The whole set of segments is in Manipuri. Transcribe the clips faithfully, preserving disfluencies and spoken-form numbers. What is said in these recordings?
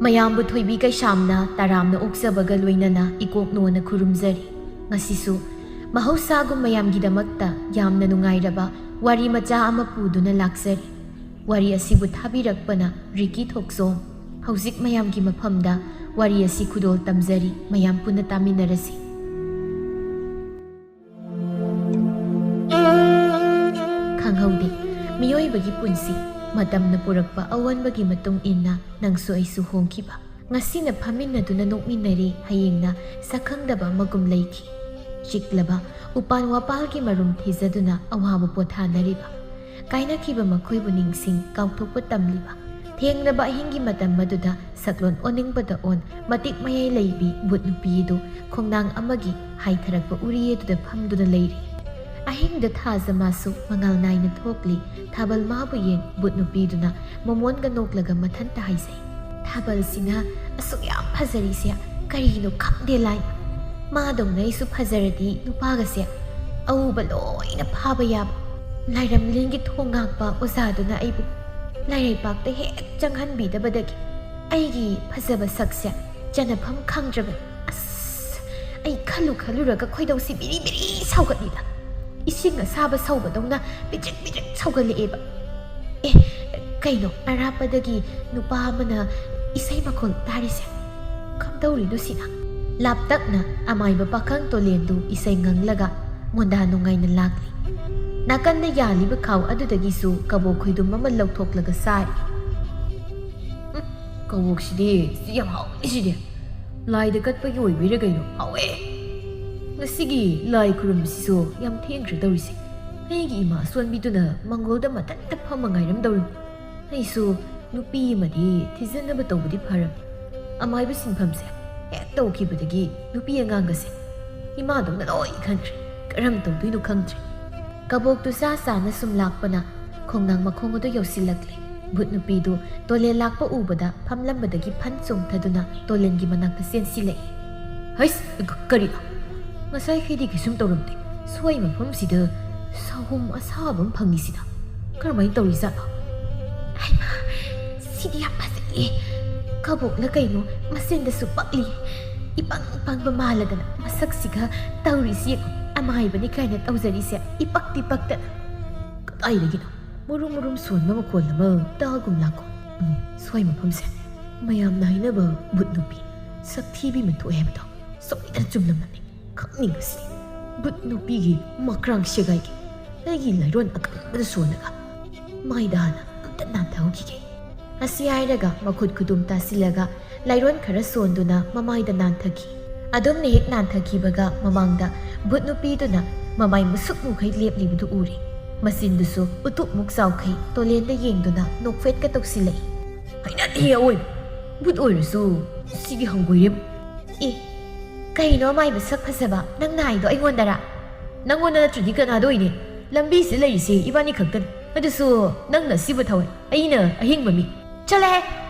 ꯃꯌꯥꯝꯕꯨ ꯊꯣꯏꯕꯤ ꯀꯩꯁꯥꯝꯅ ꯇꯔꯥꯝꯅ ꯑꯣꯛꯆꯕꯒ ꯂꯣꯏꯅꯅ ꯏꯀꯣꯛ ꯅꯣꯟꯅ ꯈꯨꯔꯨꯝꯖꯔꯤ꯫ ꯉꯁꯤꯁꯨ ꯃꯍꯧꯁꯥꯒꯨꯝ ꯃꯌꯥꯝꯒꯤꯗꯃꯛꯇ ꯌꯥꯝꯅ ꯅꯨꯡꯉꯥꯏꯔꯕ ꯋꯥꯔꯤ ꯃꯆꯥ ꯑꯃ ꯄꯨꯗꯨꯅ ꯂꯥꯛꯆꯔꯤ꯫ ꯋꯥꯔꯤ ꯑꯁꯤꯕꯨ ꯊꯥꯕꯤꯔꯛꯄꯅ ꯔꯤꯀꯤ ꯊꯣꯛꯆꯣꯝ꯫ ꯍꯧꯖꯤꯛ ꯃꯌꯥꯝꯒꯤ ꯃꯐꯝꯗ ꯋꯥꯔꯤ ꯑꯁꯤ ꯈꯨꯗꯣꯜ ꯇꯝꯖꯔꯤ, ꯃꯌꯥꯝ ꯄꯨꯟꯅ ꯇꯥꯃꯤꯟꯅꯔꯁꯤ꯫ ꯈꯪꯍꯧꯗꯦ, ꯃꯤꯑꯣꯏꯕꯒꯤ ꯄꯨꯟꯁꯤ ꯃꯇꯝꯅ ꯄꯨꯔꯛꯄ ꯑꯑꯣꯟꯕꯒꯤ ꯃꯇꯨꯡ ꯏꯟꯅ ꯅꯪꯁꯨ ꯑꯩꯁꯨ ꯍꯣꯡꯈꯤꯕ꯫ ꯉꯁꯤꯅ ꯐꯝꯃꯤꯟꯅꯗꯨꯅ ꯅꯣꯛꯃꯤꯟꯅꯔꯤ, ꯍꯌꯦꯡꯅ ꯁꯛꯈꯪꯗꯕ ꯑꯃꯒꯨꯝ ꯂꯩꯈꯤ꯫ ꯆꯤꯛꯂꯕ ꯎꯄꯥꯟ ꯋꯥꯄꯥꯜꯒꯤ ꯃꯔꯨꯝ ꯊꯤꯖꯗꯨꯅ ꯑꯋꯥꯕ ꯄꯣꯊꯥꯅꯔꯤꯕ꯫ ꯀꯥꯏꯅꯈꯤꯕ ꯃꯈꯣꯏꯕꯨ ꯅꯤꯡꯁꯤꯡ ꯀꯥꯎꯊꯣꯛꯄ ꯇꯝꯂꯤꯕ꯫ ꯊꯦꯡꯂꯕ ꯑꯍꯤꯡꯒꯤ ꯃꯇꯝ ꯑꯗꯨꯗ ꯁꯛꯂꯣꯟ ꯑꯣꯟꯅꯤꯡꯕꯗ ꯑꯣꯟ, ꯃꯇꯤꯛ ꯃꯌꯥꯏ ꯂꯩꯕꯤ ꯕꯨꯠ ꯅꯨꯄꯤ ꯑꯗꯨ ꯈꯣꯡꯅꯥꯡ ꯑꯃꯒꯤ ꯍꯥꯏꯊꯔꯛꯄ ꯎꯔꯤ ꯑꯗꯨꯗ ꯐꯝꯗꯨꯅ ꯂꯩꯔꯤ꯫ ꯑꯍꯤꯡꯗ ꯊꯥꯖ ꯃꯥꯁꯨ ꯃꯉꯥꯜ ꯅꯥꯏꯅ ꯊꯣꯛꯂꯤ꯫ ꯊꯥꯕꯜ ꯃꯥꯕꯨ ꯌꯦꯡ ꯕꯨꯠ ꯅꯨꯄꯤꯗꯨꯅ ꯃꯃꯣꯟꯒ ꯅꯣꯛꯂꯒ ꯃꯊꯟꯇ ꯍꯥꯏꯖꯩ, "ꯊꯥꯕꯜꯁꯤꯅ ꯑꯁꯨꯛ ꯌꯥꯝ ꯐꯖꯔꯤꯁꯦ ꯀꯔꯤꯅꯣ ꯈꯪꯗꯦ ꯂꯥꯏ꯫ ꯃꯥꯗꯧꯅ ꯑꯩꯁꯨ ꯐꯖꯔꯗꯤ ꯅꯨꯄꯥꯒꯁꯦ ꯑꯎꯕ ꯂꯣꯏꯅ ꯐꯥꯕ ꯌꯥꯕ꯫ ꯂꯥꯏꯔꯝꯂꯦꯟꯒꯤ ꯊꯣꯡ ꯉꯥꯛꯄ ꯑꯣꯖꯥꯗꯨꯅ ꯑꯩꯕꯨ ꯂꯥꯏꯔꯩꯄꯥꯛꯇ ꯍꯦꯛ ꯆꯪꯍꯟꯕꯤꯗꯕꯗꯒꯤ ꯑꯩꯒꯤ ꯐꯖꯕ ꯁꯛꯁꯦ ꯆꯟꯅꯐꯝ ꯈꯪꯗ꯭ꯔꯕꯅꯤ꯫ ꯑꯁ, ꯑꯩ ꯈꯜꯂꯨ ꯈꯜꯂꯨꯔꯒ ꯈꯣꯏꯗꯧꯁꯤ ꯕꯤꯔꯤ ꯕꯤꯔꯤ ꯁꯧꯒꯠꯂꯤꯗ꯫ ꯏꯁꯤꯡ ꯑꯁꯥꯕ ꯁꯧꯕꯗꯧꯅ ꯄꯤꯗ꯭ꯔꯤꯛ ꯄꯤꯗ꯭ꯔꯤꯛ ꯁꯧꯒꯠꯂꯛꯑꯦꯕ꯫ ꯑꯦ, ꯀꯩꯅꯣ, ꯑꯔꯥꯞꯄꯗꯒꯤ ꯅꯨꯄꯥ ꯑꯃꯅ ꯏꯁꯩ ꯃꯈꯣꯜ ꯇꯥꯔꯤꯁꯦ ꯀꯝꯗꯧꯔꯤꯅꯣ ꯁꯤꯅ?" ꯂꯥꯞꯇꯛꯅ ꯑꯃꯥꯏꯕ ꯄꯥꯈꯪ ꯇꯣꯂꯦꯟꯗꯨ ꯏꯁꯩ ꯉꯪꯂꯒ ꯃꯣꯟꯗꯥ ꯅꯨꯡꯉꯥꯏꯅ ꯂꯥꯛꯂꯤ꯫ ꯅꯥꯀꯟꯗ ꯌꯥꯜꯂꯤꯕ ꯈꯥꯎ ꯑꯗꯨꯗꯒꯤꯁꯨ ꯀꯕꯣꯛ ꯈꯣꯏꯗꯨꯝ ꯑꯃ ꯂꯧꯊꯣꯛꯂꯒ ꯆꯥꯔꯤ꯫ "ꯎꯝ, ꯀꯕꯣꯛꯁꯤꯗꯤ ꯁꯤ ꯌꯥꯝ ꯍꯥꯎꯋꯦ ꯁꯤꯗꯤ꯫ ꯂꯥꯏꯗ ꯀꯠꯄꯒꯤ ꯑꯣꯏꯕꯩꯔꯥ ꯀꯩꯅꯣ? ꯍꯥꯎꯋꯦ꯫ ꯉꯁꯤꯒꯤ ꯂꯥꯏ ꯈꯨꯔꯨꯝꯕꯁꯤꯁꯨ ꯌꯥꯝ ꯊꯦꯡꯈ꯭ꯔꯦ ꯇꯧꯔꯤꯁꯦ꯫ ꯑꯩꯒꯤ ꯏꯃꯥ ꯑꯁꯣꯟꯕꯤꯗꯨꯅ ꯃꯪꯒꯣꯜꯗ ꯃꯊꯟꯇ ꯐꯝꯃ ꯉꯥꯏꯔꯝꯗꯧꯔꯤꯕꯅꯤ꯫ ꯑꯩꯁꯨ ꯅꯨꯄꯤ ꯑꯃꯗꯤ ꯊꯤꯖꯤꯟꯅꯕ ꯇꯧꯕꯗꯤ ꯐꯔꯝꯅꯤ꯫ ꯑꯃꯥꯏꯕ ꯁꯤꯟꯐꯝꯁꯦ ꯍꯦꯛ ꯇꯧꯈꯤꯕꯗꯒꯤ ꯅꯨꯄꯤ ꯑꯉꯥꯡꯒꯁꯦ ꯏꯃꯥꯗꯧꯅ ꯂꯣꯏ ꯈꯟꯈ꯭ꯔꯦ꯫ ꯀꯔꯝ ꯇꯧꯗꯣꯏꯅꯣ ꯈꯪꯗ꯭ꯔꯦ꯫" ꯀꯕꯣꯛꯇꯨ ꯆꯥ ꯆꯥꯅ ꯁꯨꯝ ꯂꯥꯛꯄꯅ ꯈꯣꯡꯅꯥꯡ ꯃꯈꯣꯡ ꯑꯗꯨ ꯌꯧꯁꯤꯜꯂꯛꯂꯦ꯫ ꯕꯨꯠ ꯅꯨꯄꯤꯗꯨ ꯇꯣꯂꯦꯟ ꯂꯥꯛꯄ ꯎꯕꯗ ꯐꯝꯂꯝꯕꯗꯒꯤ ꯐꯟ ꯆꯣꯡꯊꯗꯨꯅ ꯇꯣꯂꯦꯟꯒꯤ ꯃꯅꯥꯛꯇ ꯆꯦꯟꯁꯤꯜꯂꯛꯏ꯫ "ꯍꯩꯁ, ꯀ-, ꯀꯔꯤꯅꯣ? ꯉꯁꯥꯏꯈꯩꯗꯤ ꯀꯩꯁꯨꯝ ꯇꯧꯔꯝꯗꯦ꯫ ꯁ꯭ꯋꯥꯏ ꯃꯐꯝꯁꯤꯗ ꯁꯥꯍꯨꯝ ꯑꯁꯥꯕ ꯑꯃ ꯐꯪꯉꯤꯁꯤꯅ ꯀꯔꯝꯍꯥꯏꯅ ꯇꯧꯔꯤꯖꯥꯠꯅꯣ? ꯍꯩꯃꯥ, ꯁꯤꯗꯤ ꯌꯥꯝ ꯐꯖꯩꯌꯦ꯫ ꯀꯕꯣꯛꯂ ꯀꯩꯅꯣ ꯃꯆꯤꯟꯗꯁꯨ ꯄꯛꯂꯤ꯫ ꯏꯄꯪ ꯄꯪꯕ ꯃꯥꯜꯂꯗꯅ ꯃꯁꯛꯁꯤꯒ ꯇꯧꯔꯤꯁꯤ ꯌꯦꯡꯉꯨ꯫ ꯑꯃꯥꯏꯕꯅꯤ ꯀꯥꯏꯅ ꯇꯧꯖꯔꯤꯁꯦ ꯏꯄꯛꯇꯤ ꯄꯛꯇꯅ꯫ ꯀꯗꯥꯏꯗꯒꯤꯅꯣ? ꯃꯨꯔꯨꯝ ꯃꯨꯔꯨꯝ ꯁꯣꯟꯕ ꯃꯈꯣꯜ ꯑꯃ ꯇꯥꯒꯨꯝ ꯂꯥꯛꯀꯨꯝ꯫ ꯎꯝ, ꯁ꯭ꯋꯥꯏ ꯃꯐꯝꯁꯦ ꯃꯌꯥꯝꯅ ꯍꯥꯏꯅꯕ ꯕꯨꯠ ꯅꯨꯄꯤ ꯁꯛꯊꯤꯕꯤ ꯑꯃ ꯊꯣꯛꯑꯦ ꯍꯥꯏꯕꯗꯣ ꯁꯣꯏꯗꯅ ꯆꯨꯝꯂꯝꯃꯅꯤ꯫ ꯈꯪꯅꯤꯡꯕꯁꯤꯗꯤ꯫ ꯕꯨꯠ ꯅꯨꯄꯤꯒꯤ ꯃꯀ꯭ꯔꯥꯡ ꯁꯦꯒꯥꯏꯒꯤ ꯑꯩꯒꯤ ꯂꯥꯏꯔꯣꯟ ꯑꯀꯪꯕꯗ ꯁꯣꯜꯂꯒ ꯃꯥꯏꯗ ꯍꯥꯟꯅ ꯑꯝꯇ ꯅꯥꯟꯊꯍꯧꯈꯤꯒꯦ꯫ ꯑꯁꯤ ꯍꯥꯏꯔꯒ ꯃꯈꯨꯠ ꯈꯨꯗꯨꯝ ꯇꯥꯁꯤꯜꯂꯒ ꯂꯥꯏꯔꯣꯟ ꯈꯔ ꯁꯣꯟꯗꯨꯅ ꯃꯃꯥꯏꯗ ꯅꯥꯟꯊꯈꯤ꯫ ꯑꯗꯨꯝꯅ ꯍꯦꯛ ꯅꯥꯟꯊꯈꯤꯕꯒ ꯃꯃꯥꯡꯗ ꯕꯨꯠ ꯅꯨꯄꯤꯗꯨꯅ ꯃꯃꯥꯏ ꯃꯨꯁꯨꯛ ꯃꯨꯈꯩ ꯂꯦꯞꯂꯤꯕꯗꯨ ꯎꯔꯦ꯫ ꯃꯆꯤꯟꯗꯨꯁꯨ ꯎꯇꯨꯞ ꯃꯨꯛ ꯆꯥꯎꯈꯩ ꯇꯣꯂꯦꯟꯗ ꯌꯦꯡꯗꯨꯅ ꯅꯣꯛꯐꯦꯠꯀ ꯇꯧꯁꯤꯜꯂꯛꯏ꯫ "ꯍꯩꯅꯗꯦ ꯑꯑꯣꯏꯕ! ꯕꯨꯠ ꯑꯣꯏꯔꯁꯨ ꯁꯤꯒꯤ ꯍꯪꯒꯣꯏꯔꯤꯕ!" "ꯑꯦ, ꯀꯩꯅꯣ ꯃꯥꯏ ꯃꯁꯛ ꯐꯖꯕ ꯅꯪ ꯅꯥꯏꯗꯣ ꯑꯩꯉꯣꯟꯗꯔꯥ?" "ꯅꯪꯉꯣꯟꯗ ꯅꯠꯇ꯭ꯔꯗꯤ ꯀꯅꯥꯗ ꯑꯣꯏꯅꯤ? ꯂꯝꯕꯤꯁꯤꯗ ꯂꯩꯔꯤꯁꯦ ꯏꯕꯥꯅꯤ ꯈꯛꯇꯅꯤ꯫ ꯑꯗꯨꯁꯨ ꯅꯪꯅ ꯑꯁꯤꯕꯨ ꯊꯧꯋꯦ, ꯑꯩꯅ ꯑꯍꯤꯡꯕ ꯃꯤ꯫ ꯆꯠꯂꯍꯦ!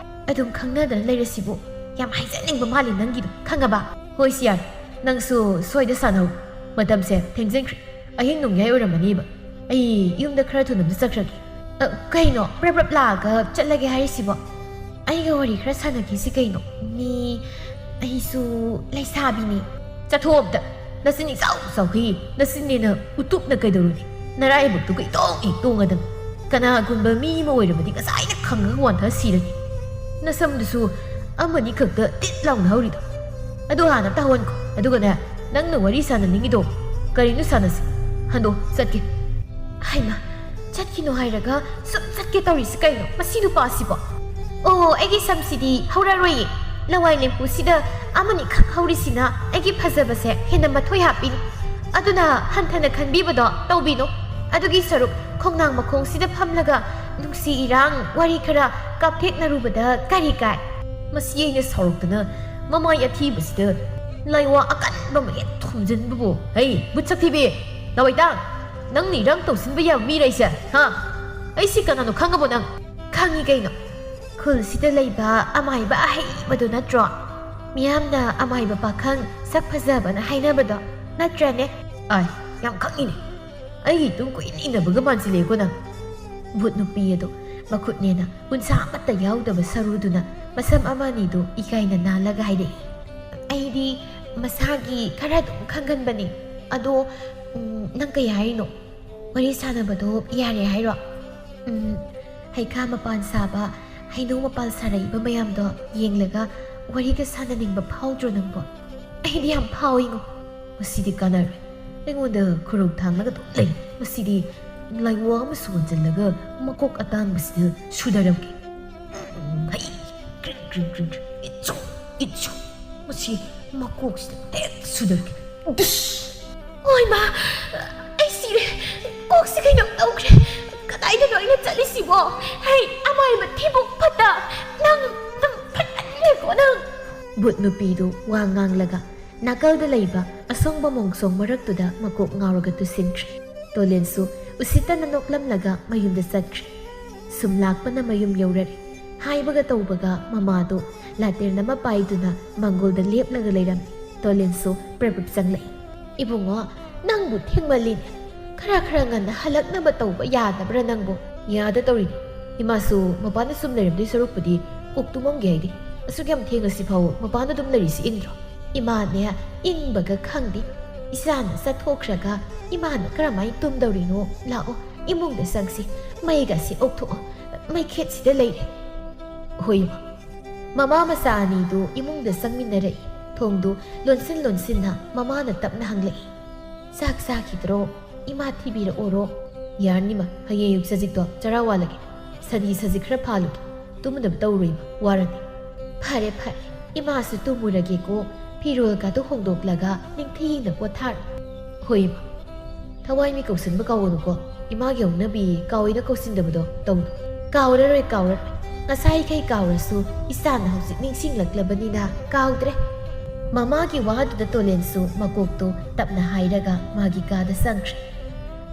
ꯑꯗꯨꯝ ꯈꯪꯅꯗꯅ ꯂꯩꯔꯁꯤꯕꯨ꯫ ꯌꯥꯝ ꯍꯥꯏꯖꯅꯤꯡꯕ ꯃꯥꯜꯂꯤ ꯅꯪꯒꯤꯗꯣ, ꯈꯪꯉꯕ?" "ꯍꯣꯏ ꯁꯤ ꯌꯥꯔꯦ, ꯅꯪꯁꯨ ꯁꯣꯏꯗ ꯁꯥꯟꯅꯍꯧ꯫ ꯃꯇꯝꯁꯦ ꯊꯦꯡꯖꯤꯟꯈ꯭ꯔꯦ꯫ ꯑꯍꯤꯡ ꯅꯣꯡꯌꯥꯏ ꯑꯣꯏꯔꯝꯃꯅꯤꯕ꯫ ꯑꯩ ꯌꯨꯝꯗ ꯈꯔ ꯊꯨꯅ ꯑꯝꯇ ꯆꯠꯈ꯭ꯔꯒꯦ꯫" "ꯑ, ꯀꯩꯅꯣ ꯄ꯭ꯔꯞ ꯄ꯭ꯔꯞ ꯂꯥꯛꯑꯒ ꯆꯠꯂꯒꯦ ꯍꯥꯏꯔꯤꯁꯤꯕꯣ? ꯑꯩꯒ ꯋꯥꯔꯤ ꯈꯔ ꯁꯥꯟꯅꯈꯤꯁꯤ ꯀꯩꯅꯣ꯫ ꯃꯤ, ꯑꯩꯁꯨ ꯂꯩꯁꯥꯕꯤꯅꯤ꯫" "ꯆꯠꯊꯣꯛꯑꯣ ꯑꯝꯇ꯫ ꯅꯆꯤꯟ ꯏꯆꯥꯎ ꯆꯥꯎꯈꯩ, ꯅꯆꯤꯟꯅꯦꯅ ꯎꯇꯨꯞꯅ ꯀꯩꯗꯧꯔꯨꯅꯤ? ꯅꯔꯥꯏꯕꯛꯇꯨꯒ ꯏꯇꯣꯡ ꯍꯦꯛ ꯇꯣꯡꯉꯗꯝ꯫ ꯀꯅꯥꯒꯨꯝꯕ ꯃꯤ ꯑꯃ ꯑꯣꯏꯔꯕꯗꯤ ꯉꯁꯥꯏꯅ ꯈꯪꯉꯒ ꯋꯥꯟꯊ ꯁꯤꯔꯅꯤ꯫ ꯅꯁꯝꯗꯨꯁꯨ ꯑꯃꯅꯤ ꯈꯛꯇ ꯇꯤꯠ ꯂꯥꯎꯅ ꯍꯧꯔꯤꯗꯣ꯫ ꯑꯗꯨ ꯍꯥꯟꯅ ꯇꯧꯍꯟꯈꯣ꯫ ꯑꯗꯨꯒꯅꯦ, ꯅꯪꯅ ꯋꯥꯔꯤ ꯁꯥꯟꯅꯅꯤꯡꯉꯤꯗꯣ ꯀꯔꯤꯅꯣ ꯁꯥꯟꯅꯁꯤ꯫ ꯍꯟꯗꯣ, ꯆꯠꯀꯦ꯫" ꯍꯩꯃꯥ, ꯆꯠꯈꯤꯅꯣ ꯍꯥꯏꯔꯒ ꯁꯨꯝ ꯆꯠꯀꯦ ꯇꯧꯔꯤꯁꯤ ꯀꯩꯅꯣ ꯃꯁꯤ ꯅꯨꯄꯥꯁꯤꯕꯣ? "ꯑꯣ, ꯑꯩꯒꯤ ꯁꯝꯁꯤꯗꯤ ꯍꯧꯔꯔꯣꯏꯌꯦ꯫ ꯂꯋꯥꯏ ꯂꯦꯝꯄꯨꯁꯤꯗ ꯑꯃꯅꯤꯈꯛ ꯍꯧꯔꯤꯁꯤꯅ ꯑꯩꯒꯤ ꯐꯖꯕꯁꯦ ꯍꯦꯟꯅ ꯃꯊꯣꯏ ꯍꯥꯞꯄꯤꯅꯤ꯫ ꯑꯗꯨꯅ ꯍꯟꯊꯅ ꯈꯟꯕꯤꯕꯗꯣ ꯇꯧꯕꯤꯅꯨ꯫ ꯑꯗꯨꯒꯤ ꯁꯔꯨꯛ ꯈꯣꯡꯅꯥꯡ ꯃꯈꯣꯡꯁꯤꯗ ꯐꯝꯂꯒ ꯅꯨꯡꯁꯤ ꯏꯔꯥꯡ ꯋꯥꯔꯤ ꯈꯔ ꯀꯥꯞꯊꯦꯛꯅꯔꯨꯕꯗ ꯀꯔꯤ ꯀꯥꯏ?" ꯃꯁꯤ ꯑꯩꯅ ꯁꯥꯎꯔꯛꯇꯅ ꯃꯃꯥꯏ ꯑꯊꯤꯕꯁꯤꯗ ꯂꯥꯏꯋꯥ ꯑꯀꯟꯕ ꯑꯃ ꯍꯦꯛ ꯊꯣꯝꯖꯤꯟꯕꯕꯨ꯫ "ꯍꯩ, ꯕꯨꯠ ꯁꯛꯊꯤꯕꯤ! ꯂꯋꯥꯏꯇꯥꯡ! ꯅꯪꯅ ꯏꯔꯥꯡ ꯇꯧꯁꯤꯟꯕ ꯌꯥꯕ ꯃꯤꯔ ꯑꯩꯁꯦ? ꯍꯥ? ꯑꯩꯁꯤ ꯀꯅꯥꯅꯣ ꯈꯪꯉꯕꯣ ꯅꯪ?" "ꯈꯪꯉꯤ ꯀꯩꯅꯣ꯫ ꯈꯨꯜꯁꯤꯗ ꯂꯩꯕ ꯑꯃꯥꯏꯕ ꯑꯍꯩꯕꯗꯣ ꯅꯠꯇ꯭ꯔꯣ? ꯃꯤꯌꯥꯝꯅ ꯑꯃꯥꯏꯕ ꯄꯥꯈꯪ ꯁꯛ ꯐꯖꯕꯅ ꯍꯥꯏꯅꯕꯗꯣ ꯅꯠꯇ꯭ꯔꯅꯦ? ꯑꯥꯏ, ꯌꯥꯝ ꯈꯪꯉꯤꯅꯦ꯫ ꯑꯩꯒꯤ ꯏꯇꯨꯡ ꯀꯨꯏꯅ ꯏꯟꯅꯕꯒ ꯃꯥꯟꯁꯤꯜꯂꯛꯑꯦꯀꯣ ꯅꯪ꯫ ꯚꯨꯠ ꯅꯨꯄꯤ ꯑꯗꯨ ꯃꯈꯨꯠꯅꯦꯅ ꯎꯟꯁꯥ ꯑꯃꯠꯇ ꯌꯥꯎꯗꯕ ꯁꯔꯨꯗꯨꯅ ꯃꯁꯝ ꯑꯃꯅꯤꯗꯨ ꯏꯀꯥꯏꯅ ꯅꯥꯜꯂꯒ ꯍꯥꯏꯔꯛꯏ꯫ ꯑꯩꯗꯤ ꯃꯁꯥꯒꯤ ꯈꯔ ꯑꯗꯨꯝ ꯈꯪꯒꯟꯕꯅꯤ꯫ ꯑꯗꯣ, ꯎꯝ, ꯅꯪ ꯀꯩ ꯍꯥꯏꯔꯤꯅꯣ? ꯋꯥꯔꯤ ꯁꯥꯟꯅꯕꯗꯣ ꯌꯥꯔꯦ ꯍꯥꯏꯔꯣ? ꯎꯝ, ꯍꯩꯈꯥ ꯃꯄꯥꯟ ꯁꯥꯕ, ꯍꯩꯅꯧ ꯃꯄꯥꯟ ꯁꯥꯔꯛꯏꯕ ꯃꯌꯥꯝꯗꯣ ꯌꯦꯡꯂꯒ ꯋꯥꯔꯤꯒ ꯁꯥꯟꯅꯅꯤꯡꯕ ꯐꯥꯎꯗ꯭ꯔꯣ ꯅꯪꯕꯣ? ꯑꯩꯗꯤ ꯌꯥꯝ ꯐꯥꯎꯏꯉꯣ꯫ ꯃꯁꯤꯗꯤ ꯀꯥꯟꯅꯔꯣꯏ꯫ ꯑꯩꯉꯣꯟꯗ ꯈꯨꯔꯧ ꯊꯥꯡꯂꯒ ꯑꯗꯨꯝ ꯂꯩ꯫ ꯃꯁꯤꯗꯤ ꯂꯥꯏꯋꯥ ꯑꯃ ꯁꯣꯟꯖꯜꯂꯒ ꯃꯀꯣꯛ ꯑꯇꯥꯡꯕꯁꯤꯗ ꯁꯨꯗꯔꯝꯒꯦ꯫ ꯎꯝ, ꯍꯩ, ꯀ꯭ꯔꯤꯡ, ꯀ꯭ꯔꯤꯡ, ꯀ꯭ꯔꯤꯡ, ꯀ꯭ꯔꯤꯡ꯫ ꯏꯠꯁꯨ, ꯏꯠꯁꯨ꯫ ꯃꯁꯤ ꯃꯀꯣꯛꯁꯤꯗ ꯍꯦꯛ ꯁꯨꯗꯔꯒꯦ꯫ ꯗꯨꯁ! ꯑꯣꯏꯃꯥ! ꯑꯩ ꯁꯤꯔꯦ! ꯀꯣꯛꯁꯤ ꯀꯩꯅꯣꯝ ꯇꯧꯈ꯭ꯔꯦ! ꯀꯗꯥꯏꯗꯅꯣ ꯑꯩꯅ ꯆꯠꯂꯤꯁꯤꯕꯣ? ꯍꯩ, ꯑꯃꯥꯏꯕ ꯊꯤꯕꯣꯛ ꯐꯠꯇ! ꯅꯪ, ꯅꯪ ꯐꯠꯃꯟꯈ꯭ꯔꯦꯀꯣ ꯅꯪ! ꯚꯨꯠ ꯅꯨꯄꯤꯗꯨ ꯋꯥ ꯉꯥꯡꯂꯒ ꯅꯥꯀꯜꯗ ꯂꯩꯕ ꯑꯁꯣꯡꯕ ꯃꯣꯡꯁꯣꯡ ꯃꯔꯛꯇꯨꯗ ꯃꯀꯣꯛ ꯉꯥꯎꯔꯒ ꯇꯨꯁꯤꯟꯈ꯭ꯔꯦ꯫ ꯇꯣꯂꯦꯟꯁꯨ ꯎꯁꯤꯠꯇꯅ ꯅꯣꯛꯂꯝꯂꯒ ꯃꯌꯨꯝꯗ ꯆꯠꯈ꯭ꯔꯦ꯫ ꯁꯨꯝ ꯂꯥꯛꯄꯅ ꯃꯌꯨꯝ ꯌꯧꯔꯔꯦ꯫ ꯍꯥꯏꯕꯒ ꯇꯧꯕꯒ ꯃꯃꯥꯗꯨ ꯂꯥꯇꯦꯟ ꯑꯃ ꯄꯥꯏꯗꯨꯅ ꯃꯪꯒꯣꯜꯗ ꯂꯦꯞꯂꯒ ꯂꯩꯔꯝꯃꯤ꯫ ꯇꯣꯂꯦꯟꯁꯨ ꯄ꯭ꯔꯞ ꯄ꯭ꯔꯞ ꯆꯪꯂꯛꯏ꯫ "ꯏꯕꯨꯡꯉꯣ, ꯅꯪꯕꯨ ꯊꯦꯡꯃꯜꯂꯤꯅꯦ꯫ ꯈꯔ ꯈꯔ ꯉꯟꯅ ꯍꯜꯂꯛꯅꯕ ꯇꯧꯕ ꯌꯥꯗꯕ꯭ꯔꯥ ꯅꯪꯕꯨ?" "ꯌꯥꯗ ꯇꯧꯔꯤꯅꯤ꯫ ꯏꯃꯥꯁꯨ ꯃꯄꯥꯟꯗ ꯁꯨꯝ ꯂꯩꯔꯝꯗꯣꯏ ꯁꯔꯨꯛꯄꯨꯗꯤ ꯀꯣꯛ ꯇꯨꯝꯃꯝꯒꯦ ꯍꯥꯏꯗꯦ꯫ ꯑꯁꯨꯛ ꯌꯥꯝ ꯊꯦꯡꯉꯁꯤ ꯐꯥꯎ ꯃꯄꯥꯟꯗ ꯑꯗꯨꯝ ꯂꯩꯔꯤꯁꯤ ꯏꯪꯗ꯭ꯔꯣ?" "ꯏꯃꯥꯅꯦ, ꯏꯪꯕꯒ ꯈꯪꯗꯦ꯫ ꯏꯆꯥꯅ ꯆꯠꯊꯣꯛꯈ꯭ꯔꯒ ꯏꯃꯥꯅ ꯀꯔꯝꯍꯥꯏꯅ ꯇꯨꯝꯗꯧꯔꯤꯅꯣ? ꯂꯥꯛꯑꯣ, ꯏꯃꯨꯡꯗ ꯆꯪꯁꯤ꯫ ꯃꯩꯒꯁꯤ ꯑꯣꯛꯊꯣꯛꯑꯣ꯫ ꯃꯩꯈꯦꯠꯁꯤꯗ ꯂꯩꯔꯦ꯫" ꯍꯣꯏ, ꯏꯃꯥ꯫ ꯃꯃꯥ ꯃꯆꯥ ꯑꯅꯤꯗꯨ ꯏꯃꯨꯡꯗ ꯆꯪꯃꯤꯟꯅꯔꯛꯏ꯫ ꯊꯣꯡꯗꯨ ꯂꯣꯟꯁꯤꯟ ꯂꯣꯟꯁꯤꯟꯅ ꯃꯃꯥꯅ ꯇꯞꯅ ꯍꯪꯂꯛꯏ, "ꯆꯥꯛ ꯆꯥꯈꯤꯗ꯭ꯔꯣ? ꯏꯃꯥ ꯊꯤꯕꯤꯔꯛꯑꯣꯔꯣ?" "ꯌꯥꯔꯅꯤꯃ, ꯍꯌꯦꯡ ꯑꯌꯨꯛ ꯆꯖꯤꯛꯇꯣ ꯆꯔꯥ ꯋꯥꯜꯂꯒꯦ꯫ ꯁꯟ ꯏ ꯁꯖꯤꯛ ꯈꯔ ꯐꯥꯜꯂꯨꯒꯦ꯫ ꯇꯨꯝꯅꯕ ꯇꯧꯔꯨ ꯏꯃꯥ, ꯋꯥꯔꯗꯤ꯫" "ꯐꯔꯦ ꯐꯔꯦ, ꯏꯃꯥꯁꯨ ꯇꯨꯝꯃꯨꯔꯒꯦꯀꯣ꯫ ꯐꯤꯔꯣꯜꯒꯗꯣ ꯍꯣꯡꯗꯣꯛꯂꯒ ꯅꯤꯡꯊꯤꯅ ꯄꯣꯊꯥꯔꯣ꯫" "ꯍꯣꯏ ꯏꯃꯥ꯫ ꯊꯋꯥꯏ ꯃꯤ ꯀꯧꯁꯤꯟꯕ ꯀꯥꯎꯒꯅꯨꯀꯣ꯫ ꯏꯃꯥꯒꯤ ꯍꯧꯅꯕꯤ ꯀꯥꯎꯏꯅ ꯀꯧꯁꯤꯟꯗꯕꯗꯣ ꯇꯧꯅꯨ꯫" "ꯀꯥꯎꯔꯔꯣꯏ, ꯀꯥꯎꯔꯔꯣꯏ꯫ ꯉꯁꯥꯏꯈꯩ ꯀꯥꯎꯔꯁꯨ ꯏꯆꯥꯅ ꯍꯧꯖꯤꯛ ꯅꯤꯡꯁꯤꯡꯂꯛꯂꯕꯅꯤꯅ ꯀꯥꯎꯗ꯭ꯔꯦ꯫" ꯃꯃꯥꯒꯤ ꯋꯥꯗꯨꯗ ꯇꯣꯂꯦꯟꯁꯨ ꯃꯀꯣꯛꯇꯣ ꯇꯞꯅ ꯍꯥꯏꯔꯒ ꯃꯥꯒꯤ ꯀꯥꯗ ꯆꯪꯈ꯭ꯔꯦ꯫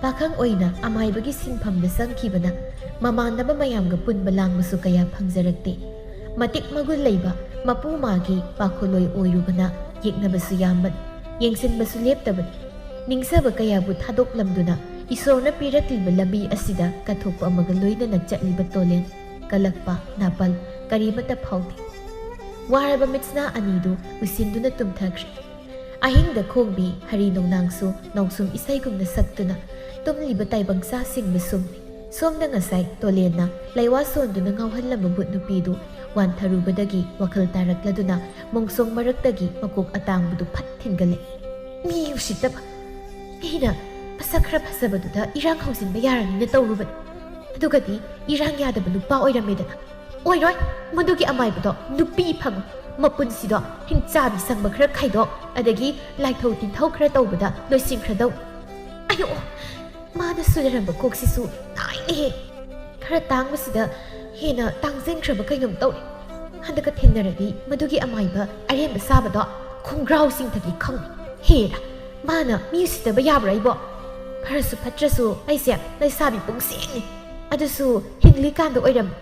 ꯄꯥꯈꯪ ꯑꯣꯏꯅ ꯑꯃꯥꯏꯕꯒꯤ ꯁꯤꯟꯐꯝꯗ ꯆꯪꯈꯤꯕꯅ ꯃꯃꯥꯟꯅꯕ ꯃꯌꯥꯝꯒ ꯄꯨꯟꯕ ꯂꯥꯡꯕꯁꯨ ꯀꯌꯥ ꯐꯪꯖꯔꯛꯇꯦ꯫ ꯃꯇꯤꯛ ꯃꯒꯨꯟ ꯂꯩꯕ ꯃꯄꯨ ꯃꯥꯒꯤ ꯄꯥꯈꯣꯜꯂꯣꯏ ꯑꯣꯏꯔꯨꯕꯅ ꯌꯦꯛꯅꯕꯁꯨ ꯌꯥꯝꯕꯅꯤ꯫ ꯌꯦꯡꯁꯤꯟꯕꯁꯨ ꯂꯦꯞꯇꯕꯅꯤ꯫ ꯅꯤꯡꯖꯕ ꯀꯌꯥꯕꯨ ꯊꯥꯗꯣꯛꯂꯝꯗꯨꯅ ꯏꯁꯣꯔꯅ ꯄꯤꯔꯛꯂꯤꯕ ꯂꯝꯕꯤ ꯑꯁꯤꯗ ꯀꯠꯊꯣꯛꯄ ꯑꯃꯒ ꯂꯣꯏꯅꯅ ꯆꯠꯂꯤꯕ ꯇꯣꯂꯦꯟ, ꯀꯜꯂꯛꯄ, ꯅꯥꯄꯜ ꯀꯔꯤꯃꯠꯇ ꯐꯥꯎꯗꯦ꯫ ꯋꯥꯔꯕ ꯃꯤꯠꯁꯅꯥ ꯑꯅꯤꯗꯨ ꯎꯏꯁꯤꯟꯗꯨꯅ ꯇꯨꯝꯊꯈ꯭ꯔꯦ꯫ ꯑꯍꯤꯡꯗ ꯈꯣꯡꯕꯤ ꯍꯔꯤ ꯅꯣꯡꯅꯥꯡꯁꯨ ꯅꯣꯡꯁꯨꯝ ꯏꯁꯩꯒꯨꯝꯅ ꯁꯛꯇꯨꯅ ꯇꯨꯝꯂꯤꯕ ꯇꯥꯏꯕꯪꯁꯥꯁꯤꯡꯕꯨ ꯁꯨꯝꯃꯤ꯫ ꯁꯣꯝꯗ ꯉꯁꯥꯏ ꯇꯣꯂꯦꯟꯅ ꯂꯩꯋꯥ ꯁꯣꯟꯗꯨꯅ ꯉꯥꯎꯍꯜꯂꯝꯕ ꯚꯨꯠ ꯅꯨꯄꯤꯗꯨ ꯋꯥꯟꯊꯔꯨꯕꯗꯒꯤ ꯋꯥꯈꯜ ꯇꯥꯔꯛꯂꯗꯨꯅ ꯃꯣꯡꯁꯣꯡ ꯃꯔꯛꯇꯒꯤ ꯃꯀꯣꯛ ꯑꯇꯥꯡꯕꯗꯨ ꯐꯠ ꯊꯤꯟꯒꯠꯂꯛꯏ꯫ "ꯃꯤ ꯎꯁꯤꯠꯇꯕ! ꯑꯩꯅ ꯃꯁꯛ ꯈꯔ ꯐꯖꯕꯗꯨꯗ ꯏꯔꯥꯡ ꯍꯧꯖꯤꯟꯕ ꯌꯥꯔꯅꯤꯅ ꯇꯧꯔꯨꯕꯅꯤ꯫ ꯑꯗꯨꯒꯗꯤ ꯏꯔꯥꯡ ꯌꯥꯗꯕ ꯅꯨꯄꯥ ꯑꯣꯏꯔꯝꯃꯦꯗꯅ꯫ ꯑꯣꯏꯔꯣꯏ, ꯃꯗꯨꯒꯤ ꯑꯃꯥꯏꯕꯗꯣ ꯅꯨꯄꯤ ꯐꯪꯉꯣꯏ꯫ ꯃꯄꯨꯟꯁꯤꯗꯣ ꯍꯤꯡꯆꯥꯕꯤ ꯁꯪꯕ ꯈꯔ ꯈꯥꯏꯗꯣꯛ, ꯑꯗꯒꯤ ꯂꯥꯏꯊꯧ ꯇꯤꯟꯊꯧ ꯈꯔ ꯇꯧꯕꯗ ꯂꯣꯏꯁꯤꯟꯈ꯭ꯔꯗꯧ꯫ ꯑꯌꯣ, ꯃꯥꯅ ꯁꯨꯖꯔꯝꯕ ꯀꯣꯛꯁꯤꯁꯨ ꯅꯥꯏꯅꯦꯍꯦ꯫ ꯈꯔ ꯇꯥꯡꯕꯁꯤꯗ ꯍꯦꯟꯅ ꯇꯥꯡꯖꯟꯈ꯭ꯔꯕ ꯀꯩꯅꯣꯝ ꯇꯧꯔꯦ꯫ ꯍꯟꯗꯛꯀ ꯊꯦꯡꯅꯔꯗꯤ ꯃꯗꯨꯒꯤ ꯑꯃꯥꯏꯕ ꯑꯔꯦꯝꯕ ꯁꯥꯕꯗꯣ ꯈꯣꯡꯒ꯭ꯔꯥꯎꯁꯤꯡꯗꯒꯤ ꯈꯪꯉꯤ꯫ ꯍꯦꯔꯥ, ꯃꯥꯅ ꯃꯤ ꯎꯁꯤꯠꯇꯕ ꯌꯥꯕ꯭ꯔꯥ ꯑꯩꯕꯣ? ꯐꯔꯁꯨ ꯐꯠꯇ꯭ꯔꯁꯨ ꯑꯩꯁꯦ ꯂꯩꯁꯥꯕꯤ ꯄꯨꯡꯁꯦꯡꯅꯤ꯫ ꯑꯗꯨꯁꯨ ꯍꯤꯡꯂꯤꯀꯥꯟꯗ ꯑꯣꯏꯔꯝꯃꯤ꯫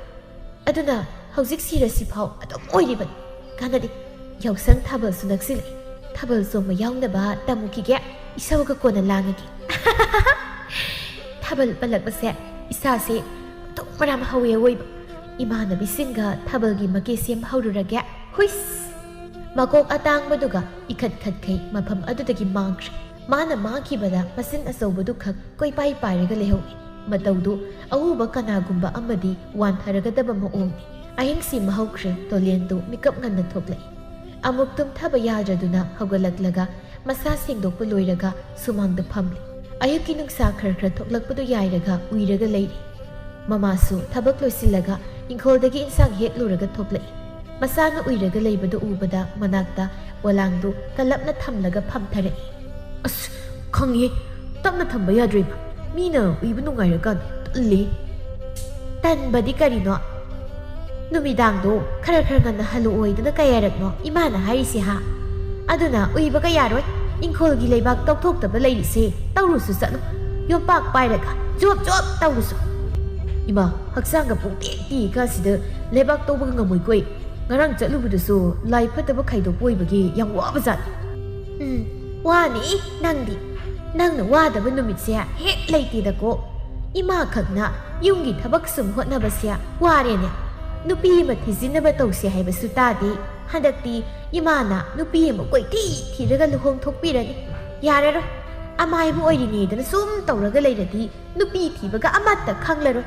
ꯑꯗꯨꯅ ꯍꯧꯖꯤꯛ ꯁꯤꯔꯁꯤꯐꯥꯎ ꯑꯗꯨꯝ ꯑꯣꯏꯔꯤꯕꯅꯤ꯫ ꯀꯥꯟꯅꯗꯦ꯫ ꯌꯥꯎꯁꯪ ꯊꯥꯕꯜꯁꯨ ꯅꯛꯁꯤꯜꯂꯛꯏ꯫ ꯊꯥꯕꯜ ꯆꯣꯡꯕ ꯌꯥꯎꯅꯕ ꯇꯝꯃꯨꯈꯤꯒꯦ꯫ ꯏꯁꯧꯒ ꯀꯣꯟꯅ ꯂꯥꯡꯉꯒꯦ꯫ ꯊꯥꯕꯜ ꯄꯜꯂꯛꯄꯁꯦ ꯏꯁꯥꯁꯦ ꯃꯇꯨꯡ ꯃꯔꯥꯝ ꯍꯧꯋꯦ ꯑꯣꯏꯕ꯫ ꯏꯃꯥꯟꯅꯕꯤꯁꯤꯡꯒ ꯊꯥꯕꯜꯒꯤ ꯃꯀꯦ ꯁꯦꯝꯕ ꯍꯧꯔꯨꯔꯒꯦ꯫ ꯍꯨꯏꯁ! ꯃꯀꯣꯛ ꯑꯇꯥꯡꯕꯗꯨꯒ ꯏꯈꯠ ꯈꯠꯈꯩ ꯃꯐꯝ ꯑꯗꯨꯗꯒꯤ ꯃꯥꯡꯈ꯭ꯔꯦ꯫ ꯃꯥꯅ ꯃꯥꯡꯈꯤꯕꯗ ꯃꯆꯤꯟ ꯑꯆꯧꯕꯗꯨ ꯈꯛ ꯀꯣꯏꯄꯥꯏ ꯄꯥꯏꯔꯒ ꯂꯩꯍꯧꯏ꯫ ꯃꯇꯧꯗꯨ ꯑꯎꯕ ꯀꯅꯥꯒꯨꯝꯕ ꯑꯃꯗꯤ ꯋꯥꯟꯊꯔꯒꯗꯕ ꯃꯑꯣꯡꯅꯤ꯫ ꯑꯍꯤꯡꯁꯤ ꯃꯍꯧꯈ꯭ꯔꯦ, ꯇꯣꯂꯦꯟꯗꯨ ꯃꯤꯀꯞ ꯉꯟꯅ ꯊꯣꯛꯂꯛꯏ꯫ ꯑꯃꯨꯛ ꯇꯨꯝꯊꯕ ꯌꯥꯗ꯭ꯔꯗꯨꯅ ꯍꯧꯒꯠꯂꯛꯂꯒ ꯃꯁꯥ ꯁꯦꯡꯗꯣꯛꯄ ꯂꯣꯏꯔꯒ ꯁꯨꯃꯥꯡꯗ ꯐꯝꯂꯤ꯫ ꯑꯌꯨꯛꯀꯤ ꯅꯨꯡꯁꯥ ꯈꯔ ꯈꯔ ꯊꯣꯛꯂꯛꯄꯗꯨ ꯌꯥꯏꯔꯒ ꯎꯏꯔꯒ ꯂꯩꯔꯤ꯫ ꯃꯃꯥꯁꯨ ꯊꯕꯛ ꯂꯣꯏꯁꯤꯜꯂꯒ ꯏꯪꯈꯣꯜꯗꯒꯤ ꯏꯟꯁꯥꯡ ꯍꯦꯛꯂꯨꯔꯒ ꯊꯣꯛꯂꯛꯏ꯫ ꯃꯆꯥꯅ ꯎꯏꯔꯒ ꯂꯩꯕꯗꯨ ꯎꯕꯗ ꯃꯅꯥꯛꯇ ꯄꯣꯂꯥꯡꯗꯨ ꯀꯜꯂꯞꯅ ꯊꯝꯂꯒ ꯐꯝꯊꯔꯛꯏ꯫ "ꯑꯁ, ꯈꯪꯉꯦ꯫ ꯇꯞꯅ ꯊꯝꯕ ꯌꯥꯗ꯭ꯔꯦ, ꯏꯃꯥ꯫ ꯃꯤꯅ ꯎꯏꯕ ꯅꯨꯡꯉꯥꯏꯔꯀꯥꯟꯗ꯫ ꯇꯜꯂꯤ꯫" "ꯇꯟꯕꯗꯤ ꯀꯔꯤꯅꯣ? ꯅꯨꯃꯤꯗꯥꯡꯗꯣ ꯈꯔ ꯈꯔ ꯉꯟꯅ ꯍꯜꯂꯛꯑꯣꯏꯗꯅ ꯀꯌꯥꯔꯛꯅꯣ ꯏꯃꯥꯅ ꯍꯥꯏꯔꯤꯁꯦ, ꯍꯥ? ꯑꯗꯨꯅ ꯎꯏꯕꯒ ꯌꯥꯔꯣꯏ꯫ ꯏꯪꯈꯣꯜꯒꯤ ꯂꯩꯕꯥꯛ ꯇꯧꯊꯣꯛꯇꯕ ꯂꯩꯔꯤꯁꯦ꯫ ꯇꯧꯔꯨꯁꯨ ꯆꯠꯂꯨ꯫ ꯌꯣꯝꯄꯥꯛ ꯄꯥꯏꯔꯒ ꯖꯣꯞ ꯖꯣꯞ ꯇꯧꯔꯨꯁꯨ꯫" "ꯏꯃꯥ, ꯍꯛꯆꯥꯡꯒ ꯄꯨꯡꯇꯦꯛ ꯇꯦꯛꯏ ꯀꯥꯟꯁꯤꯗ ꯂꯩꯕꯥꯛ ꯇꯧꯕꯒ ꯉꯝꯃꯣꯏꯀꯣ ꯑꯩ꯫ ꯉꯔꯥꯡ ꯆꯠꯂꯨꯕꯗꯨꯁꯨ ꯂꯥꯏ ꯐꯠꯇꯕ ꯈꯥꯏꯗꯣꯛꯄ ꯑꯣꯏꯕꯒꯤ ꯌꯥꯝ ꯋꯥꯕꯖꯥꯠꯅꯤ꯫" "ꯎꯝ, ꯋꯥꯅꯤ ꯅꯪꯗꯤ꯫ ꯅꯪꯅ ꯋꯥꯗꯕ ꯅꯨꯃꯤꯠꯁꯦ ꯍꯦꯛ ꯂꯩꯇꯦꯗꯀꯣ꯫ ꯏꯃꯥꯈꯛꯅ ꯌꯨꯝꯒꯤ ꯊꯕꯛ ꯁꯨꯝ ꯍꯣꯠꯅꯕꯁꯦ ꯋꯥꯔꯦꯅꯦ꯫ ꯅꯨꯄꯤ ꯑꯃ ꯊꯤꯖꯤꯟꯅꯕ ꯇꯧꯁꯦ ꯍꯥꯏꯕꯁꯨ ꯇꯥꯗꯦ꯫ ꯍꯟꯗꯛꯇꯤ ꯏꯃꯥꯅ ꯅꯨꯄꯤ ꯑꯃ ꯀꯣꯏꯊꯤ ꯊꯤꯔꯒ ꯂꯨꯍꯣꯡꯊꯣꯛꯄꯤꯔꯅꯤ꯫ ꯌꯥꯔꯔꯣꯏ꯫ ꯑꯃꯥꯏꯕ ꯑꯣꯏꯔꯤꯉꯩꯗꯅ ꯁꯨꯝ ꯇꯧꯔꯒ ꯂꯩꯔꯗꯤ ꯅꯨꯄꯤ ꯊꯤꯕꯒ ꯑꯃꯠꯇ ꯈꯪꯂꯔꯣꯏ꯫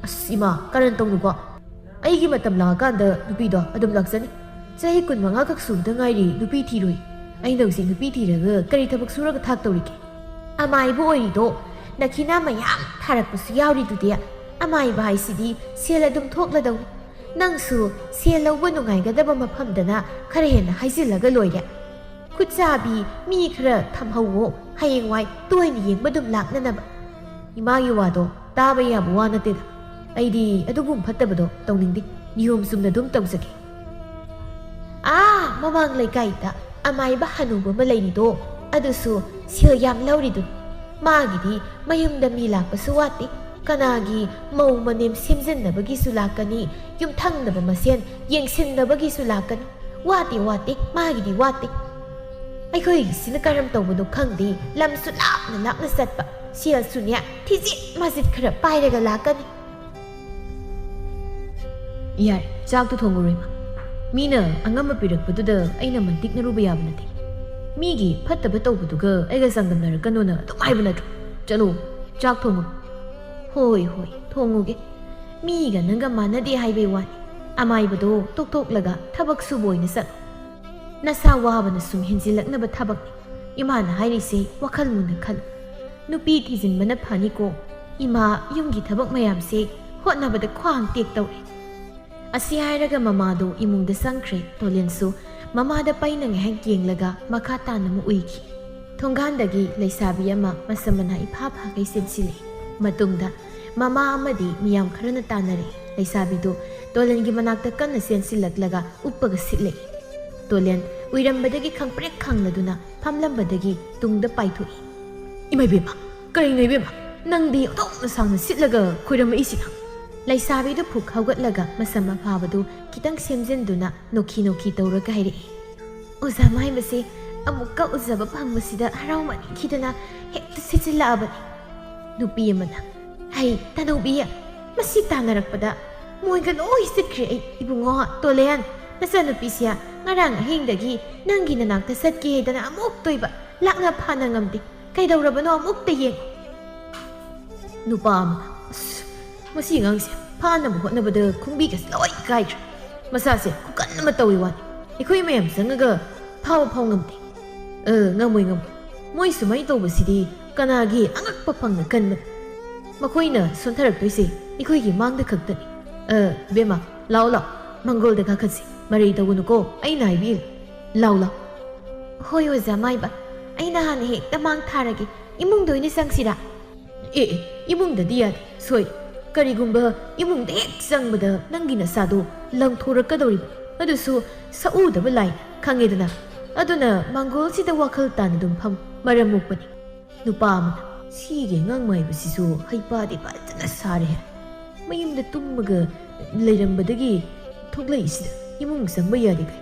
ꯑꯁ ꯏꯃꯥ, ꯀꯔꯟ ꯇꯧꯅꯨꯀꯣ꯫ ꯑꯩꯒꯤ ꯃꯇꯝ ꯂꯥꯛꯑꯀꯥꯟꯗ ꯅꯨꯄꯤꯗꯣ ꯑꯗꯨꯝ ꯂꯥꯛꯆꯅꯤ꯫ ꯆꯍꯤ ꯀꯨꯟꯃꯉꯥ ꯈꯛ ꯁꯨꯕꯗ ꯉꯥꯏꯔꯤ ꯅꯨꯄꯤ ꯊꯤꯔꯣꯏ꯫ ꯑꯩꯅ ꯍꯧꯖꯤꯛ ꯅꯨꯄꯤ ꯊꯤꯔꯒ ꯀꯔꯤ ꯊꯕꯛ ꯁꯨꯔꯒ ꯊꯥꯛꯇꯧꯔꯤꯒꯦ? ꯑꯃꯥꯏꯕ ꯑꯣꯏꯔꯤꯗꯣ ꯅꯈꯤꯅ ꯃꯌꯥꯝ ꯊꯥꯔꯛꯄꯁꯨ ꯌꯥꯎꯔꯤꯗꯨꯗꯤ꯫ ꯑꯃꯥꯏꯕ ꯍꯥꯏꯁꯤꯗꯤ ꯁꯦꯜ ꯑꯗꯨꯝ ꯊꯣꯛꯂꯗꯧꯅꯤ꯫ ꯅꯪꯁꯨ ꯁꯦꯜ ꯂꯧꯕ ꯅꯨꯡꯉꯥꯏꯒꯗꯕ ꯃꯐꯝꯗꯅ ꯈꯔ ꯍꯦꯟꯅ ꯍꯥꯏꯖꯤꯜꯂꯒ ꯂꯣꯏꯔꯦ꯫ ꯈꯨꯠꯆꯥꯕꯤ ꯃꯤ ꯈꯔ ꯊꯝꯍꯧꯋꯣ, ꯍꯌꯦꯡꯋꯥꯏ ꯇꯣꯏꯅ ꯌꯦꯡꯕ ꯑꯗꯨꯝ ꯂꯥꯛꯅꯅꯕ꯫ ꯏꯃꯥꯒꯤ ꯋꯥꯗꯣ ꯇꯥꯕ ꯌꯥꯕ ꯋꯥ ꯅꯠꯇꯦꯗ꯫ ꯑꯩꯗꯤ ꯑꯗꯨꯒꯨꯝ ꯐꯠꯇꯕꯗꯣ ꯇꯧꯅꯤꯡꯗꯦ꯫ ꯅꯤꯌꯣꯝ ꯆꯨꯝꯅ ꯑꯗꯨꯝ ꯇꯧꯖꯒꯦ꯫ ꯑꯥ, ꯃꯃꯥꯡ ꯂꯩꯀꯥꯏꯗ ꯑꯃꯥꯏꯕ ꯍꯅꯨꯕ ꯑꯃ ꯂꯩꯔꯤꯗꯣ, ꯑꯗꯨꯁꯨ ꯁꯦꯜ ꯌꯥꯝ ꯂꯧꯔꯤꯗꯨꯅꯤ꯫ ꯃꯥꯒꯤꯗꯤ ꯃꯌꯨꯝꯗ ꯃꯤ ꯂꯥꯛꯄꯁꯨ ꯋꯥꯠꯇꯦ꯫ ꯀꯅꯥꯒꯤ ꯃꯧ ꯃꯅꯦꯝ ꯁꯦꯝꯖꯤꯟꯅꯕꯒꯤꯁꯨ ꯂꯥꯛꯀꯅꯤ, ꯌꯨꯝꯊꯪꯅꯕ ꯃꯁꯦꯟ ꯌꯦꯡꯁꯤꯟꯅꯕꯒꯤꯁꯨ ꯂꯥꯛꯀꯅꯤ꯫ ꯋꯥꯠꯇꯦ, ꯋꯥꯠꯇꯦ, ꯃꯥꯒꯤꯗꯤ ꯋꯥꯠꯇꯦ꯫ ꯑꯩꯈꯣꯏꯒꯤꯁꯤꯅ ꯀꯔꯝ ꯇꯧꯕꯅꯣ ꯈꯪꯗꯦ, ꯂꯝꯁꯨ ꯂꯥꯞꯅ ꯂꯥꯞꯅ ꯆꯠꯄ, ꯁꯦꯜꯁꯨꯅꯦ ꯊꯤꯖꯤꯠ ꯃꯥꯖꯤꯠ ꯈꯔ ꯄꯥꯏꯔꯒ ꯂꯥꯛꯀꯅꯤ꯫ ꯌꯥꯔꯦ, ꯆꯥꯛꯇꯣ ꯊꯣꯡꯉꯨꯔꯣ ꯏꯃꯥ꯫ ꯃꯤꯅ ꯑꯉꯝꯕ ꯄꯤꯔꯛꯄꯗꯨꯗ ꯑꯩꯅ ꯃꯟꯇꯤꯛꯅꯔꯨꯕ ꯌꯥꯕ ꯅꯠꯇꯦ꯫ ꯃꯤꯒꯤ ꯐꯠꯇꯕ ꯇꯧꯕꯗꯨꯒ ꯑꯩꯒ ꯆꯥꯡꯗꯝꯅꯔꯛꯀꯅꯣꯅ ꯑꯗꯨꯝ ꯍꯥꯏꯕ ꯅꯠꯇ꯭ꯔꯣ? ꯆꯠꯂꯣ, ꯆꯥꯛ ꯊꯣꯡꯉꯨꯔꯣ꯫ ꯍꯣꯏ, ꯍꯣꯏ, ꯊꯣꯡꯉꯨꯒꯦ꯫ ꯃꯤꯒ ꯅꯪꯒ ꯃꯥꯟꯅꯗꯦ ꯍꯥꯏꯕꯩ ꯋꯥꯅꯤ꯫ ꯑꯃꯥꯏꯕꯗꯣ ꯇꯣꯛꯊꯣꯛꯂꯒ ꯊꯕꯛ ꯁꯨꯕ ꯑꯣꯏꯅ ꯆꯠꯂꯣ꯫ ꯅꯁꯥ ꯋꯥꯕꯅ ꯁꯨꯝ ꯍꯦꯟꯖꯤꯜꯂꯛꯅꯕ ꯊꯕꯛꯅꯤ꯫ ꯏꯃꯥꯅ ꯍꯥꯏꯔꯤꯁꯦ ꯋꯥꯈꯜ ꯃꯨꯟꯅ ꯈꯜꯂꯨ꯫ ꯅꯨꯄꯤ ꯊꯤꯖꯤꯟꯕꯅ ꯐꯅꯤꯀꯣ꯫ ꯏꯃꯥ ꯌꯨꯝꯒꯤ ꯊꯕꯛ ꯃꯌꯥꯝꯁꯦ ꯍꯣꯠꯅꯕꯗ ꯈ꯭ꯋꯥꯡ ꯇꯦꯛ ꯇꯧꯔꯦ꯫ ꯑꯁꯤ ꯍꯥꯏꯔꯒ ꯃꯃꯥꯗꯣ ꯏꯃꯨꯡꯗ ꯆꯪꯈ꯭ꯔꯦ꯫ ꯇꯣꯂꯦꯟꯁꯨ ꯃꯃꯥꯗ ꯄꯩꯅ ꯉꯥꯏꯍꯥꯛ ꯌꯦꯡꯂꯒ ꯃꯈꯥ ꯇꯥꯅ ꯑꯃꯨꯛ ꯎꯏꯈꯤ꯫ ꯊꯣꯡꯒꯥꯟꯗꯒꯤ ꯂꯩꯁꯥꯕꯤ ꯑꯃ ꯃꯁꯝ ꯃꯅꯥ ꯏꯐꯥ ꯐꯥꯒꯩ ꯆꯦꯟꯁꯤꯜꯂꯛꯏ꯫ ꯃꯇꯨꯡꯗ ꯃꯃꯥ ꯑꯃꯗꯤ ꯃꯤꯌꯥꯝ ꯈꯔꯅ ꯇꯥꯟꯅꯔꯛꯏ꯫ ꯂꯩꯁꯥꯕꯤꯗꯨ ꯇꯣꯂꯦꯟꯒꯤ ꯃꯅꯥꯛꯇ ꯀꯟꯅ ꯆꯦꯟꯁꯤꯜꯂꯛꯂꯒ ꯎꯞꯄꯒ ꯁꯤꯠꯂꯛꯏ꯫ ꯇꯣꯂꯦꯟ ꯎꯏꯔꯝꯕꯗꯒꯤ ꯈꯪꯄ꯭ꯔꯦꯛ ꯈꯪꯂꯗꯨꯅ ꯐꯝꯂꯝꯕꯗꯒꯤ ꯇꯨꯡꯗ ꯄꯥꯏꯊꯣꯛꯏ꯫ "ꯏꯃꯥ ꯏꯕꯦꯝꯃ, ꯀꯔꯤꯅꯣ ꯏꯕꯦꯝꯃ? ꯅꯪꯗꯤ ꯑꯣꯟꯊꯣꯛꯅ ꯁꯥꯡꯅ ꯁꯤꯠꯂꯒ ꯈꯣꯏꯔꯝꯃꯛꯏꯁꯤꯅ?" ꯂꯩꯁꯥꯕꯤꯗꯨ ꯐꯨꯛ ꯍꯧꯒꯠꯂꯒ ꯃꯁꯝ ꯑꯐꯥꯕꯗꯨ ꯈꯤꯇꯪ ꯁꯦꯝꯖꯤꯟꯗꯨꯅ ꯅꯣꯛꯈꯤ ꯅꯣꯛꯈꯤ ꯇꯧꯔꯒ ꯍꯥꯏꯔꯛꯏ꯫ "ꯑꯣꯖꯥ ꯃꯥꯏꯕꯁꯦ, ꯑꯃꯨꯛꯀ ꯎꯖꯕ ꯐꯪꯕꯁꯤꯗ ꯍꯔꯥꯎꯃꯟꯈꯤꯗꯅ ꯍꯦꯛꯇ ꯁꯤꯠꯆꯤꯜꯂꯛꯑꯕꯅꯤ꯫ ꯅꯨꯄꯤ ꯑꯃꯅ, "ꯍꯩ, ꯇꯅꯧꯕꯤ, ꯃꯁꯤ ꯇꯥꯟꯅꯔꯛꯄꯗ ꯃꯣꯏꯒ ꯂꯣꯏ ꯆꯠꯈ꯭ꯔꯦ꯫ ꯑꯩ, ꯏꯕꯨꯡꯉꯣ ꯇꯣꯂꯦꯟ, ꯅꯆꯟꯅꯨꯄꯤꯁꯦ ꯉꯔꯥꯡ ꯑꯍꯤꯡꯗꯒꯤ ꯅꯪꯒꯤ ꯅꯅꯥꯛꯇ ꯆꯠꯀꯦ ꯍꯥꯏꯗꯅ ꯑꯃꯨꯛꯇꯣꯏꯕ ꯂꯥꯛꯅ ꯐꯥꯅ ꯉꯝꯗꯦ꯫ ꯀꯩꯗꯧꯔꯕꯅꯣ ꯑꯃꯨꯛꯇ ꯌꯦꯡꯉꯨ꯫" ꯅꯨꯄꯥ ꯑꯃꯅ, "ꯑꯁ, ꯃꯁꯤ ꯑꯉꯥꯡꯁꯦ ꯐꯥꯅꯕ ꯍꯣꯠꯅꯕꯗ ꯈꯣꯡꯕꯤꯒꯁꯦ ꯂꯣꯏ ꯀꯥꯏꯈ꯭ꯔꯦ꯫ ꯃꯁꯥꯁꯦ ꯈꯨꯀꯟ ꯑꯃ ꯇꯧꯏ ꯋꯥꯅꯤ꯫ ꯑꯩꯈꯣꯏ ꯃꯌꯥꯝ ꯆꯪꯉꯒ ꯐꯥꯕ ꯐꯥꯎ ꯉꯝꯗꯦ꯫ ꯑ, ꯉꯝꯃꯣꯏ, ꯉꯝꯃꯣꯏ꯫ ꯃꯣꯏ ꯁꯨꯃꯥꯏꯅ ꯇꯧꯕꯁꯤꯗꯤ ꯀꯅꯥꯒꯤ ꯑꯉꯛꯄ ꯐꯪꯅ ꯀꯟꯕꯅꯣ? ꯃꯈꯣꯏꯅ ꯁꯣꯟꯊꯔꯛꯇꯣꯏꯁꯦ ꯑꯩꯈꯣꯏꯒꯤ ꯃꯥꯡꯗ ꯈꯛꯇꯅꯤ꯫ ꯑ, ꯕꯦꯝꯃ, ꯂꯥꯎ, ꯂꯥꯎ꯫ ꯃꯪꯒꯣꯜꯗ ꯀꯥꯈꯠꯁꯤ꯫ ꯃꯔꯩ ꯇꯧꯒꯅꯨꯀꯣ, ꯑꯩꯅ ꯍꯥꯏꯕꯤꯔꯤ꯫ ꯂꯥꯎ, ꯂꯥꯎ꯫" "ꯍꯣꯏ, ꯑꯣꯖꯥ ꯃꯥꯏꯕ, ꯑꯩꯅ ꯍꯥꯟꯅ ꯍꯦꯛꯇ ꯃꯥꯡ ꯊꯥꯔꯒꯦ꯫ ꯏꯃꯨꯡꯗ ꯑꯣꯏꯅ ꯆꯪꯁꯤꯔꯥ?" "ꯑꯦ, ꯑꯦ, ꯏꯃꯨꯡꯗꯗꯤ ꯌꯥꯗꯦ, ꯁꯣꯏ꯫ ꯀꯔꯤꯒꯨꯝꯕ ꯏꯃꯨꯡꯗ ꯍꯦꯛ ꯆꯪꯕꯗ ꯅꯪꯒꯤ ꯅꯁꯥꯗꯣ ꯂꯪꯊꯣꯔꯛꯀꯗꯧꯔꯤꯕ, ꯑꯗꯨꯁꯨ ꯁꯛꯎꯗꯕ ꯂꯥꯏ, ꯈꯪꯉꯦꯗꯅ꯫ ꯑꯗꯨꯅ ꯃꯪꯒꯣꯜꯁꯤꯗ ꯋꯥꯈꯜ ꯇꯥꯅ ꯑꯗꯨꯝ ꯐꯝ, ꯃꯔꯝ ꯃꯣꯛꯄꯅꯤ꯫" ꯅꯨꯄꯥ ꯑꯃꯅ, "ꯁꯤꯒꯤ ꯑꯉꯥꯡ ꯃꯥꯏꯕꯁꯤꯁꯨ ꯍꯩꯄꯥꯗꯤ ꯐꯖꯅ ꯁꯥꯔꯦ꯫ ꯃꯌꯨꯝꯗ ꯇꯨꯝꯃꯒ ꯂꯩꯔꯝꯕꯗꯒꯤ ꯊꯣꯛꯂꯛꯏꯁꯤꯗ ꯏꯃꯨꯡ ꯆꯪꯕ ꯌꯥꯗꯦ ꯀꯥꯏ꯫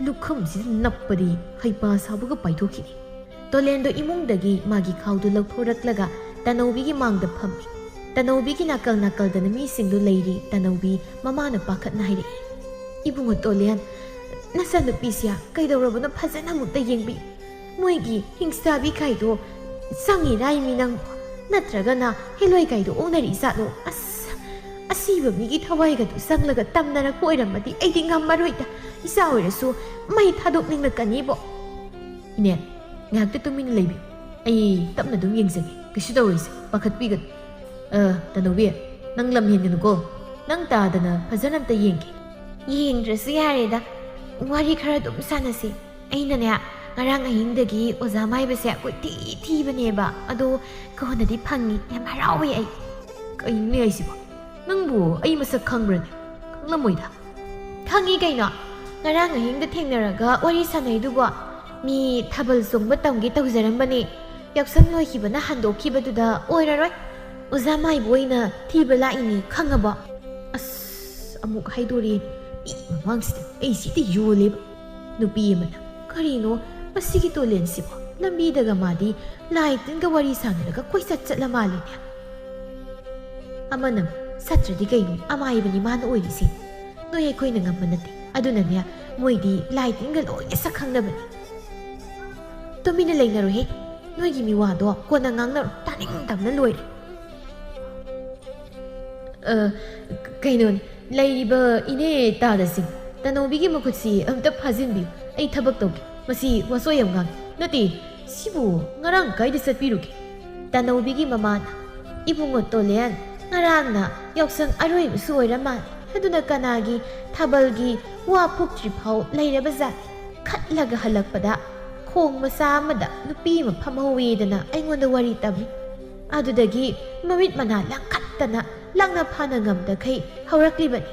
ꯂꯨꯈꯝꯁꯤꯗ ꯅꯞꯄꯗꯤ ꯍꯩꯄꯥ ꯁꯥꯕꯒ ꯄꯥꯏꯊꯣꯛꯈꯤꯅꯤ꯫" ꯇꯣꯂꯦꯟꯗꯣ ꯏꯃꯨꯡꯗꯒꯤ ꯃꯥꯒꯤ ꯈꯥꯎꯗꯨ ꯂꯧꯊꯣꯔꯛꯂꯒ ꯇꯅꯧꯕꯤꯒꯤ ꯃꯥꯡꯗ ꯐꯝꯃꯤ꯫ ꯇꯅꯧꯕꯤꯒꯤ ꯅꯥꯀꯜ ꯅꯥꯀꯜꯗꯅ ꯃꯤꯁꯤꯡꯗꯨ ꯂꯩꯔꯤ꯫ ꯇꯅꯧꯕꯤ ꯃꯃꯥꯅ ꯄꯥꯈꯠꯅ ꯍꯥꯏꯔꯛꯏ, "ꯏꯕꯨꯡꯉꯣ ꯇꯣꯂꯦꯟ, ꯅꯆꯟꯅꯨꯄꯤꯁꯦ ꯀꯩꯗꯧꯔꯕꯅꯣ ꯐꯖꯅ ꯑꯃꯨꯛꯇ ꯌꯦꯡꯕꯤꯌꯨ꯫ ꯃꯣꯏꯒꯤ ꯍꯤꯡꯆꯥꯕꯤ ꯀꯥꯏꯗꯣ ꯆꯪꯉꯤꯔꯥ ꯃꯤ ꯅꯪꯕꯣ? ꯅꯠꯇ꯭ꯔꯒꯅ ꯍꯦꯂꯣꯏ ꯀꯥꯏꯗꯣ ꯑꯣꯟꯅꯔꯤ ꯖꯥꯠꯂꯣ? ꯑꯁ, ꯑꯁꯤꯕ ꯃꯤꯒꯤ ꯊꯋꯥꯏꯒꯗꯣ ꯆꯪꯂꯒ ꯇꯝꯅꯔꯛꯄ ꯑꯣꯏꯔꯝꯃꯗꯤ ꯑꯩꯗꯤ ꯉꯝꯃꯔꯣꯏꯗ꯫ ꯏꯆꯥ ꯑꯣꯏꯔꯁꯨ ꯃꯩ ꯊꯥꯗꯣꯛꯅꯤꯡꯂꯛꯀꯅꯤꯕꯣ꯫" "ꯏꯅꯦ, ꯉꯥꯏꯍꯥꯛꯇ ꯇꯨꯃꯤꯟꯅ ꯂꯩꯕꯤꯌꯨ꯫ ꯑꯩ ꯇꯞꯅ ꯑꯗꯨꯝ ꯌꯦꯡꯖꯒꯦ꯫ ꯀꯩꯁꯨ ꯇꯧꯔꯣꯏꯁꯦ, ꯄꯥꯈꯠꯄꯤꯒꯅꯨ꯫ ꯑ, ꯇꯅꯧꯕꯤ, ꯅꯪ ꯂꯝ ꯍꯦꯟꯒꯅꯨꯀꯣ꯫ ꯅꯪ ꯇꯥꯗꯅ ꯐꯖꯅ ꯑꯝꯇ ꯌꯦꯡꯒꯦ꯫" "ꯌꯦꯡꯗ꯭ꯔꯁꯨ ꯌꯥꯔꯦꯗ꯫ ꯋꯥꯔꯤ ꯈꯔ ꯑꯗꯨꯝ ꯁꯥꯟꯅꯁꯤ꯫ ꯑꯩꯅꯅꯦ, ꯉꯔꯥꯡ ꯑꯍꯤꯡꯗꯒꯤ ꯑꯣꯖꯥ ꯃꯥꯏꯕꯁꯦ ꯀꯣꯏꯊꯤ ꯊꯤꯕꯅꯦꯕ꯫ ꯑꯗꯣ ꯀꯣꯟꯅꯗꯤ ꯐꯪꯉꯤ꯫ ꯌꯥꯝ ꯍꯔꯥꯎꯋꯦ ꯑꯩ꯫" "ꯀꯩꯅꯣꯅꯦ ꯍꯥꯏꯁꯤꯕꯣ? ꯅꯪꯕꯨ ꯑꯩ ꯃꯁꯛ ꯈꯪꯕ꯭ꯔꯅꯦ? ꯈꯪꯂꯝꯃꯣꯏꯗ꯫" "ꯈꯪꯉꯤ ꯀꯩꯅꯣ꯫ ꯉꯔꯥꯡ ꯑꯍꯤꯡꯗ ꯊꯦꯡꯅꯔꯒ ꯋꯥꯔꯤ ꯁꯥꯟꯅꯩꯗꯨꯕꯣ꯫ ꯃꯤ ꯊꯥꯕꯜ ꯆꯣꯡꯕ ꯇꯝꯒꯦ ꯇꯧꯖꯔꯝꯕꯅꯦ꯫ ꯌꯥꯎꯁꯪ ꯂꯣꯏꯈꯤꯕꯅ ꯍꯟꯗꯣꯛꯈꯤꯕꯗꯨꯗ ꯑꯣꯏꯔꯔꯣꯏ꯫ ꯑꯣꯖꯥ ꯃꯥꯏꯕ ꯑꯣꯏꯅ ꯊꯤꯕ ꯂꯥꯛꯏꯅꯦ, ꯈꯪꯉꯕꯣ?" ꯑꯁ, ꯑꯃꯨꯛ ꯍꯥꯏꯗꯣꯔꯛꯑꯦ꯫ ꯃꯤ ꯃꯃꯥꯡꯁꯤꯗ ꯑꯩ ꯁꯤꯗ ꯌꯣꯜꯂꯦꯕ꯫ ꯅꯨꯄꯤ ꯑꯃꯅ, "ꯀꯔꯤꯅꯣ? ꯃꯁꯤꯒꯤ ꯇꯣꯂꯦꯟꯁꯤꯕꯨ ꯂꯝꯕꯤꯗꯒ ꯃꯥꯗꯤ ꯂꯥꯏ ꯇꯤꯟꯒ ꯋꯥꯔꯤ ꯁꯥꯟꯅꯔꯒ ꯀꯣꯏꯆꯠ ꯆꯠꯂ ꯃꯥꯜꯂꯦꯅꯦ꯫ ꯑꯃꯅ ꯁꯠꯇ꯭ꯔꯗꯤ ꯀꯩꯅꯣ, ꯑꯃꯥꯏꯕꯅꯤ ꯃꯥꯅ ꯑꯣꯏꯔꯤꯁꯦ꯫ ꯅꯣꯏ ꯑꯩꯈꯣꯏꯅ ꯉꯝꯕ ꯅꯠꯇꯦ꯫ ꯑꯗꯨꯅꯅꯦ, ꯃꯣꯏꯗꯤ ꯂꯥꯏ ꯇꯤꯟꯒ ꯂꯣꯏꯅ ꯁꯛ ꯈꯪꯅꯕꯅꯤ꯫ ꯇꯨꯃꯤꯟꯅ ꯂꯩꯅꯔꯣꯍꯦ꯫ ꯅꯣꯏꯒꯤ ꯃꯤꯋꯥꯗꯣ ꯀꯣꯟꯅ ꯉꯥꯡꯅꯔꯣ꯫ ꯇꯥꯅꯤꯡꯗꯕꯅ ꯂꯣꯏꯔꯦ꯫ ꯑ, ꯀꯩꯅꯣꯅꯦ, ꯂꯩꯔꯤꯕ ꯏꯅꯦ ꯇꯥꯗꯁꯤꯡ, ꯇꯅꯧꯕꯤꯒꯤ ꯃꯈꯨꯠꯁꯤ ꯑꯝꯇ ꯐꯥꯖꯤꯟꯕꯤꯌꯨ꯫ ꯑꯩ ꯊꯕꯛ ꯇꯧꯒꯦ꯫ ꯃꯁꯤ ꯋꯥꯁꯣꯏ ꯌꯥꯝ ꯉꯥꯡꯉꯤ꯫ ꯅꯠꯇꯦ, ꯁꯤꯕꯨ ꯉꯔꯥꯡ ꯀꯥꯏꯗ ꯆꯠꯄꯤꯔꯨꯒꯦ? ꯇꯅꯧꯕꯤꯒꯤ ꯃꯃꯥꯅ, "ꯏꯕꯨꯡꯉꯣ ꯇꯣꯂꯦꯟ, ꯉꯔꯥꯡꯅ ꯌꯥꯎꯁꯪ ꯑꯔꯣꯏꯕꯁꯨ ꯑꯣꯏꯔ ꯃꯥꯜꯂꯦ꯫ ꯑꯗꯨꯅ ꯀꯅꯥꯒꯤ ꯊꯥꯕꯜꯒꯤ ꯋꯥ ꯐꯨꯛꯇ꯭ꯔꯤ ꯐꯥꯎ ꯂꯩꯔꯕ ꯖꯥꯠ꯫ ꯈꯠꯂꯒ ꯍꯜꯂꯛꯄꯗ ꯈꯣꯡ ꯃꯆꯥ ꯑꯃꯗ ꯅꯨꯄꯤ ꯑꯃ ꯐꯝꯍꯧꯋꯦꯗꯅ ꯑꯩꯉꯣꯟꯗ ꯋꯥꯔꯤ ꯇꯝꯃꯤ꯫ ꯑꯗꯨꯗꯒꯤ ꯃꯃꯤꯠ ꯃꯅꯥ ꯂꯥꯡꯈꯠꯇꯅ ꯂꯥꯛꯅ ꯐꯥꯅ ꯉꯝꯗꯈꯩ ꯍꯧꯔꯛꯂꯤꯕꯅꯤ꯫"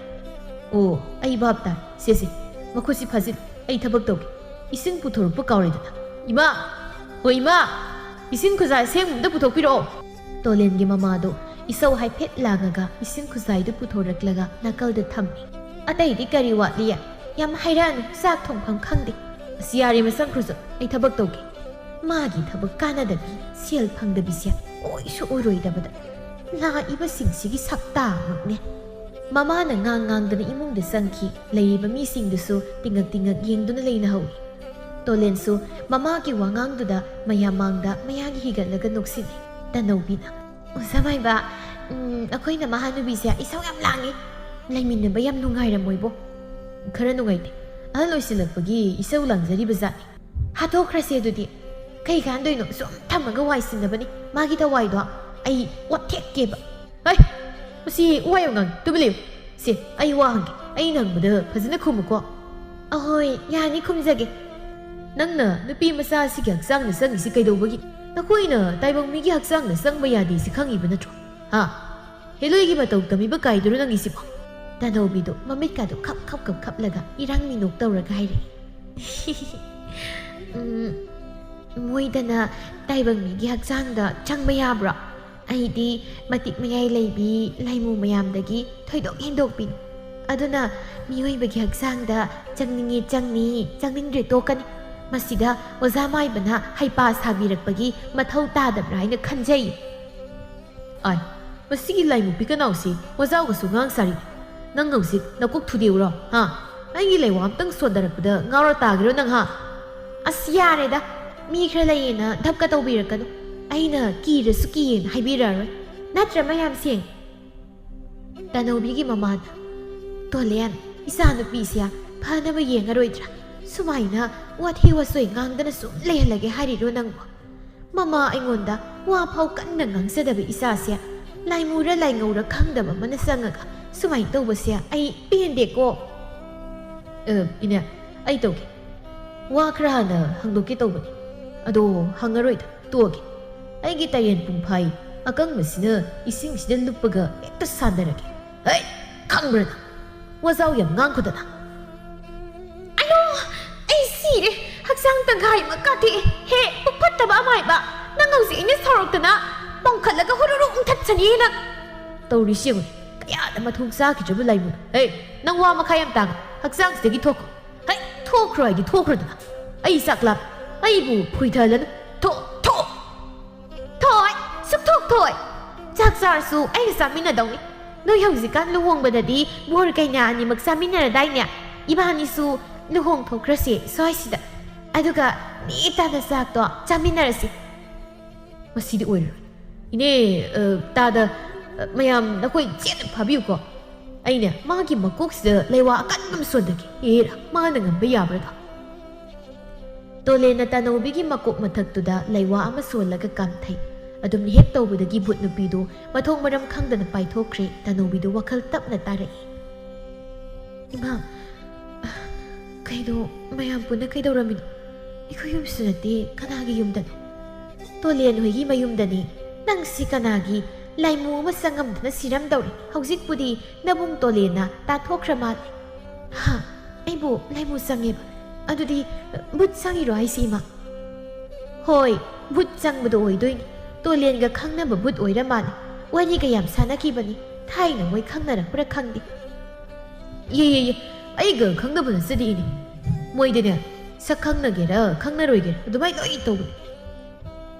"ꯑꯣ, ꯑꯩ ꯚꯥꯞ ꯇꯥꯔꯦ꯫ ꯁꯦ, ꯁꯦ, ꯃꯈꯨꯠꯁꯤ ꯐꯥꯖꯤꯜ, ꯑꯩ ꯊꯕꯛ ꯇꯧꯒꯦ꯫ ꯏꯁꯤꯡ ꯄꯨꯊꯣꯔꯛꯄ ꯀꯥꯎꯔꯦꯗꯅ꯫ ꯏꯃꯥ! ꯍꯣ ꯏꯃꯥ! ꯏꯁꯤꯡ ꯈꯨꯖꯥꯏ ꯑꯁꯦꯡꯕ ꯑꯝꯇ ꯄꯨꯊꯣꯛꯄꯤꯔꯛꯑꯣ!" ꯇꯣꯂꯦꯟꯒꯤ ꯃꯃꯥꯗꯣ ꯏꯁꯧ ꯍꯥꯏꯐꯦꯠ ꯂꯥꯡꯉꯒ ꯏꯁꯤꯡ ꯈꯨꯖꯥꯏꯗꯨ ꯄꯨꯊꯣꯔꯛꯂꯒ ꯅꯥꯀꯜꯗ ꯊꯝꯃꯤ꯫ "ꯑꯇꯩꯗꯤ ꯀꯔꯤ ꯋꯥꯠꯂꯤ? ꯌꯥꯝ ꯍꯥꯏꯔꯛꯑꯅꯨ, ꯆꯥꯛ ꯊꯣꯡꯐꯝ ꯈꯪꯗꯦ꯫ ꯑꯁ, ꯌꯥꯔꯦ, ꯃꯁꯝ ꯈꯨꯔꯖꯨ, ꯑꯩ ꯊꯕꯛ ꯇꯧꯒꯦ꯫" ꯃꯥꯒꯤ ꯊꯕꯛ ꯀꯥꯟꯅꯗꯕꯤ, ꯁꯦꯜ ꯐꯪꯗꯕꯤꯁꯦ ꯑꯣꯏꯁꯨ ꯑꯣꯏꯔꯣꯏꯗꯕꯗ, ꯂꯥꯛꯏꯕꯁꯤꯡꯁꯤꯒꯤ ꯁꯛꯇꯥꯃꯛꯅꯦ꯫ ꯃꯃꯥꯅ ꯉꯥꯡ ꯉꯥꯡꯗꯅ ꯏꯃꯨꯡꯗ ꯆꯪꯈꯤ꯫ ꯂꯩꯔꯤꯕ ꯃꯤꯁꯤꯡꯗꯨꯁꯨ ꯇꯤꯡꯉꯛ ꯇꯤꯡꯉꯛ ꯌꯦꯡꯗꯨꯅ ꯂꯩꯅꯍꯧꯏ꯫ ꯇꯣꯂꯦꯟꯁꯨ ꯃꯃꯥꯒꯤ ꯋꯥꯉꯥꯡꯗꯨꯗ ꯃꯌꯥꯝ ꯃꯥꯡꯗ ꯃꯌꯥꯒꯤ ꯍꯤꯒꯠꯂꯒ ꯅꯣꯛꯁꯤꯜꯂꯤ꯫ ꯇꯅꯧꯕꯤꯅ, "ꯑꯣꯖꯥ ꯃꯥꯏꯕ, ꯎꯝ, ꯑꯩꯈꯣꯏ ꯅꯃꯥꯍꯟꯅꯨꯕꯤꯁꯦ ꯏꯁꯧ ꯌꯥꯝ ꯂꯥꯡꯉꯤ꯫ ꯂꯩꯃꯤꯟꯅꯕ ꯌꯥꯝ ꯅꯨꯡꯉꯥꯏꯔꯝꯃꯣꯏꯕꯣ꯫" "ꯈꯔ ꯅꯨꯡꯉꯥꯏꯇꯦ꯫ ꯑꯍꯜ ꯑꯣꯏꯁꯤꯜꯂꯛꯄꯒꯤ ꯏꯁꯧ ꯂꯥꯡꯖꯔꯤꯕ ꯖꯥꯠꯅꯤ꯫" "ꯍꯥꯠꯇꯣꯛꯈ꯭ꯔꯁꯦ ꯑꯗꯨꯗꯤ꯫ ꯀꯩ ꯀꯥꯟꯗꯣꯏꯅꯣ? ꯁꯨꯝ ꯊꯝꯃꯒ ꯋꯥꯏ ꯆꯤꯟꯅꯕꯅꯤ꯫ ꯃꯥꯒꯤ ꯊꯋꯥꯏꯗꯣ ꯑꯩ ꯑꯣꯠꯊꯦꯛꯀꯦꯕ꯫" "ꯍꯩ! ꯃꯁꯤ ꯋꯥ ꯌꯥꯝ ꯉꯥꯡꯉꯤ꯫ ꯇꯨꯃꯤꯟ ꯂꯩꯌꯨ꯫ ꯁꯦ, ꯑꯩ ꯋꯥ ꯍꯪꯒꯦ꯫ ꯑꯩꯅ ꯍꯪꯕꯗ ꯐꯖꯅ ꯈꯨꯝꯃꯨꯀꯣ꯫" "ꯑꯍꯣꯏ, ꯌꯥꯅꯤ, ꯈꯨꯝꯖꯒꯦ꯫" "ꯅꯪꯅ ꯅꯨꯄꯤ ꯃꯆꯥ ꯑꯁꯤꯒꯤ ꯍꯛꯆꯥꯡꯗ ꯆꯪꯉꯤꯁꯤ ꯀꯩꯗꯧꯕꯒꯤ? ꯅꯈꯣꯏꯅ ꯇꯥꯏꯕꯪ ꯃꯤꯒꯤ ꯍꯛꯆꯥꯡꯗ ꯆꯪꯕ ꯌꯥꯗꯦ ꯁꯤ ꯈꯪꯉꯤꯕ ꯅꯠꯇ꯭ꯔꯣ? ꯍꯥ? ꯍꯦꯂꯣꯏꯒꯤ ꯃꯇꯧ ꯇꯝꯃꯤꯕ ꯀꯥꯏꯗꯨꯔꯣ ꯅꯪꯒꯤꯁꯤꯕꯣ?" ꯇꯅꯧꯕꯤꯗꯣ ꯃꯃꯤꯠꯀꯥꯗꯣ ꯈꯞ ꯈꯞ ꯈꯞ ꯈꯞꯂꯒ ꯏꯔꯥꯡ ꯃꯤꯅꯣꯛ ꯇꯧꯔꯒ ꯍꯥꯏꯔꯛꯏ꯫ "ꯎꯝ, ꯃꯣꯏꯗꯅ ꯇꯥꯏꯕꯪ ꯃꯤꯒꯤ ꯍꯛꯆꯥꯡꯗ ꯆꯪꯕ ꯌꯥꯕ꯭ꯔꯣ? ꯑꯩꯗꯤ ꯃꯇꯤꯛ ꯃꯌꯥꯏ ꯂꯩꯕꯤ ꯂꯥꯏꯃꯨ ꯃꯌꯥꯝꯗꯒꯤ ꯊꯣꯏꯗꯣꯛ ꯍꯦꯟꯗꯣꯛꯄꯤꯅꯤ꯫ ꯑꯗꯨꯅ ꯃꯤꯑꯣꯏꯕꯒꯤ ꯍꯛꯆꯥꯡꯗ ꯆꯪꯅꯤꯡꯉꯤ ꯆꯪꯅꯤ, ꯆꯪꯅꯤꯡꯗ꯭ꯔꯦ ꯇꯣꯛꯀꯅꯤ꯫" ꯃꯁꯤꯗ ꯑꯣꯖꯥ ꯃꯥꯏꯕꯅ ꯍꯩꯄꯥ ꯁꯥꯕꯤꯔꯛꯄꯒꯤ ꯃꯊꯧ ꯇꯥꯗꯕ꯭ꯔꯥ ꯍꯥꯏꯅ ꯈꯟꯖꯩ꯫ ꯑꯥꯏ, ꯃꯁꯤꯒꯤ ꯂꯥꯏꯃꯨ ꯄꯤꯀꯅꯥꯎꯁꯤ ꯑꯣꯖꯥꯒꯁꯨ ꯉꯥꯡ ꯁꯥꯔꯤ꯫ ꯅꯪ ꯍꯧꯖꯤꯛ ꯅꯀꯣꯛ ꯊꯨꯗꯦꯛꯎꯔꯣ, ꯍꯥ? ꯑꯩꯒꯤ ꯂꯩꯋꯥ ꯑꯝꯇꯪ ꯁꯣꯟꯊꯔꯛꯄꯗ ꯉꯥꯎꯔ ꯇꯥꯒꯦꯔꯣ ꯅꯪ, ꯍꯥ? ꯑꯁ, ꯌꯥꯔꯦꯗ꯫ ꯃꯤ ꯈꯔ ꯂꯩꯌꯦꯅ ꯙꯞꯀ ꯇꯧꯕꯤꯔꯛꯀꯅꯨ꯫ ꯑꯩꯅ ꯀꯤꯔꯁꯨ ꯀꯤꯌꯦꯅ ꯍꯥꯏꯕꯤꯔꯛꯑꯔꯣꯏ꯫ ꯅꯠꯇ꯭ꯔ, ꯃꯌꯥꯝꯁꯤꯡ? ꯇꯥꯅꯧꯕꯤꯒꯤ ꯃꯃꯥꯅ, "ꯇꯣꯂꯦꯟ, ꯏꯆꯥ ꯅꯨꯄꯤꯁꯦ ꯐꯅꯕ ꯌꯦꯡꯉꯔꯣꯏꯗ꯭ꯔꯥ? ꯁꯨꯃꯥꯏꯅ ꯋꯥꯊꯤ ꯋꯥꯆꯣꯏ ꯉꯥꯡꯗꯅ ꯁꯨꯝ ꯂꯩꯍꯜꯂꯒꯦ ꯍꯥꯏꯔꯤꯔꯣ ꯅꯪꯕꯨ? ꯃꯃꯥ ꯑꯩꯉꯣꯟꯗ ꯋꯥ ꯐꯥꯎ ꯀꯟꯅ ꯉꯥꯡꯖꯗꯕ ꯏꯆꯥꯁꯦ ꯂꯥꯏꯃꯨꯔ ꯂꯥꯏꯉꯧꯔ ꯈꯪꯗꯕ ꯑꯃꯅ ꯆꯪꯉꯒ ꯁꯨꯃꯥꯏꯅ ꯇꯧꯕꯁꯦ ꯑꯩ ꯄꯦꯟꯗꯦꯀꯣ꯫" "ꯑ, ꯏꯅꯦ, ꯑꯩ ꯇꯧꯒꯦ꯫ ꯋꯥ ꯈꯔ ꯍꯥꯟꯅ ꯍꯪꯗꯣꯛꯀꯦ ꯇꯧꯕꯅꯤ꯫ ꯑꯗꯣ ꯍꯪꯉꯔꯣꯏꯗ, ꯇꯣꯛꯑꯒꯦ꯫ ꯑꯩꯒꯤ ꯇꯌꯦꯟ ꯄꯨꯡꯐꯥꯏ ꯑꯀꯪꯕꯁꯤꯅ ꯏꯁꯤꯡꯁꯤꯗ ꯂꯨꯞꯄꯒ ꯍꯦꯛꯇ ꯁꯥꯟꯅꯔꯒꯦ꯫ ꯍꯩ, ꯈꯪꯕ꯭ꯔꯥ ꯅꯪ? ꯋꯥꯖꯥꯎ ꯌꯥꯝ ꯉꯥꯡꯈꯣꯗꯅ꯫" "ꯑꯌꯣ, ꯑꯩ ꯁꯤꯔꯦ꯫ ꯍꯛꯆꯥꯡ ꯇꯪꯈꯥꯏ ꯑꯃ ꯀꯥꯊꯦꯛꯑꯦ꯫ ꯍꯦ, ꯄꯨꯛ ꯐꯠꯇꯕ ꯑꯃꯥꯏꯕ꯫ ꯅꯪ ꯍꯧꯖꯤꯛ ꯑꯩꯅ ꯁꯥꯎꯔꯛꯇꯅ ꯄꯣꯡꯈꯠꯂꯒ ꯍꯨꯔꯨꯔꯨ ꯎꯪꯊꯠꯆꯅꯤꯌꯦ ꯅꯪ꯫" "ꯇꯧꯔꯤꯁꯤ ꯌꯦꯡꯉꯨ꯫ ꯀꯌꯥꯗ ꯃꯊꯣꯡ ꯆꯥꯈꯤꯗ꯭ꯔꯕ ꯂꯥꯏꯃꯨꯅꯣ꯫ ꯍꯦ, ꯅꯪ ꯋꯥ ꯃꯈꯥ ꯌꯥꯝ ꯇꯥꯒ꯫ ꯍꯛꯆꯥꯡꯁꯤꯗꯒꯤ ꯊꯣꯛꯈꯣ꯫ ꯍꯩ, ꯊꯣꯛꯈ꯭ꯔꯣ ꯍꯥꯏꯗꯤ ꯊꯣꯛꯈ꯭ꯔꯣꯗꯅ꯫ ꯑꯩ ꯆꯥꯛ ꯂꯥꯝ꯫ ꯑꯩꯕꯨ ꯐꯨꯏꯊꯍꯜꯂꯅꯨ꯫ ꯊꯣꯛ, ꯊꯣꯛ!" "ꯊꯣꯛꯑꯣꯏ, ꯁꯨꯛꯊꯣꯛ ꯊꯣꯛꯑꯣꯏ꯫ ꯆꯥꯛ ꯆꯥꯔꯁꯨ ꯑꯩꯒ ꯆꯥꯃꯤꯟꯅꯗꯧꯅꯤ꯫ ꯅꯣꯏ ꯍꯧꯖꯤꯛꯀꯥꯟ ꯂꯨꯍꯣꯡꯕꯗꯗꯤ ꯕꯣꯔ ꯀꯩꯅꯥ ꯑꯅꯤꯃꯛ ꯆꯥꯃꯤꯟꯅꯔꯗꯥꯏꯅꯦ? ꯏꯕꯥꯅꯤꯁꯨ ꯂꯨꯍꯣꯡꯊꯣꯛꯈ꯭ꯔꯁꯦ ꯁ꯭ꯋꯥꯏꯁꯤꯗ꯫ ꯑꯗꯨꯒ ꯅꯦ ꯇꯥꯅ ꯆꯥꯛꯇꯣ ꯆꯥꯃꯤꯟꯅꯔꯁꯤ꯫" ꯃꯁꯤꯗꯤ ꯑꯣꯏꯔꯔꯣꯏ꯫ "ꯏꯅꯦ, ꯑ, ꯇꯥꯗ, ꯑ, ꯃꯌꯥꯝ ꯅꯈꯣꯏ ꯆꯦꯠꯅ ꯐꯥꯕꯤꯌꯨꯀꯣ꯫ ꯑꯩꯅꯦ ꯃꯥꯒꯤ ꯃꯀꯣꯛꯁꯤꯗ ꯂꯩꯋꯥ ꯑꯀꯟꯕ ꯑꯃ ꯁꯣꯟꯊꯒꯦ꯫ ꯑꯦꯔꯥ, ꯃꯥꯅ ꯉꯝꯕ ꯌꯥꯕ꯭ꯔꯥꯗꯣ?" ꯇꯣꯂꯦꯟꯅ ꯇꯥꯅꯧꯕꯤꯒꯤ ꯃꯀꯣꯛ ꯃꯊꯛꯇꯨꯗ ꯂꯩꯋꯥ ꯑꯃ ꯁꯣꯜꯂꯒ ꯀꯥꯝꯊꯩ꯫ ꯑꯗꯨꯝ ꯍꯦꯛ ꯇꯧꯕꯗꯒꯤ ꯚꯨꯠ ꯅꯨꯄꯤꯗꯨ ꯃꯊꯣꯡ ꯃꯔꯝ ꯈꯪꯗꯅ ꯄꯥꯏꯊꯣꯛꯈ꯭ꯔꯦ꯫ ꯇꯥꯅꯧꯕꯤꯗꯨ ꯋꯥꯈꯜ ꯇꯞꯅ ꯇꯥꯔꯛꯏ꯫ "ꯏꯃꯥ, ꯀꯩꯅꯣ, ꯃꯌꯥꯝ ꯄꯨꯟꯅ ꯀꯩꯗꯧꯔꯝꯃꯤꯅꯣ? ꯑꯩꯈꯣꯏ ꯌꯨꯝꯁꯨ ꯅꯠꯇꯦ, ꯀꯅꯥꯒꯤ ꯌꯨꯝꯗꯅꯣ?" "ꯇꯣꯂꯦꯟ ꯍꯣꯏꯒꯤ ꯃꯌꯨꯝꯗꯅꯤ꯫ ꯅꯪꯁꯤ ꯀꯅꯥꯒꯤ ꯂꯥꯏꯃꯨ ꯑꯃ ꯆꯪꯉꯝꯗꯅ ꯁꯤꯔꯝꯗꯧꯔꯤ꯫ ꯍꯧꯖꯤꯛꯄꯨꯗꯤ ꯅꯕꯨꯡ ꯇꯣꯂꯦꯟꯅ ꯇꯥꯟꯊꯣꯛꯈ꯭ꯔ ꯃꯥꯜꯂꯦ꯫" "ꯍꯥ? ꯑꯩꯕꯨ ꯂꯥꯏꯃꯨ ꯆꯪꯉꯦꯕ? ꯑꯗꯨꯗꯤ ꯚꯨꯠ ꯆꯪꯉꯤꯔꯣ ꯍꯥꯏꯁꯤ, ꯏꯃꯥ?" "ꯍꯣꯏ, ꯚꯨꯠ ꯆꯪꯕꯗꯣ ꯑꯣꯏꯗꯣꯏꯅꯤ꯫ ꯇꯣꯂꯦꯟꯒ ꯈꯪꯅꯕ ꯚꯨꯠ ꯑꯣꯏꯔ ꯃꯥꯜꯂꯦ꯫ ꯋꯥꯔꯤꯒ ꯌꯥꯝ ꯁꯥꯟꯅꯈꯤꯕꯅꯤ꯫ ꯊꯥꯏꯅ ꯃꯣꯏ ꯈꯪꯅꯔꯛꯄ꯭ꯔꯥ ꯈꯪꯗꯦ꯫" "ꯌꯦ, ꯌꯦ, ꯌꯦ, ꯑꯩꯒ ꯈꯪꯅꯕ ꯅꯠꯆꯗꯦ ꯏꯅꯦ꯫ ꯃꯣꯏꯗꯅꯦ, ꯁꯛ ꯈꯪꯅꯒꯦꯔꯥ ꯈꯪꯅꯔꯣꯏꯒꯦꯔꯥ ꯑꯗꯨꯃꯥꯏꯅ ꯂꯣꯏ ꯇꯧꯕꯅꯦ꯫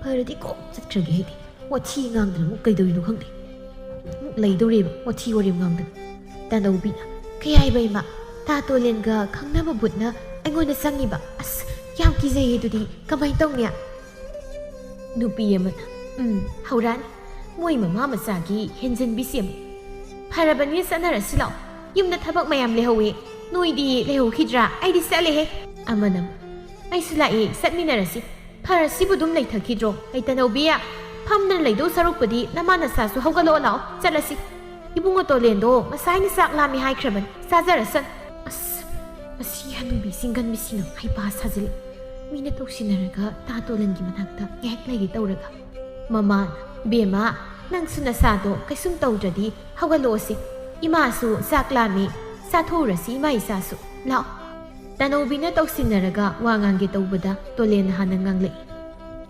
ꯐꯔꯗꯤ ꯀꯣꯛ ꯆꯠꯈ꯭ꯔꯒꯦ ꯑꯩꯗꯤ꯫ ꯋꯥꯊꯤ ꯉꯥꯡꯗꯅ ꯑꯃꯨꯛ ꯀꯩꯗꯧꯔꯤꯅꯣ ꯈꯪꯗꯦ꯫ ꯑꯃꯨꯛ ꯂꯩꯗꯧꯔꯤꯕ ꯋꯥꯊꯤ ꯋꯥꯔꯦꯝ ꯉꯥꯡꯗꯅ꯫ ꯇꯥꯅꯧꯕꯤꯅ, "ꯀꯩ ꯍꯥꯏꯕ ꯏꯃꯥ? ꯇꯥ ꯇꯣꯂꯦꯟꯒ ꯈꯪꯅꯕ ꯚꯨꯠꯅ ꯑꯩꯉꯣꯟꯗ ꯆꯪꯉꯤꯕ? ꯑꯁ, ꯌꯥꯝ ꯀꯤꯖꯩꯌꯦ꯫ ꯑꯗꯨꯗꯤ ꯀꯃꯥꯏꯅ ꯇꯧꯅꯤ?" ꯅꯨꯄꯤ ꯑꯃꯅ, "ꯎꯝ, ꯍꯧꯔꯛꯑꯅꯤ꯫ ꯃꯣꯏ ꯃꯃꯥ ꯃꯆꯥꯒꯤ ꯍꯦꯟꯖꯟꯕꯤꯁꯦ ꯑꯃꯨꯛ꯫ ꯐꯔꯕꯅꯤ, ꯆꯠꯅꯔꯁꯤ ꯂꯥꯛꯑꯣ꯫ ꯌꯨꯝꯗ ꯊꯕꯛ ꯃꯌꯥꯝ ꯂꯩꯍꯧꯋꯦ꯫ ꯅꯣꯏꯗꯤ ꯂꯩꯍꯧꯈꯤꯗ꯭ꯔꯥ? ꯑꯩꯗꯤ ꯆꯠꯂꯦꯍꯦ꯫" ꯑꯃꯅ, "ꯑꯩꯁꯨ ꯂꯥꯛꯑꯦ, ꯆꯠꯃꯤꯟꯅꯔꯁꯤ꯫ ꯐꯔꯁꯤꯕꯨ ꯑꯗꯨꯝ ꯂꯩꯊꯈꯤꯗ꯭ꯔꯣ? ꯑꯩ ꯇꯅꯧꯕꯤ, ꯐꯝꯗꯅ ꯂꯩꯗꯧ ꯁꯔꯨꯛꯄꯨꯗꯤ ꯅꯃꯥ ꯅꯆꯥꯁꯨ ꯍꯧꯒꯠꯂꯛꯑꯣ ꯂꯥꯛꯑꯣ, ꯆꯠꯂꯁꯤ꯫ ꯏꯕꯨꯡꯉꯣ ꯇꯣꯂꯦꯟꯗꯣ ꯉꯁꯥꯏꯅ ꯆꯥꯛ ꯂꯥꯝꯃꯤ ꯍꯥꯏꯈ꯭ꯔꯕꯅꯤ, ꯆꯥꯖꯔꯁꯅꯨ꯫" ꯑꯁ, ꯃꯁꯤ ꯍꯅꯨꯕꯤ ꯁꯤꯡꯒꯟꯕꯤꯁꯤꯅ ꯍꯩꯄꯥ ꯁꯥꯖꯤꯜꯂꯤ꯫ ꯃꯤꯅ ꯇꯧꯁꯤꯟꯅꯔꯒ ꯇꯥ ꯇꯣꯂꯦꯟꯒꯤ ꯃꯅꯥꯛꯇ ꯉꯥꯏꯍꯥꯛ ꯂꯩꯒꯦ ꯇꯧꯔꯒ꯫ ꯃꯃꯥ, "ꯕꯦꯝꯃ, ꯅꯪꯁꯨ ꯅꯁꯥꯗꯣ ꯀꯩꯁꯨꯝ ꯇꯧꯗ꯭ꯔꯗꯤ ꯍꯧꯒꯠꯂꯛꯑꯣꯁꯦ꯫ ꯏꯃꯥꯁꯨ ꯆꯥꯛ ꯂꯥꯝꯃꯤ, ꯆꯥꯊꯣꯛꯎꯔꯁꯤ ꯏꯃꯥ ꯏꯆꯥꯁꯨ꯫ ꯂꯥꯛꯑꯣ꯫" ꯇꯅꯧꯕꯤꯅ ꯇꯧꯁꯤꯟꯅꯔꯒ ꯋꯥ ꯉꯥꯡꯒꯦ ꯇꯧꯕꯗ ꯇꯣꯂꯦꯟꯅ ꯍꯥꯟꯅ ꯉꯥꯡꯂꯛꯏ꯫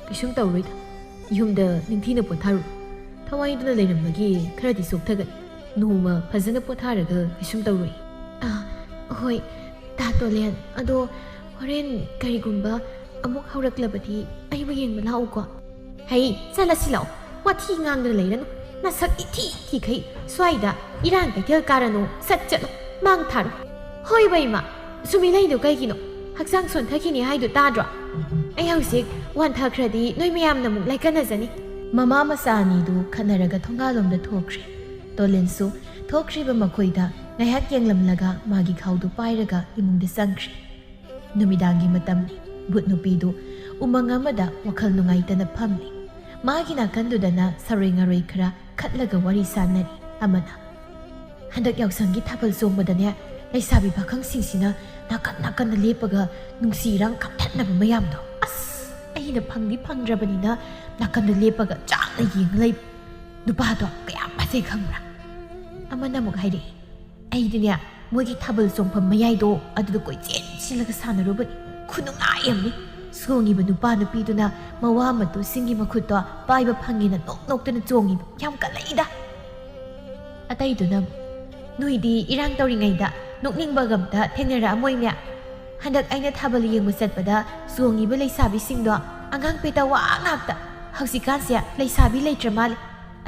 "ꯀꯩꯁꯨꯝ ꯇꯧꯔꯣꯏꯗ꯫ ꯌꯨꯝꯗ ꯅꯤꯡꯊꯤꯅ ꯄꯣꯊꯥꯔꯨ꯫ ꯊꯋꯥꯏꯗꯨꯅ ꯂꯩꯔꯝꯕꯒꯤ ꯈꯔꯗꯤ ꯆꯣꯛꯊꯒꯅꯤ꯫ ꯅꯣꯡꯃ ꯐꯖꯅ ꯄꯣꯊꯥꯔꯒ ꯀꯩꯁꯨꯝ ꯇꯧꯔꯣꯏ꯫" "ꯑꯥ, ꯍꯣꯏ, ꯇꯥ ꯇꯣꯂꯦꯟ꯫ ꯑꯗꯣ ꯍꯣꯔꯦꯟ ꯀꯔꯤꯒꯨꯝꯕ ꯑꯃꯨꯛ ꯍꯧꯔꯛꯂꯕꯗꯤ ꯑꯩꯕꯨ ꯌꯦꯡꯕ ꯂꯥꯛꯎꯀꯣ꯫" "ꯍꯩ, ꯆꯠꯂꯁꯤ ꯂꯥꯛꯑꯣ꯫ ꯋꯥꯊꯤ ꯉꯥꯡꯗꯅ ꯂꯩꯔꯅꯨ꯫ ꯅꯁꯛ ꯏꯊꯤ ꯊꯤꯈꯩ ꯁ꯭ꯋꯥꯏꯗ ꯏꯔꯥꯡ ꯀꯩꯊꯦꯜ ꯀꯥꯔꯅꯨ꯫ ꯁꯠ ꯆꯠꯂꯣ꯫ ꯃꯥꯡ ꯊꯥꯔꯣ꯫" "ꯍꯣꯏꯕ ꯏꯃꯥ, ꯁꯨꯃꯤ ꯂꯩꯗꯣ ꯀꯩꯒꯤꯅꯣ? ꯍꯛꯆꯥꯡ ꯁꯣꯟꯊꯈꯤꯅꯤ ꯍꯥꯏꯗꯣ ꯇꯥꯗ꯭ꯔꯣ? ꯑꯩ ꯍꯧꯖꯤꯛ ꯋꯥꯟꯊꯈ꯭ꯔꯗꯤ ꯅꯣꯏ ꯃꯌꯥꯝꯅ ꯑꯃꯨꯛ ꯂꯥꯏꯀꯠꯅꯖꯅꯤ꯫" ꯃꯃꯥ ꯃꯆꯥ ꯑꯅꯤꯗꯨ ꯈꯠꯅꯔꯒ ꯊꯣꯡꯒꯥꯜꯂꯣꯝꯗ ꯊꯣꯛꯈ꯭ꯔꯦ꯫ ꯇꯣꯂꯦꯟꯁꯨ ꯊꯣꯛꯈ꯭ꯔꯤꯕ ꯃꯈꯣꯏꯗ ꯉꯥꯏꯍꯥꯛ ꯌꯦꯡꯂꯝꯂꯒ ꯃꯥꯒꯤ ꯈꯥꯎꯗꯨ ꯄꯥꯏꯔꯒ ꯏꯃꯨꯡꯗ ꯆꯪꯈ꯭ꯔꯦ꯫ ꯅꯨꯃꯤꯗꯥꯡꯒꯤ ꯃꯇꯝꯅꯤ꯫ ꯚꯨꯠ ꯅꯨꯄꯤꯗꯨ ꯎꯃꯪ ꯑꯃꯗ ꯋꯥꯈꯜ ꯅꯨꯡꯉꯥꯏꯇꯅ ꯐꯝꯂꯤ꯫ ꯃꯥꯒꯤ ꯅꯥꯀꯟꯗꯨꯗꯅ ꯁꯔꯣꯏ ꯉꯥꯔꯣꯏ ꯈꯔ ꯈꯠꯂꯒ ꯋꯥꯔꯤ ꯁꯥꯟꯅꯔꯤ꯫ ꯑꯃꯅ, "ꯍꯟꯗꯛ ꯌꯥꯎꯁꯪꯒꯤ ꯊꯥꯕꯜ ꯆꯣꯡꯕꯗꯅꯦ, ꯂꯩꯁꯥꯕꯤ ꯄꯥꯈꯪꯁꯤꯡꯁꯤꯅ ꯅꯥꯀꯟ ꯅꯥꯀꯟꯗ ꯂꯦꯞꯄꯒ ꯅꯨꯡꯁꯤ ꯏꯔꯥꯡ ꯀꯥꯞꯊꯠꯅꯕ ꯃꯌꯥꯝꯗꯣ꯫ ꯑꯁ, ꯑꯩꯅ ꯐꯪꯗꯤ ꯐꯪꯗ꯭ꯔꯕꯅꯤꯅ ꯅꯥꯀꯟꯗ ꯂꯦꯞꯄꯒ ꯆꯥꯛꯅ ꯌꯦꯡ ꯂꯩꯕ꯫ ꯅꯨꯄꯥꯗꯣ ꯀꯌꯥꯝ ꯐꯖꯩ ꯈꯪꯕ꯭ꯔꯥ?" ꯑꯃꯅ ꯑꯃꯨꯛ ꯍꯥꯏꯔꯛꯏ, "ꯑꯩꯗꯤꯅꯦ, ꯃꯣꯏꯒꯤ ꯊꯥꯕꯜ ꯆꯣꯡꯐꯝ ꯃꯌꯥꯏꯗꯣ ꯑꯗꯨꯗ ꯀꯣꯏꯆꯦꯟ ꯆꯦꯜꯂꯒ ꯁꯥꯟꯅꯔꯨꯕꯅꯤ꯫ ꯈꯨꯅꯨꯡꯉꯥꯏ ꯑꯃꯅꯤ꯫ ꯁꯣꯡꯉꯤꯕ ꯅꯨꯄꯥ ꯅꯨꯄꯤꯗꯨꯅ ꯃꯋꯥ ꯃꯇꯨꯁꯤꯡꯒꯤ ꯃꯈꯨꯠꯇꯣ ꯄꯥꯏꯕ ꯐꯪꯉꯦꯅ ꯅꯣꯛ ꯅꯣꯛꯇꯅ ꯆꯣꯡꯉꯤꯕ꯫ ꯌꯥꯝ ꯀꯜꯂꯛꯏꯗ꯫" ꯑꯇꯩꯗꯨꯅ ꯑꯃꯨꯛ, "ꯅꯣꯏꯗꯤ ꯏꯔꯥꯡ ꯇꯧꯔꯤꯉꯩꯗ ꯅꯣꯛꯅꯤꯡꯕꯒ ꯑꯝꯇ ꯊꯦꯡꯅꯔꯛꯑꯝꯃꯣꯏꯅꯦ?" ꯍꯟꯗꯛ ꯑꯩꯅ ꯊꯥꯕꯜ ꯌꯦꯡꯕ ꯆꯠꯄꯗ ꯆꯣꯡꯉꯤꯕ ꯂꯩꯁꯥꯕꯤꯁꯤꯡꯗꯣ ꯑꯉꯥꯡ ꯄꯦꯇꯋꯥ ꯉꯥꯛꯇ꯫ ꯍꯧꯖꯤꯛꯀꯥꯟꯁꯦ ꯂꯩꯁꯥꯕꯤ ꯂꯩꯇ꯭ꯔ ꯃꯥꯜꯂꯦ꯫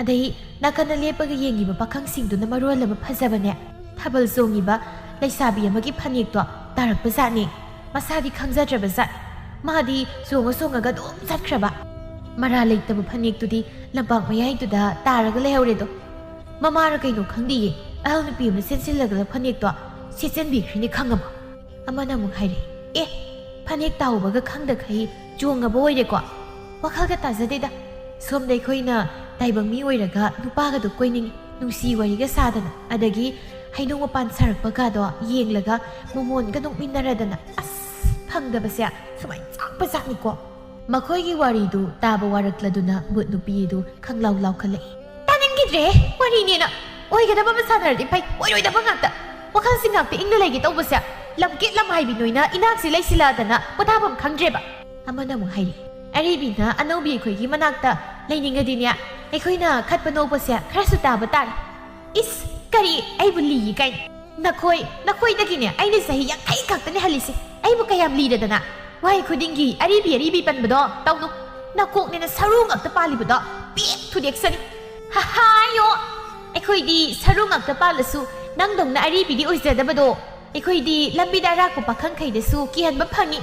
ꯑꯗꯩ ꯅꯥꯀꯟꯗ ꯂꯦꯞꯄꯒ ꯌꯦꯡꯉꯤꯕ ꯄꯥꯈꯪꯁꯤꯡꯗꯨꯅ ꯃꯔꯣꯜ ꯑꯃ ꯐꯖꯕꯅꯦ꯫ ꯊꯥꯕꯜ ꯆꯣꯡꯉꯤꯕ ꯂꯩꯁꯥꯕꯤ ꯑꯃꯒꯤ ꯐꯅꯦꯛꯇꯣ ꯇꯥꯔꯛꯄ ꯖꯥꯠꯅꯤ꯫ ꯃꯁꯥꯗꯤ ꯈꯪꯖꯗ꯭ꯔꯕ ꯖꯥꯠ꯫ ꯃꯥꯗꯤ ꯆꯣꯡꯉ ꯆꯣꯡꯉꯒ ꯑꯗꯨꯝ ꯆꯠꯈ꯭ꯔꯕ꯫ ꯃꯔꯥ ꯂꯩꯇꯕ ꯐꯅꯦꯛꯇꯨꯗꯤ ꯂꯝꯄꯥꯛ ꯃꯌꯥꯏꯗꯨꯗ ꯇꯥꯔꯒ ꯂꯩꯍꯧꯔꯦꯗꯣ꯫ ꯃꯃꯥꯔ ꯀꯩꯅꯣ ꯈꯪꯗꯦꯌꯦ, ꯑꯍꯜ ꯅꯨꯄꯤ ꯑꯃꯅ ꯆꯦꯟꯁꯤꯜꯂꯒ ꯐꯅꯦꯛꯇꯣ ꯁꯦꯠꯆꯟꯕꯤꯈ꯭ꯔꯤꯅꯤ ꯈꯪꯉꯕ꯫ ꯑꯃꯅ ꯑꯃꯨꯛ ꯍꯥꯏꯔꯛꯏ, "ꯑꯦ, ꯐꯅꯦꯛ ꯇꯥꯍꯧꯕꯒ ꯈꯪꯗꯈꯩ ꯆꯣꯡꯉꯕ ꯑꯣꯏꯔꯦꯀꯣ? ꯋꯥꯈꯜꯒ ꯇꯥꯖꯗꯦꯗ꯫ ꯁꯣꯝꯗ ꯑꯩꯈꯣꯏꯅ ꯇꯥꯏꯕꯪ ꯃꯤ ꯑꯣꯏꯔꯒ ꯅꯨꯄꯥꯒꯗꯣ ꯀꯣꯏꯅꯤꯡꯉꯤ, ꯅꯨꯡꯁꯤ ꯋꯥꯔꯤꯒ ꯁꯥꯗꯅ, ꯑꯗꯒꯤ ꯍꯩꯅꯧ ꯃꯄꯥꯟ ꯁꯥꯔꯛꯄꯒꯗꯣ ꯌꯦꯡꯂꯒ ꯃꯣꯃꯣꯟꯒ ꯅꯣꯛꯃꯤꯟꯅꯔꯗꯅ꯫ ꯑꯁ, ꯐꯪꯗꯕꯁꯦ ꯁꯨꯃꯥꯏꯅ ꯆꯥꯛꯄ ꯖꯥꯠꯅꯤꯀꯣ꯫" ꯃꯈꯣꯏꯒꯤ ꯋꯥꯔꯤꯗꯨ ꯇꯥꯕ ꯋꯥꯔꯛꯂꯗꯨꯅ ꯚꯨꯠ ꯅꯨꯄꯤ ꯑꯗꯨ ꯈꯪꯂꯥꯎ ꯂꯥꯎꯈꯠꯂꯛꯏ꯫ "ꯇꯥꯅꯤꯡꯈꯤꯗ꯭ꯔꯦ ꯋꯥꯔꯤꯅꯦꯅ꯫ ꯑꯣꯏꯒꯗꯕ ꯑꯃ ꯁꯥꯟꯅꯔꯗꯤ ꯐꯩ, ꯑꯣꯏꯔꯣꯏꯗꯕ ꯉꯥꯛꯇ꯫ ꯋꯥꯈꯜꯁꯤ ꯉꯥꯛꯇ ꯏꯪꯅ ꯂꯩꯒꯦ ꯇꯧꯕꯁꯦ꯫ ꯂꯝꯀꯦꯠ ꯂꯝꯍꯥꯏꯕꯤ ꯅꯣꯏꯅ ꯏꯅꯥꯛꯁꯤ ꯂꯩꯁꯤꯜꯂꯛꯑꯗꯅ ꯄꯣꯊꯥꯐꯝ ꯈꯪꯗ꯭ꯔꯦꯕ꯫" ꯑꯃꯅ ꯑꯃꯨꯛ ꯍꯥꯏꯔꯤ, "ꯑꯔꯤꯕꯤꯅ ꯑꯅꯧꯕꯤ ꯑꯩꯈꯣꯏꯒꯤ ꯃꯅꯥꯛꯇ ꯂꯩꯅꯤꯡꯉꯗꯤꯅꯦ, ꯑꯩꯈꯣꯏꯅ ꯈꯠꯄ ꯅꯣꯛꯄꯁꯦ ꯈꯔꯁꯨ ꯇꯥꯕ ꯇꯥꯔꯦ꯫" "ꯏꯁ, ꯀꯔꯤ ꯑꯩꯕꯨ ꯂꯤꯌꯦ ꯀꯥꯏꯅ? ꯅꯈꯣꯏ, ꯅꯈꯣꯏꯗꯒꯤꯅꯦ ꯑꯩꯅ ꯆꯍꯤ ꯌꯥꯡꯈꯩ ꯈꯛꯇꯅꯦ ꯍꯜꯂꯤꯁꯦ꯫ ꯑꯩꯕꯨ ꯀꯌꯥꯝ ꯂꯤꯔꯗꯅ? ꯋꯥꯍꯩ ꯈꯨꯗꯤꯡꯒꯤ ꯑꯔꯤꯕꯤ ꯑꯔꯤꯕꯤ ꯄꯟꯕꯗꯣ ꯇꯧꯅꯨ꯫ ꯅꯀꯣꯛꯅꯦꯅ ꯁꯔꯨ ꯉꯥꯛꯇ ꯄꯥꯜꯂꯤꯕꯗꯣ ꯄꯤꯛ ꯊꯨꯗꯦꯛꯁꯅꯤ꯫" "ꯍꯥꯏꯌꯣ, ꯑꯩꯈꯣꯏꯗꯤ ꯁꯔꯨ ꯉꯥꯛꯇ ꯄꯥꯜꯂꯁꯨ ꯅꯪꯗꯧꯅ ꯑꯔꯤꯕꯤꯗꯤ ꯑꯣꯏꯖꯗꯕꯗꯣ꯫ ꯑꯩꯈꯣꯏꯗꯤ ꯂꯝꯕꯤꯗ ꯑꯔꯥꯛꯄ ꯄꯥꯈꯪꯈꯩꯗꯁꯨ ꯀꯤꯍꯟꯕ ꯐꯪꯉꯤ꯫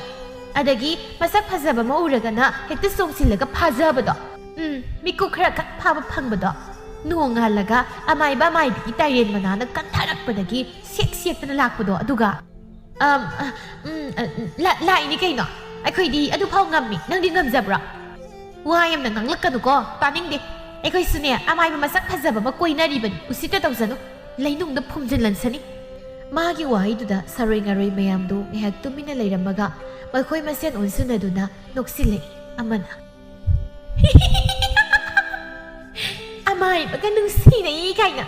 ꯑꯗꯒꯤ ꯃꯁꯛ ꯐꯖꯕ ꯑꯃ ꯎꯔꯒꯅ ꯍꯦꯛꯇ ꯆꯣꯡꯁꯤꯜꯂꯒ ꯐꯥꯖꯕꯗꯣ꯫ ꯎꯝ, ꯃꯤꯀꯨꯞ ꯈꯔ ꯈꯛ ꯐꯥꯕ ꯐꯪꯕꯗꯣ꯫ ꯅꯣꯡꯉꯥꯜꯂꯒ ꯑꯃꯥꯏꯕ ꯑꯃꯥꯏꯕꯤꯒꯤ ꯇꯥꯏꯔꯦꯟ ꯃꯅꯥꯅ ꯀꯟꯊꯔꯛꯄꯗꯒꯤ ꯁꯦꯛ ꯁꯦꯛꯇꯅ ꯂꯥꯛꯄꯗꯣ, ꯑꯗꯨꯒ꯫" "ꯑꯝ, ꯑ, ꯎꯝ, ꯑ, ꯂꯥ-, ꯂꯥꯛꯏꯅꯤ ꯀꯩꯅꯣ꯫ ꯑꯩꯈꯣꯏꯗꯤ ꯑꯗꯨꯐꯥꯎ ꯉꯝꯃꯤ꯫ ꯅꯪꯗꯤ ꯉꯝꯖꯕ꯭ꯔꯣ?" "ꯋꯥ ꯌꯥꯝꯅ ꯉꯥꯡꯂꯛꯀꯅꯨꯀꯣ, ꯇꯥꯅꯤꯡꯗꯦ꯫ ꯑꯩꯈꯣꯏꯁꯨꯅꯦ ꯑꯃꯥꯏꯕ ꯃꯁꯛ ꯐꯖꯕ ꯑꯃ ꯀꯣꯏꯅꯔꯤꯕꯅꯤ, ꯎꯁꯤꯠꯇ ꯇꯧꯖꯅꯨ꯫ ꯂꯩꯅꯨꯡꯗ ꯐꯨꯝꯖꯤꯜꯂꯟꯁꯅꯤ꯫" ꯃꯥꯒꯤ ꯋꯥꯍꯩꯗꯨꯗ ꯁꯥꯔꯣꯏ ꯉꯥꯔꯣꯏ ꯃꯌꯥꯝꯗꯨ ꯉꯥꯏꯍꯥꯛ ꯇꯨꯃꯤꯟꯅ ꯂꯩꯔꯝꯃꯒ ꯃꯈꯣꯏ ꯃꯁꯦꯟ ꯑꯣꯟꯁꯤꯟꯅꯗꯨꯅ ꯅꯣꯛꯁꯤꯜꯂꯛꯏ꯫ ꯑꯃꯅ, "ꯑꯃꯥꯏꯕꯒ ꯅꯨꯡꯁꯤꯅꯩ ꯀꯥꯏꯅ꯫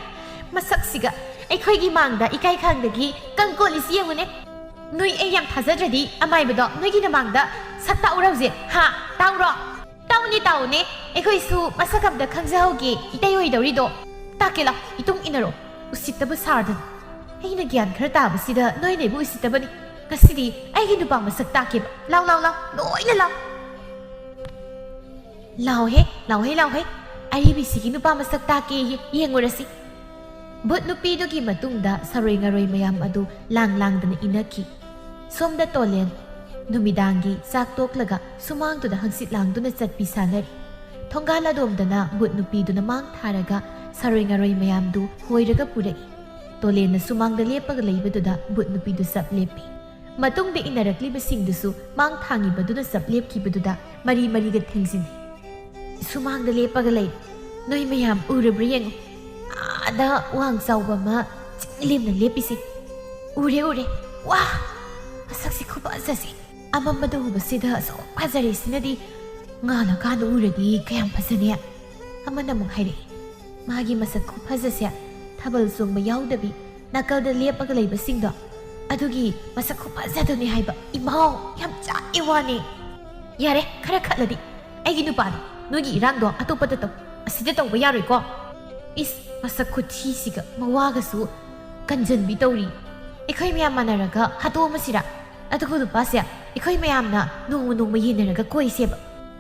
ꯃꯁꯛꯁꯤꯒ ꯑꯩꯈꯣꯏꯒꯤ ꯃꯥꯡꯗ ꯏꯀꯥꯏ ꯈꯥꯡꯗꯒꯤ ꯀꯪꯀꯣꯠꯂꯤꯁꯤ ꯌꯦꯡꯉꯨꯅꯦ꯫ ꯅꯣꯏ ꯑꯩ ꯌꯥꯝ ꯊꯥꯖꯗ꯭ꯔꯗꯤ ꯑꯃꯥꯏꯕꯗꯣ ꯅꯣꯏꯒꯤ ꯅꯃꯥꯡꯗ ꯁꯛ ꯇꯥꯛꯎꯔ ꯍꯧꯖꯤꯛ, ꯍꯥ? ꯇꯥꯛꯎꯔꯣ?" "ꯇꯥꯎꯅꯦ, ꯇꯥꯎꯅꯦ, ꯑꯩꯈꯣꯏꯁꯨ ꯃꯁꯛ ꯑꯝꯇ ꯈꯪꯖꯍꯧꯒꯦ, ꯏꯇꯩ ꯑꯣꯏꯗꯧꯔꯤꯗꯣ꯫ ꯇꯥꯛꯀꯦ ꯂꯥꯎ, ꯏꯇꯨꯡ ꯏꯟꯅꯔꯣ꯫ ꯎꯁꯤꯠꯇꯕ ꯁꯥꯔꯗꯅ꯫ ꯑꯩꯅ ꯒ꯭ꯌꯥꯟ ꯈꯔ ꯇꯥꯕꯁꯤꯗ ꯅꯣꯏꯅ ꯑꯩꯕꯨ ꯎꯁꯤꯠꯇꯕꯅꯤ꯫ "ꯉꯁꯤꯗꯤ ꯑꯩꯒꯤ ꯅꯨꯄꯥ ꯃꯁꯛ ꯇꯥꯛꯀꯦꯕ꯫ ꯂꯥꯎ, ꯂꯥꯎ, ꯂꯥꯎ, ꯂꯣꯏꯅ ꯂꯥꯎ!" "ꯂꯥꯎꯍꯦ, ꯂꯥꯎꯍꯦ, ꯂꯥꯎꯍꯦ! ꯑꯔꯤꯕꯤꯁꯤꯒꯤ ꯅꯨꯄꯥ ꯃꯁꯛ ꯇꯥꯛꯀꯦꯌꯦ, ꯌꯦꯡꯉꯨꯔꯁꯤ!" ꯚꯨꯠ ꯅꯨꯄꯤꯗꯨꯒꯤ ꯃꯇꯨꯡꯗ ꯁꯥꯔꯣꯏ ꯉꯥꯔꯣꯏ ꯃꯌꯥꯝ ꯑꯗꯨ ꯂꯥꯡ ꯂꯥꯡꯗꯅ ꯏꯟꯅꯈꯤ꯫ ꯁꯣꯝꯗ ꯇꯣꯂꯦꯟ ꯅꯨꯃꯤꯗꯥꯡꯒꯤ ꯆꯥꯛ ꯇꯣꯛꯂꯒ ꯁꯨꯃꯥꯡꯗꯨꯗ ꯍꯪꯆꯤꯠ ꯂꯥꯡꯗꯨꯅ ꯆꯠꯄꯤ ꯁꯥꯟꯅꯔꯤ꯫ ꯊꯣꯡꯒꯥꯜ ꯑꯗꯣꯝꯗꯅ ꯚꯨꯠ ꯅꯨꯄꯤꯗꯨꯅ ꯃꯥꯡ ꯊꯥꯔꯒ ꯁꯥꯔꯣꯏ ꯉꯥꯔꯣꯏ ꯃꯌꯥꯝꯗꯨ ꯍꯣꯏꯔꯒ ꯄꯨꯔꯛꯏ꯫ ꯇꯣꯂꯦꯟꯅ ꯁꯨꯃꯥꯡꯗ ꯂꯦꯞꯄꯒ ꯂꯩꯕꯗꯨꯗ ꯚꯨꯠ ꯅꯨꯄꯤꯗꯨ ꯆꯞ ꯂꯦꯞꯄꯤ꯫ ꯃꯇꯨꯡꯗ ꯏꯟꯅꯔꯛꯂꯤꯕꯁꯤꯡꯗꯨꯁꯨ ꯃꯥꯡ ꯊꯥꯡꯉꯤꯕꯗꯨꯅ ꯆꯞ ꯂꯦꯞꯈꯤꯕꯗꯨꯗ ꯃꯔꯤ ꯃꯔꯤꯒ ꯊꯦꯡꯖꯤꯟꯅꯩ꯫ "ꯁꯨꯃꯥꯡꯗ ꯂꯦꯞꯄꯒ ꯂꯩ꯫ ꯅꯣꯏ ꯃꯌꯥꯝ ꯎꯔꯕ꯭ꯔꯥ ꯌꯦꯡꯉꯨ꯫ ꯑꯥꯗ ꯋꯥꯡ ꯆꯥꯎꯕ ꯑꯃ ꯆꯤꯡ ꯂꯦꯝꯅ ꯂꯦꯞꯄꯤꯁꯦ꯫ ꯎꯔꯦ, ꯎꯔꯦ꯫ ꯋꯥ! ꯃꯁꯛꯁꯤ ꯈꯨꯐꯖꯁꯤ꯫ ꯑꯃꯝꯕꯗ ꯎꯕꯁꯤꯗ ꯑꯁꯨꯛ ꯐꯖꯔꯤꯁꯤꯅꯗꯤ ꯉꯥꯜꯂꯀꯥꯟꯗ ꯎꯔꯗꯤ ꯀꯌꯥꯝ ꯐꯖꯅꯤ?" ꯑꯃꯅ ꯑꯃꯨꯛ ꯍꯥꯏꯔꯛꯏ, "ꯃꯥꯒꯤ ꯃꯁꯛ ꯈꯨꯐꯖꯁꯦ ꯊꯥꯕꯜ ꯆꯣꯡꯕ ꯌꯥꯎꯗꯕꯤ ꯅꯥꯀꯜꯗ ꯂꯦꯞꯄꯒ ꯂꯩꯕꯁꯤꯡꯗꯣ ꯑꯗꯨꯒꯤ ꯃꯁꯛ ꯈꯨꯐꯖꯗꯨꯅꯤ ꯍꯥꯏꯕ꯫ ꯏꯃꯥꯎ, ꯌꯥꯝ ꯆꯥꯛꯑꯦ ꯋꯥꯅꯤ꯫ ꯌꯥꯔꯦ, ꯈꯔ ꯈꯠꯂꯗꯤ꯫ ꯑꯩꯒꯤ ꯅꯨꯄꯥꯗꯣ ꯅꯣꯏꯒꯤ ꯏꯔꯥꯡꯗꯣ ꯑꯇꯣꯞꯄꯗ ꯇꯧ꯫ ꯑꯁꯤꯗ ꯇꯧꯕ ꯌꯥꯔꯣꯏꯀꯣ꯫ ꯏꯁ, ꯃꯁꯛ ꯈꯨꯊꯤꯁꯤꯒ ꯃꯋꯥꯒꯁꯨ ꯀꯟꯖꯟꯕꯤ ꯇꯧꯔꯤ꯫ ꯑꯩꯈꯣꯏ ꯃꯌꯥꯝ ꯃꯥꯟꯅꯔꯒ ꯍꯥꯠꯇꯣꯛꯑꯝꯃꯁꯤꯔꯥ? ꯑꯗꯨꯒ ꯅꯨꯄꯥꯁꯦ ꯑꯩꯈꯣꯏ ꯃꯌꯥꯝꯅ ꯅꯣꯡꯃ ꯅꯣꯡꯃ ꯌꯦꯟꯅꯔꯒ ꯀꯣꯏꯁꯦꯕ꯫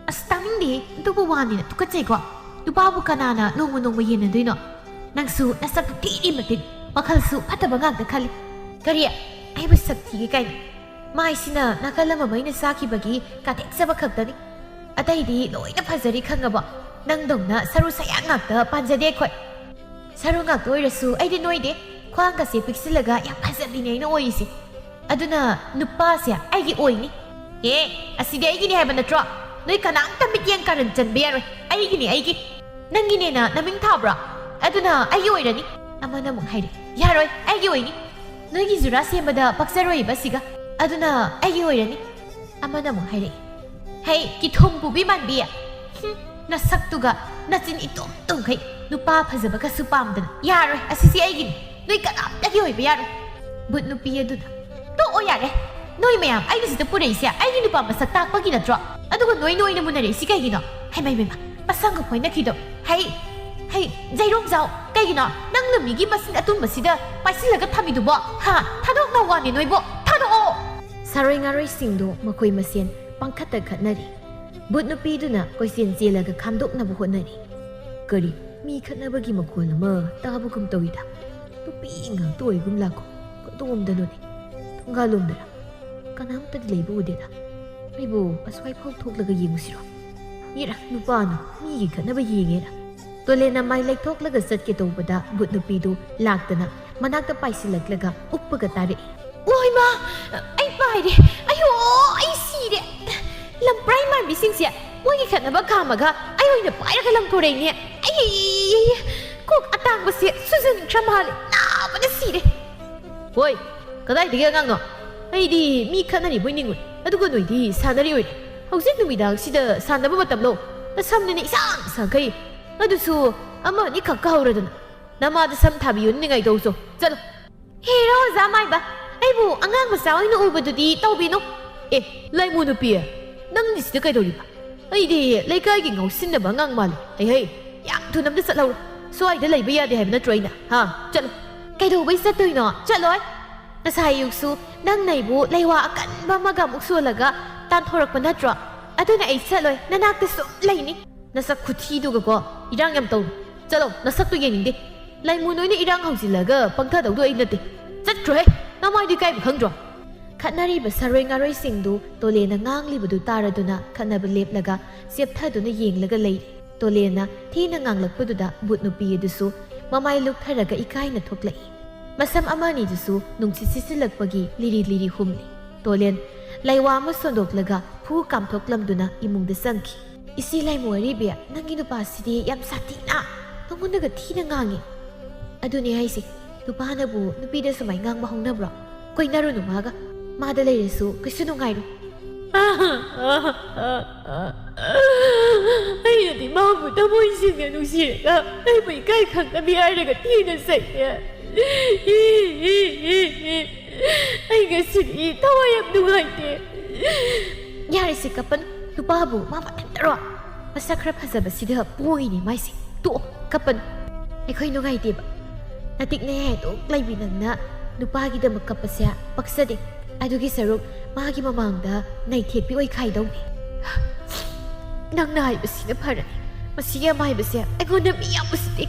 ꯑꯁ, ꯇꯥꯅꯤꯡꯗꯦ꯫ ꯑꯗꯨꯕꯨ ꯋꯥꯅꯤꯅ ꯇꯨꯀꯠꯆꯩꯀꯣ꯫ ꯅꯨꯄꯥꯕꯨ ꯀꯅꯥꯅ ꯅꯣꯡꯃ ꯅꯣꯡꯃ ꯌꯦꯟꯅꯗꯣꯏꯅꯣ? ꯅꯪꯁꯨ ꯅꯁꯛ ꯊꯤꯔꯤ ꯃꯇꯤꯛ, ꯋꯥꯈꯜꯁꯨ ꯐꯠꯇꯕ ꯉꯥꯛꯇ ꯈꯜꯂꯤ꯫ ꯀꯔꯤ? ꯑꯩꯕꯨ ꯁꯛ ꯊꯤꯒꯦ ꯀꯥꯏꯅ? ꯃꯥꯏꯁꯤꯅ ꯅꯥꯀꯜ ꯑꯃ ꯃꯩꯅ ꯆꯥꯈꯤꯕꯒꯤ ꯀꯥꯊꯦꯛꯆꯕ ꯈꯛꯇꯅꯤ꯫ ꯑꯇꯩꯗꯤ ꯂꯣꯏꯅ ꯐꯖꯔꯤ ꯈꯪꯉꯕꯣ? ꯅꯪꯗꯧꯅ ꯁꯔꯨ ꯁꯌꯥꯡ ꯉꯥꯛꯇ ꯄꯥꯟꯖꯗꯦ ꯑꯩꯈꯣꯏ꯫ ꯁꯔꯨ ꯉꯥꯛꯇ ꯑꯣꯏꯔꯁꯨ ꯑꯩꯗꯤ ꯅꯣꯏꯗꯦ꯫ ꯈ꯭ꯋꯥꯡꯒꯁꯦ ꯄꯤꯛꯁꯤꯜꯂꯒ ꯌꯥꯝ ꯐꯖꯕꯤꯅꯦ ꯑꯩꯅ ꯑꯣꯏꯔꯤꯁꯦ꯫ ꯑꯗꯨꯅ ꯅꯨꯄꯥꯁꯦ ꯑꯩꯒꯤ ꯑꯣꯏꯅꯤ꯫ ꯑꯦ, ꯑꯁꯤꯗꯤ ꯑꯩꯒꯤꯅꯤ ꯍꯥꯏꯕ ꯅꯠꯇ꯭ꯔꯣ? ꯅꯣꯏ ꯀꯅꯥꯝꯇ ꯃꯤꯠꯌꯦꯡ ꯀꯥꯔꯟ ꯆꯟꯕ ꯌꯥꯔꯣꯏ꯫ ꯑꯩꯒꯤꯅꯤ, ꯑꯩꯒꯤ꯫ ꯅꯪꯒꯤꯅꯦꯅ ꯅꯃꯤꯡ ꯊꯥꯕ꯭ꯔꯣ? ꯑꯗꯨꯅ ꯑꯩꯒꯤ ꯑꯣꯏꯔꯅꯤ꯫ ꯑꯃꯅ ꯑꯃꯨꯛ ꯍꯥꯏꯔꯛꯏ, "ꯌꯥꯔꯣꯏ, ꯑꯩꯒꯤ ꯑꯣꯏꯅꯤ꯫ ꯅꯣꯏꯒꯤ ꯖꯨꯔꯥ ꯁꯦꯝꯕꯗ ꯄꯛꯆꯔꯣꯏꯕ ꯑꯁꯤꯒ꯫ ꯑꯗꯨꯅ ꯑꯩꯒꯤ ꯑꯣꯏꯔꯅꯤ꯫" ꯑꯃꯅ ꯑꯃꯨꯛ ꯍꯥꯏꯔꯛꯏ, "ꯍꯩ, ꯀꯤꯊꯨꯝ ꯄꯨꯕꯤ ꯃꯥꯟꯕꯤ! ꯍꯨꯝ, ꯅꯁꯛꯇꯨꯒ ꯅꯆꯤꯟ ꯏꯇꯨꯝ ꯇꯨꯝꯈꯩ ꯅꯨꯄꯥ ꯐꯖꯕꯒꯁꯨ ꯄꯥꯝꯗꯅ꯫ ꯌꯥꯔꯣꯏ, ꯑꯁꯤꯁꯤ ꯑꯩꯒꯤꯅꯤ꯫ ꯅꯣꯏ ꯀꯅꯥꯝꯇꯒꯤ ꯑꯣꯏꯕ ꯌꯥꯔꯣꯏ꯫" ꯚꯨꯠ ꯅꯨꯄꯤ ꯑꯗꯨꯅ, "ꯇꯣꯛꯑꯣ ꯌꯥꯔꯦ꯫ ꯅꯣꯏ ꯃꯌꯥꯝ ꯑꯩꯅ ꯁꯤꯗ ꯄꯨꯔꯛꯏꯁꯦ ꯑꯩꯒꯤ ꯅꯨꯄꯥ ꯃꯁꯛ ꯇꯥꯛꯄꯒꯤ ꯅꯠꯇ꯭ꯔꯣ? ꯑꯗꯨꯒ ꯅꯣꯏ ꯅꯣꯏꯅ ꯃꯨꯟꯅꯔꯛꯏꯁꯤ ꯀꯩꯒꯤꯅꯣ? ꯍꯩꯃꯩ ꯃꯩꯃ, ꯃꯁꯝꯒ ꯈꯣꯏꯅꯈꯤꯗꯣ꯫ ꯍꯩ, ꯍꯩ, ꯖꯩꯔꯣꯡꯖꯥꯎ, ꯀꯩꯒꯤꯅꯣ ꯅꯪꯅ ꯃꯤꯒꯤ ꯃꯁꯤꯡ ꯑꯇꯨꯝꯕꯁꯤꯗ ꯄꯥꯏꯁꯤꯜꯂꯒ ꯊꯝꯃꯤꯗꯨꯕꯣ? ꯍꯥ? ꯊꯥꯗꯣꯛꯅꯧ ꯋꯥꯅꯤ ꯅꯣꯏꯕꯨ꯫ ꯊꯥꯗꯣꯛꯑꯣ!" ꯁꯥꯔꯣꯏ ꯉꯥꯔꯣꯏꯁꯤꯡꯗꯣ ꯃꯈꯣꯏ ꯃꯁꯦꯟ ꯄꯪꯈꯠꯇ ꯈꯠꯅꯔꯤ꯫ ꯚꯨꯠ ꯅꯨꯄꯤꯗꯨꯅ ꯀꯣꯏꯆꯦꯟ ꯆꯦꯜꯂꯒ ꯈꯥꯝꯗꯣꯛꯅꯕ ꯍꯣꯠꯅꯔꯤ꯫ ꯀꯔꯤ? ꯃꯤ ꯈꯠꯅꯕꯒꯤ ꯃꯈꯣꯜ ꯑꯃ ꯇꯥꯕꯒꯨꯝ ꯇꯧꯏꯗ꯫ ꯅꯨꯄꯤ ꯉꯥꯛꯇ ꯑꯣꯏꯒꯨꯝ ꯂꯥꯛꯀꯨꯝ꯫ ꯀꯗꯣꯝꯗꯅꯣꯅꯦ? ꯊꯣꯡꯒꯥꯜꯂꯣꯝꯗꯔ? ꯀꯅꯥꯝꯇꯗꯤ ꯂꯩꯕ ꯎꯗꯦꯗ꯫ ꯑꯩꯕꯨ ꯑꯁ꯭ꯋꯥꯏꯐꯥꯎ ꯊꯣꯛꯂꯒ ꯌꯦꯡꯉꯨꯁꯤꯔꯣ? ꯏꯔꯥ, ꯅꯨꯄꯥꯅ ꯃꯤꯒꯤ ꯈꯠꯅꯕ ꯌꯦꯡꯉꯦꯔꯥ? ꯇꯣꯂꯦꯟꯅ ꯃꯥꯏ ꯂꯩꯊꯣꯛꯂꯒ ꯆꯠꯀꯦ ꯇꯧꯕꯗ ꯚꯨꯠ ꯅꯨꯄꯤꯗꯨ ꯂꯥꯛꯇꯅ ꯃꯅꯥꯛꯇ ꯄꯥꯏꯁꯤꯜꯂꯛꯂꯒ ꯎꯞꯄꯒ ꯇꯥꯔꯛꯏ꯫ "ꯑꯣꯏꯃꯥ! ꯑꯩ ꯄꯥꯏꯔꯦ! ꯑꯌꯣ! ꯑꯩ ꯁꯤꯔꯦ! ꯂꯝꯄ꯭ꯔꯥꯏ ꯃꯥꯟꯕꯤꯁꯤꯡꯁꯦ ꯃꯣꯏꯒꯤ ꯈꯠꯅꯕ ꯈꯥꯝꯃꯒ ꯑꯩ ꯑꯣꯏꯅ ꯄꯥꯏꯔꯒ ꯂꯪꯊꯣꯔꯛꯏꯅꯦ! ꯑꯩ ꯀꯣꯛ ꯑꯇꯥꯡꯕꯁꯦ ꯁꯨꯖꯟꯈ꯭ꯔ ꯃꯥꯜꯂꯦ! ꯅꯥꯕꯅ ꯁꯤꯔꯦ!" "ꯍꯣꯏ, ꯀꯗꯥꯏꯗꯒꯤ ꯑꯉꯥꯡꯅꯣ? ꯑꯩꯗꯤ ꯃꯤ ꯈꯠꯅꯔꯤꯕꯣꯏ ꯅꯤꯡꯉꯨꯔꯦ, ꯑꯗꯨꯒ ꯅꯣꯏꯗꯤ ꯁꯥꯟꯅꯔꯤ ꯑꯣꯏꯔꯦ꯫ ꯍꯧꯖꯤꯛ ꯅꯨꯃꯤꯗꯥꯡꯁꯤꯗ ꯁꯥꯟꯅꯕ ꯃꯇꯝꯂꯣ? ꯅꯁꯝꯗꯨꯅ ꯏꯁꯥꯡ ꯁꯥꯡꯈꯩ, ꯑꯗꯨꯁꯨ ꯑꯃ ꯑꯅꯤꯈꯛ ꯀꯥꯍꯧꯔꯗꯅ꯫ ꯅꯃꯥꯗ ꯁꯝ ꯊꯥꯕꯤꯌꯨ ꯅꯤꯡꯉꯥꯏ ꯇꯧꯁꯣ, ꯆꯠꯂꯣ!" "ꯍꯦꯔꯥ ꯑꯣꯖꯥ ꯃꯥꯏꯕ, ꯑꯩꯕꯨ ꯑꯉꯥꯡ ꯃꯆꯥ ꯑꯣꯏꯅ ꯎꯕꯗꯨꯗꯤ ꯇꯧꯕꯤꯅꯨ!" "ꯑꯦ, ꯂꯥꯏꯃꯨ ꯅꯨꯄꯤ, ꯅꯪꯗꯤ ꯁꯤꯗ ꯀꯩꯗꯧꯔꯤꯕ? ꯑꯩꯗꯤ ꯂꯩꯀꯥꯏꯒꯤ ꯉꯥꯎꯁꯤꯟꯅꯕ ꯑꯉꯥꯡ ꯃꯥꯜꯂꯦ꯫ ꯍꯩ ꯍꯩ, ꯌꯥꯝ ꯊꯨꯅ ꯑꯝꯇ ꯆꯠꯍꯧꯔꯣ꯫ ꯁ꯭ꯋꯥꯏꯗ ꯂꯩꯕ ꯌꯥꯗꯦ ꯍꯥꯏꯕ ꯅꯠꯇ꯭ꯔꯣ ꯑꯩꯅ? ꯍꯥ? ꯆꯠꯂꯣ!" "ꯀꯩꯗꯧꯕꯩ ꯆꯠꯇꯣꯏꯅꯣ? ꯆꯠꯂꯣꯏ!" "ꯉꯁꯥꯏ ꯑꯌꯨꯛꯁꯨ ꯅꯪ ꯅꯩꯕꯨ ꯂꯩꯋꯥ ꯑꯀꯟꯕ ꯑꯃꯒ ꯑꯃꯨꯛ ꯁꯣꯜꯂꯒ ꯇꯥꯟꯊꯣꯔꯛꯄ ꯅꯠꯇ꯭ꯔꯣ? ꯑꯗꯨꯅ ꯑꯩ ꯆꯠꯂꯣꯏ, ꯅꯅꯥꯛꯇ ꯁꯨꯝ ꯂꯩꯅꯤ꯫ ꯅꯁꯛ ꯈꯨꯊꯤꯗꯨꯒꯀꯣ, ꯏꯔꯥꯡ ꯌꯥꯝ ꯇꯧꯅꯨ꯫ ꯆꯠꯂꯣ, ꯅꯁꯛꯇꯨ ꯌꯦꯡꯅꯤꯡꯗꯦ꯫ ꯂꯥꯏꯃꯨ ꯅꯣꯏꯅ ꯏꯔꯥꯡ ꯍꯧꯖꯤꯜꯂꯒ ꯄꯪꯊꯗꯧꯗꯣ ꯑꯩ ꯅꯠꯇꯦ꯫ ꯆꯠꯈ꯭ꯔꯣꯍꯦ, ꯅꯃꯥꯏꯗꯨ ꯏꯀꯥꯏꯕ ꯈꯪꯗ꯭ꯔꯣ?" ꯈꯠꯅꯔꯤꯕ ꯁꯥꯔꯣꯏ ꯉꯥꯔꯣꯏꯁꯤꯡꯗꯨ ꯇꯣꯂꯦꯟꯅ ꯉꯥꯡꯂꯤꯕꯗꯨ ꯇꯥꯔꯗꯨꯅ ꯈꯠꯅꯕ ꯂꯦꯞꯂꯒ ꯆꯦꯞꯊꯗꯨꯅ ꯌꯦꯡꯂꯒ ꯂꯩꯔꯤ꯫ ꯇꯣꯂꯦꯟꯅ ꯊꯤꯅ ꯉꯥꯡꯂꯛꯄꯗꯨꯗ ꯚꯨꯠ ꯅꯨꯄꯤ ꯑꯗꯨꯁꯨ ꯃꯃꯥꯏ ꯂꯨꯛꯊꯔꯒ ꯏꯀꯥꯏꯅ ꯊꯣꯛꯂꯛꯏ꯫ ꯃꯁꯝ ꯑꯃ ꯑꯅꯤꯗꯨꯁꯨ ꯅꯨꯡꯁꯤꯠ ꯁꯤꯠꯆꯤꯜꯂꯛꯄꯒꯤ ꯂꯤꯔꯤ ꯂꯤꯔꯤ ꯍꯨꯝꯂꯤ꯫ ꯇꯣꯂꯦꯟ ꯂꯩꯋꯥ ꯑꯃ ꯁꯣꯟꯗꯣꯛꯂꯒ ꯐꯨ ꯀꯥꯝꯊꯣꯛꯂꯝꯗꯨꯅ ꯏꯃꯨꯡꯗ ꯆꯪꯈꯤ꯫ "ꯏꯆꯦ ꯂꯥꯏꯃꯨ ꯑꯔꯤꯕꯤ, ꯅꯪꯒꯤ ꯅꯨꯄꯥꯁꯤꯗꯤ ꯌꯥꯝ ꯁꯥꯊꯤꯅ ꯅꯉꯣꯟꯗꯒ ꯊꯤꯅ ꯉꯥꯡꯉꯤ꯫ ꯑꯗꯨꯅꯦ ꯍꯥꯏꯁꯦ, ꯅꯨꯄꯥꯅꯕꯨ ꯅꯨꯄꯤꯗ ꯁꯨꯃꯥꯏ ꯉꯥꯡꯕ ꯍꯧꯅꯕ꯭ꯔꯣ? ꯀꯣꯏꯅꯔꯨꯅꯨ ꯃꯥꯒ꯫ ꯃꯥꯗ ꯂꯩꯔꯁꯨ ꯀꯩꯁꯨ ꯅꯨꯡꯉꯥꯏꯔꯣꯏ꯫" "ꯑꯩꯅꯗꯤ ꯃꯥꯕꯨ ꯊꯃꯣꯏ ꯁꯦꯡꯅ ꯅꯨꯡꯁꯤꯔꯒ ꯑꯩꯕꯨ ꯏꯀꯥꯏ ꯈꯪꯗꯕꯤ ꯍꯥꯏꯔꯒ ꯊꯤꯅ ꯆꯩꯌꯦ꯫ ꯑꯩ ꯉꯁꯤꯗꯤ ꯊꯋꯥꯏ ꯌꯥꯝ ꯅꯨꯡꯉꯥꯏꯇꯦ꯫" "ꯌꯥꯔꯦꯁꯦ, ꯀꯞꯄꯅꯨ꯫ ꯅꯨꯄꯥꯕꯨ ꯃꯥ ꯃꯊꯟꯇꯔꯣ? ꯃꯁꯛ ꯈꯔ ꯐꯖꯕꯁꯤꯗ ꯄꯣꯡꯉꯤꯅꯦ ꯃꯥꯏꯁꯦ꯫ ꯇꯣꯛꯑꯣ, ꯀꯞꯄꯅꯨ꯫ ꯑꯩꯈꯣꯏ ꯅꯨꯡꯉꯥꯏꯇꯦꯕ꯫ ꯅꯇꯤꯛ ꯅꯌꯥꯏ ꯑꯗꯨꯛ ꯂꯩꯕꯤ ꯅꯪꯅ ꯅꯨꯄꯥꯒꯤꯗꯃꯛ ꯀꯞꯄꯁꯦ ꯄꯛꯆꯗꯦ꯫ ꯑꯗꯨꯒꯤ ꯁꯔꯨꯛ ꯃꯥꯒꯤ ꯃꯃꯥꯡꯗ ꯅꯩꯊꯦꯛꯄꯤ ꯑꯣꯏꯈꯥꯏꯗꯧꯅꯤ꯫ ꯅꯪꯅ ꯍꯥꯏꯕꯁꯤꯅ ꯐꯔꯦ꯫ ꯃꯁꯤꯒꯤ ꯑꯃꯥꯏꯕꯁꯦ ꯑꯩꯉꯣꯟꯗ ꯃꯤ ꯌꯥꯝ ꯎꯁꯤꯠꯇꯦ꯫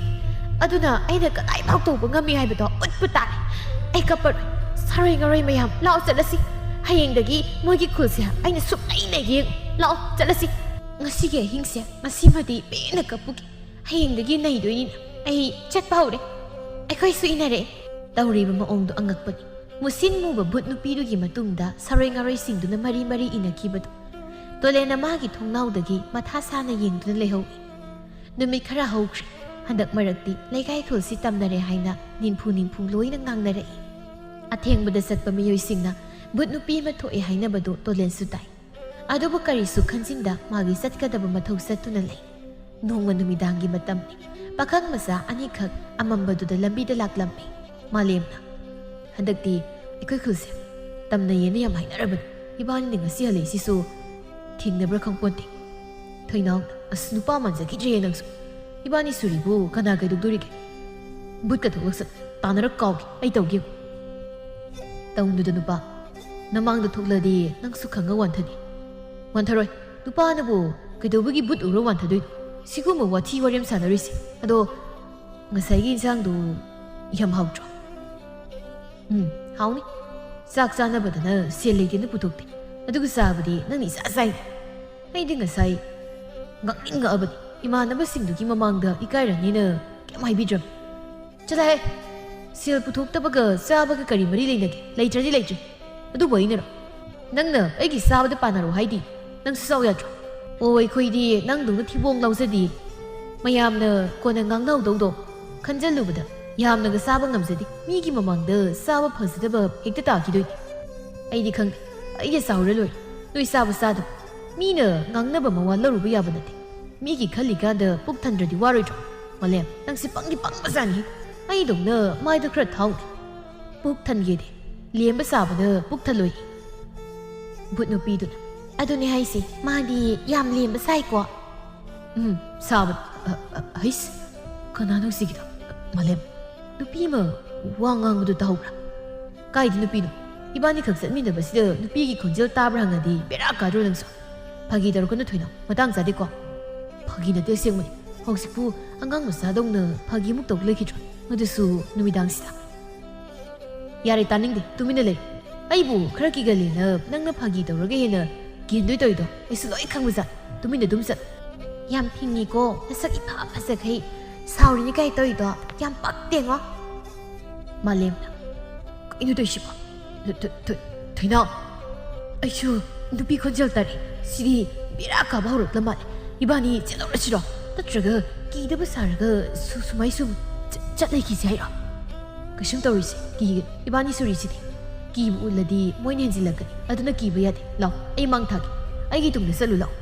ꯑꯗꯨꯅ ꯑꯩꯅ ꯀꯗꯥꯏꯐꯥꯎ ꯇꯧꯕ ꯉꯝꯃꯤ ꯍꯥꯏꯕꯗꯣ ꯎꯠꯄ ꯇꯥꯔꯦ꯫ ꯑꯩ ꯀꯞꯄꯔꯣꯏ꯫ ꯁꯥꯔꯣꯏ ꯉꯥꯔꯣꯏ ꯃꯌꯥꯝ, ꯂꯥꯛꯑꯣ ꯆꯠꯂꯁꯤ꯫ ꯍꯌꯦꯡꯗꯒꯤ ꯃꯣꯏꯒꯤ ꯈꯨꯜꯁꯦ ꯑꯩꯅ ꯁꯨꯛꯂꯩ ꯂꯩꯒꯦ ꯌꯦꯡꯉꯨ꯫ ꯂꯥꯛꯑꯣ ꯆꯠꯂꯁꯤ꯫ ꯉꯁꯤꯒꯤ ꯑꯍꯤꯡꯁꯦ ꯉꯁꯤꯃꯗꯤ ꯄꯦꯟꯅ ꯀꯞꯄꯨꯒꯦ꯫ ꯍꯌꯦꯡꯗꯒꯤ ꯅꯩꯗꯣꯏꯅꯤꯅ꯫ ꯑꯩ ꯆꯠꯄ ꯍꯧꯔꯦ꯫ ꯑꯩꯈꯣꯏꯁꯨ ꯏꯟꯅꯔꯛꯑꯦ꯫ ꯇꯧꯔꯤꯕ ꯃꯑꯣꯡꯗꯣ ꯑꯉꯛꯄꯅꯤ꯫ ꯃꯨꯁꯤꯟ ꯃꯨꯕ ꯚꯨꯠ ꯅꯨꯄꯤꯗꯨꯒꯤ ꯃꯇꯨꯡꯗ ꯁꯥꯔꯣꯏ ꯉꯥꯔꯣꯏꯁꯤꯡꯗꯨꯅ ꯃꯔꯤ ꯃꯔꯤ ꯏꯟꯅꯈꯤꯕꯗꯨ ꯇꯣꯂꯦꯟꯅ ꯃꯥꯒꯤ ꯊꯣꯡꯅꯥꯎꯗꯒꯤ ꯃꯊꯥ ꯁꯥꯅ ꯌꯦꯡꯗꯨꯅ ꯂꯩꯍꯧꯏ꯫ ꯅꯨꯃꯤꯠ ꯈꯔ ꯍꯧꯈ꯭ꯔꯦ꯫ ꯍꯟꯗꯛ ꯃꯔꯛꯇꯤ ꯂꯩꯀꯥꯏ ꯈꯨꯜꯁꯤ ꯇꯝꯅꯔꯦ ꯍꯥꯏꯅ ꯅꯤꯝꯐꯨ ꯅꯤꯝꯐꯨ ꯂꯣꯏꯅ ꯉꯥꯡꯅꯔꯛꯏ꯫ ꯑꯊꯦꯡꯕꯗ ꯆꯠꯄ ꯃꯤꯑꯣꯏꯁꯤꯡꯅ ꯚꯨꯠ ꯅꯨꯄꯤ ꯑꯃ ꯊꯣꯛꯑꯦ ꯍꯥꯏꯅꯕꯗꯨ ꯇꯣꯂꯦꯟꯁꯨ ꯇꯥꯏ꯫ ꯑꯗꯨꯕꯨ ꯀꯔꯤꯁꯨ ꯈꯟꯖꯤꯟꯗ ꯃꯥꯒꯤ ꯆꯠꯀꯗꯕ ꯃꯊꯧ ꯆꯠꯇꯨꯅ ꯂꯩ꯫ ꯅꯣꯡꯃ ꯅꯨꯃꯤꯗꯥꯡꯒꯤ ꯃꯇꯝꯅꯤ꯫ ꯄꯥꯈꯪ ꯃꯆꯥ ꯑꯅꯤꯈꯛ ꯑꯃꯝꯕꯗꯨꯗ ꯂꯝꯕꯤꯗ ꯂꯥꯛꯂꯝꯃꯤ꯫ ꯃꯥꯂꯦꯝꯅ, "ꯍꯟꯗꯛꯇꯤ ꯑꯩꯈꯣꯏ ꯈꯨꯜꯁꯦ ꯇꯝꯅꯩꯌꯦꯅ ꯌꯥꯝ ꯍꯥꯏꯅꯔꯕꯅꯤ꯫ ꯏꯕꯥꯅꯤꯅ ꯉꯁꯤ ꯍꯜꯂꯛꯏꯁꯤꯁꯨ ꯊꯦꯡꯅꯕ꯭ꯔꯥ ꯈꯪꯄꯣꯟꯇꯦ꯫" ꯊꯣꯏꯅꯥꯎꯅ, "ꯑꯁ, ꯅꯨꯄꯥ ꯃꯥꯟꯖꯈꯤꯗ꯭ꯔꯦ ꯅꯪꯁꯨ꯫ ꯏꯕꯥꯅꯤ ꯁꯨꯔꯤꯕꯨ ꯀꯅꯥ ꯀꯩꯗꯧꯗꯣꯔꯤꯒꯦ? ꯕꯨꯠꯀ ꯊꯣꯛꯂꯛꯁꯅꯨ, ꯇꯥꯟꯅꯔ ꯀꯥꯎꯒꯦ, ꯑꯩ ꯇꯧꯒꯦ ꯌꯦꯡꯉꯨ꯫" "ꯇꯧꯅꯨꯗ ꯅꯨꯄꯥ, ꯅꯃꯥꯡꯗ ꯊꯣꯛꯂꯗꯤ ꯅꯪꯁꯨ ꯈꯪꯉ ꯋꯥꯟꯊꯅꯤ꯫" "ꯋꯥꯟꯊꯔꯣꯏ, ꯅꯨꯄꯥꯅꯕꯨ ꯀꯩꯗꯧꯕꯒꯤ ꯕꯨꯠ ꯎꯔ ꯋꯥꯟꯊꯗꯣꯏꯅꯣ? ꯁꯤꯒꯨꯝꯕ ꯋꯥꯊꯤ ꯋꯥꯔꯦꯝ ꯁꯥꯟꯅꯔꯣꯏꯁꯦ꯫ ꯑꯗꯣ ꯉꯁꯥꯏꯒꯤ ꯏꯟꯁꯥꯡꯗꯨ ꯌꯥꯝ ꯍꯥꯎꯇ꯭ꯔꯣ?" "ꯎꯝ, ꯍꯥꯎꯅꯤ꯫ ꯆꯥꯛ ꯆꯥꯅꯕꯗꯅ ꯁꯦꯜ ꯂꯩꯇꯦꯅ ꯄꯨꯊꯣꯛꯇꯦ, ꯑꯗꯨꯒ ꯆꯥꯕꯗꯤ ꯅꯪꯅ ꯏꯆꯥ ꯆꯥꯏꯅꯦ꯫" ꯑꯩꯗꯤ ꯉꯁꯥꯏ ꯉꯛꯅꯤꯡꯉꯛꯑꯕꯅꯤ꯫ ꯏꯃꯥꯟꯅꯕꯁꯤꯡꯗꯨꯒꯤ ꯃꯃꯥꯡꯗ ꯏꯀꯥꯏꯔꯅꯤꯅ ꯀꯩꯝ ꯍꯥꯏꯕꯤꯗ꯭ꯔꯕꯅꯤ꯫ "ꯆꯠꯂꯍꯦ! ꯁꯦꯜ ꯄꯨꯊꯣꯛꯇꯕꯒ ꯆꯥꯕꯒ ꯀꯔꯤ ꯃꯔꯤ ꯂꯩꯅꯒꯦ? ꯂꯩꯇ꯭ꯔꯗꯤ ꯂꯩꯇ꯭ꯔꯦ꯫ ꯑꯗꯨꯕꯨ ꯑꯩꯅꯔꯣ? ꯅꯪꯅ ꯑꯩꯒꯤ ꯆꯥꯕꯗ ꯄꯥꯟꯅꯔꯣ ꯍꯥꯏꯗꯤ ꯅꯪꯁꯨ ꯆꯥꯎ ꯌꯥꯗ꯭ꯔꯣ?" "ꯑꯣ, ꯑꯩꯈꯣꯏꯗꯤ ꯅꯪꯗꯧꯅ ꯊꯤꯕꯣꯡ ꯂꯥꯎꯖꯗꯦ꯫ ꯃꯌꯥꯝꯅ ꯀꯣꯟꯅ ꯉꯥꯡꯅꯍꯧꯗꯧꯗꯣ ꯈꯟꯖꯜꯂꯨꯕꯗ ꯌꯥꯝꯅꯒ ꯆꯥꯕ ꯉꯝꯖꯗꯦ꯫ ꯃꯤꯒꯤ ꯃꯃꯥꯡꯗ ꯆꯥꯕ ꯐꯖꯗꯕ ꯍꯦꯛꯇ ꯇꯥꯈꯤꯗꯣꯏꯅꯤ꯫" "ꯑꯩꯗꯤ ꯈꯪꯗꯦ, ꯑꯩꯅ ꯆꯥꯎꯔ ꯂꯣꯏꯔꯦ꯫ ꯅꯣꯏ ꯆꯥꯕ ꯆꯥꯗꯕ ꯃꯤꯅ ꯉꯥꯡꯅꯕ ꯃꯋꯥ ꯂꯧꯔꯨꯕ ꯌꯥꯕ ꯅꯠꯇꯦ꯫ ꯃꯤꯒꯤ ꯈꯜꯂꯤꯀꯥꯟꯗ ꯄꯨꯛ ꯊꯟꯗ꯭ꯔꯗꯤ ꯋꯥꯔꯣꯏꯗ꯭ꯔꯣ? ꯃꯥꯂꯦꯝ, ꯅꯪꯁꯦ ꯄꯪꯗꯤ ꯄꯪꯕꯖꯥꯠꯅꯤ꯫ ꯑꯩꯗꯧꯅ ꯃꯥꯏꯗ ꯈꯔ ꯊꯥꯎꯅꯦ꯫ ꯄꯨꯛ ꯊꯟꯒꯦꯗꯤ ꯂꯦꯝꯕ ꯁꯥꯕꯗ ꯄꯨꯛ ꯊꯜꯂꯣꯏ꯫" ꯚꯨꯠ ꯅꯨꯄꯤꯗꯨꯅ, "ꯑꯗꯨꯅꯦ ꯍꯥꯏꯁꯦ, ꯃꯥꯗꯤ ꯌꯥꯝ ꯂꯦꯝꯕ ꯁꯥꯏꯀꯣ꯫" "ꯎꯝ, ꯁꯥꯕꯅꯤ꯫ ꯑ, ꯑ, ꯍꯩꯁ, ꯀꯅꯥꯅꯣ ꯁꯤꯒꯤꯗꯣ? ꯃꯥꯂꯦꯝ, ꯅꯨꯄꯤ ꯑꯃ ꯋꯥ ꯉꯥꯡꯕꯗꯨ ꯇꯥꯍꯧꯕ꯭ꯔꯥ?" "ꯀꯥꯏꯗ ꯅꯨꯄꯤꯅꯣ?" ꯏꯕꯥꯅꯤꯈꯛ ꯆꯠꯃꯤꯟꯅꯕꯁꯤꯗ ꯅꯨꯄꯤꯒꯤ ꯈꯣꯟꯖꯦꯜ ꯇꯥꯕ꯭ꯔꯥ ꯍꯪꯉꯗꯤ ꯕꯦꯔꯥ ꯀꯥꯗ꯭ꯔꯣ ꯅꯪꯁꯨ? ꯐꯥꯒꯤ ꯇꯧꯔꯛꯀꯅꯨ ꯊꯣꯏꯅꯥꯎ, ꯃꯇꯥꯡ ꯆꯥꯗꯦꯀꯣ꯫ ꯐꯥꯒꯤ ꯅꯠꯇꯦ ꯑꯁꯦꯡꯕꯅꯤ꯫ ꯍꯧꯖꯤꯛꯄꯨ ꯑꯉꯥꯡ ꯃꯆꯥꯗꯧꯅ ꯐꯥꯒꯤꯃꯨꯛ ꯇꯧ ꯂꯩꯈꯤꯗ꯭ꯔꯣ? ꯑꯗꯨꯁꯨ ꯅꯨꯃꯤꯗꯥꯡꯁꯤꯗ꯫ ꯌꯥꯔꯦ, ꯇꯥꯅꯤꯡꯗꯦ, ꯇꯨꯃꯤꯟꯅ ꯂꯩꯔꯣ꯫ ꯑꯩꯕꯨ ꯈꯔ ꯀꯤꯒꯜꯂꯦꯅ ꯅꯪꯅ ꯐꯥꯒꯤ ꯇꯧꯔꯒ ꯍꯦꯟꯅ ꯀꯤꯍꯟꯗꯣꯏ ꯇꯧꯔꯤꯗꯣ ꯑꯩꯁꯨ ꯂꯣꯏ ꯈꯪꯕꯖꯥꯠ꯫ ꯇꯨꯃꯤꯟꯅ ꯑꯗꯨꯝ ꯆꯠ꯫ ꯌꯥꯝ ꯐꯤꯡꯉꯤꯀꯣ, ꯅꯁꯛ ꯏꯐ ꯐꯖꯈꯩ ꯁꯥꯎꯔꯤꯅꯤ ꯀꯥꯏ ꯇꯧꯔꯤꯗꯣ ꯌꯥꯝ ꯄꯛꯇꯦꯉꯣ꯫ ꯃꯥꯂꯦꯝꯅ, "ꯀꯩꯅꯣ ꯇꯧꯔꯤꯁꯤꯕꯣ? ꯊ-, ꯊ-, ꯊ-, ꯊꯣꯏꯅꯥꯎ, ꯑꯩꯁꯨ ꯅꯨꯄꯤ ꯈꯣꯟꯖꯦꯜ ꯇꯥꯔꯦ꯫ ꯁꯤꯗꯤ ꯕꯦꯔꯥ ꯀꯥꯕ ꯍꯧꯔꯛꯂ ꯃꯥꯜꯂꯦ꯫ ꯏꯕꯥꯅꯤ ꯆꯦꯜꯍꯧꯔꯁꯤꯔꯣ? ꯅꯠꯇ꯭ꯔꯒ ꯀꯤꯗꯕ ꯁꯥꯔꯒ ꯁꯨ-, ꯁꯨꯃꯥꯏ ꯁꯨꯝ ꯆ-, ꯆꯠ ꯂꯩꯈꯤꯁꯦ ꯍꯥꯏꯔꯣ? ꯀꯩꯁꯨꯝ ꯇꯧꯔꯣꯏꯁꯦ, ꯀꯤꯒꯅꯨ꯫ ꯏꯕꯥꯅꯤ ꯁꯨꯔꯤꯁꯤꯗꯤ꯫ ꯀꯤꯕ ꯎꯠꯂꯗꯤ ꯃꯣꯏꯅ ꯍꯦꯟꯖꯤꯜꯂꯛꯀꯅꯤ꯫ ꯑꯗꯨꯅ ꯀꯤꯕ ꯌꯥꯗꯦ꯫ ꯂꯥꯎ, ꯑꯩ ꯃꯥꯡ ꯊꯥꯒꯦ꯫ ꯑꯩꯒꯤ ꯇꯨꯡꯗ ꯆꯠꯂꯨ ꯂꯥꯎ꯫"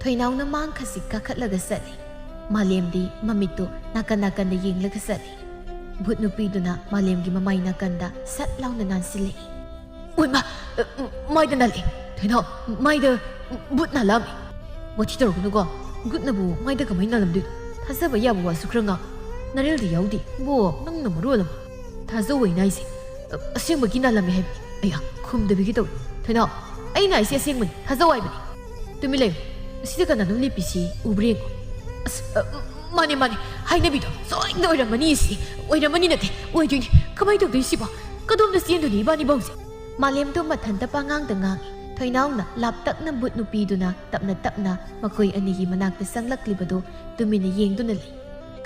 ꯊꯣꯏꯅꯥꯎꯅ ꯃꯥꯡ ꯈꯖꯤꯛ ꯀꯥꯈꯠꯂꯒ ꯆꯠꯂꯤ꯫ ꯃꯥꯂꯦꯝꯗꯤ ꯃꯃꯤꯠꯇꯨ ꯅꯥꯀꯟ ꯅꯥꯀꯟꯗ ꯌꯦꯡꯂꯒ ꯆꯠꯂꯤ꯫ ꯚꯨꯠ ꯅꯨꯄꯤꯗꯨꯅ ꯃꯥꯂꯦꯝꯒꯤ ꯃꯃꯥꯏ ꯅꯥꯀꯟꯗ ꯁꯠ ꯂꯥꯎꯅ ꯅꯥꯟꯁꯤꯜꯂꯛꯏ꯫ "ꯑꯣꯏꯃꯥ, ꯑ, ꯃꯥꯏꯗ ꯅꯥꯜꯂꯛꯑꯦ꯫ ꯊꯣꯏꯅꯥꯎ, ꯃꯥꯏꯗ ꯚꯨꯠ ꯅꯥꯜꯂꯛꯑꯝꯃꯦ꯫" "ꯋꯥꯊꯤ ꯇꯧꯔꯛꯀꯅꯨꯀꯣ꯫ ꯚꯨꯠꯅꯕꯨ ꯃꯥꯏꯗ ꯀꯃꯥꯏꯅ ꯅꯥꯜꯂꯝꯗꯣꯏꯅꯣ? ꯊꯥꯖꯕ ꯌꯥꯕ ꯋꯥꯁꯨ ꯈꯔ ꯉꯥꯡ꯫ ꯅꯔꯦꯜꯗꯤ ꯌꯥꯎꯗꯦ꯫ ꯕꯣ, ꯅꯪꯅ ꯃꯔꯣꯜ ꯑꯃ꯫" "ꯊꯥꯖꯧ ꯍꯥꯏꯅ ꯍꯥꯏꯁꯦ꯫ ꯑ, ꯑꯁꯦꯡꯕꯒꯤ ꯅꯥꯜꯂꯝꯃꯦ ꯍꯥꯏꯕꯅꯤ꯫" "ꯑꯌꯥ, ꯈꯨꯝꯗꯕꯤꯒꯤ ꯇꯧꯔꯤ꯫ ꯊꯣꯏꯅꯥꯎ, ꯑꯩꯅ ꯍꯥꯏꯁꯦ ꯑꯁꯦꯡꯕꯅꯤ꯫ ꯊꯥꯖꯧ ꯍꯥꯏꯕꯅꯤ꯫" "ꯇꯨꯃꯤꯟ ꯂꯩꯌꯨ꯫ ꯑꯁꯤꯗ ꯀꯅꯥꯅꯣꯝ ꯂꯦꯞꯄꯤꯁꯤ ꯎꯕ꯭ꯔꯥ ꯌꯦꯡꯉꯨ꯫" "ꯑꯁ, ꯑ, ꯃꯥꯅꯦ, ꯃꯥꯅꯦ꯫ ꯍꯥꯏꯅꯕꯤꯗꯣ ꯁꯣꯏꯗꯅ ꯑꯣꯏꯔꯝꯃꯅꯤ ꯁꯤ꯫ ꯑꯣꯏꯔꯝꯃꯅꯤ ꯅꯠꯇꯦ, ꯑꯣꯏꯗꯣꯏꯅꯤ꯫ ꯀꯃꯥꯏꯅ ꯇꯧꯗꯣꯏꯅꯣ ꯁꯤꯕꯣ? ꯀꯗꯣꯝꯗ ꯆꯦꯟꯗꯣꯏꯅꯣ ꯏꯕꯥꯅꯤꯕꯣ ꯍꯧꯖꯤꯛ?" ꯃꯥꯂꯦꯝꯗꯣ ꯃꯊꯟꯇ ꯄꯉꯥꯡꯗ ꯉꯥꯡꯏ꯫ ꯊꯣꯏꯅꯥꯎꯅ ꯂꯥꯞꯇꯛꯅ ꯚꯨꯠ ꯅꯨꯄꯤꯗꯨꯅ ꯇꯞꯅ ꯇꯞꯅ ꯃꯈꯣꯏ ꯑꯅꯤꯒꯤ ꯃꯅꯥꯛꯇ ꯆꯪꯂꯛꯂꯤꯕꯗꯨ ꯇꯨꯃꯤꯟꯅ ꯌꯦꯡꯗꯨꯅ ꯂꯩ꯫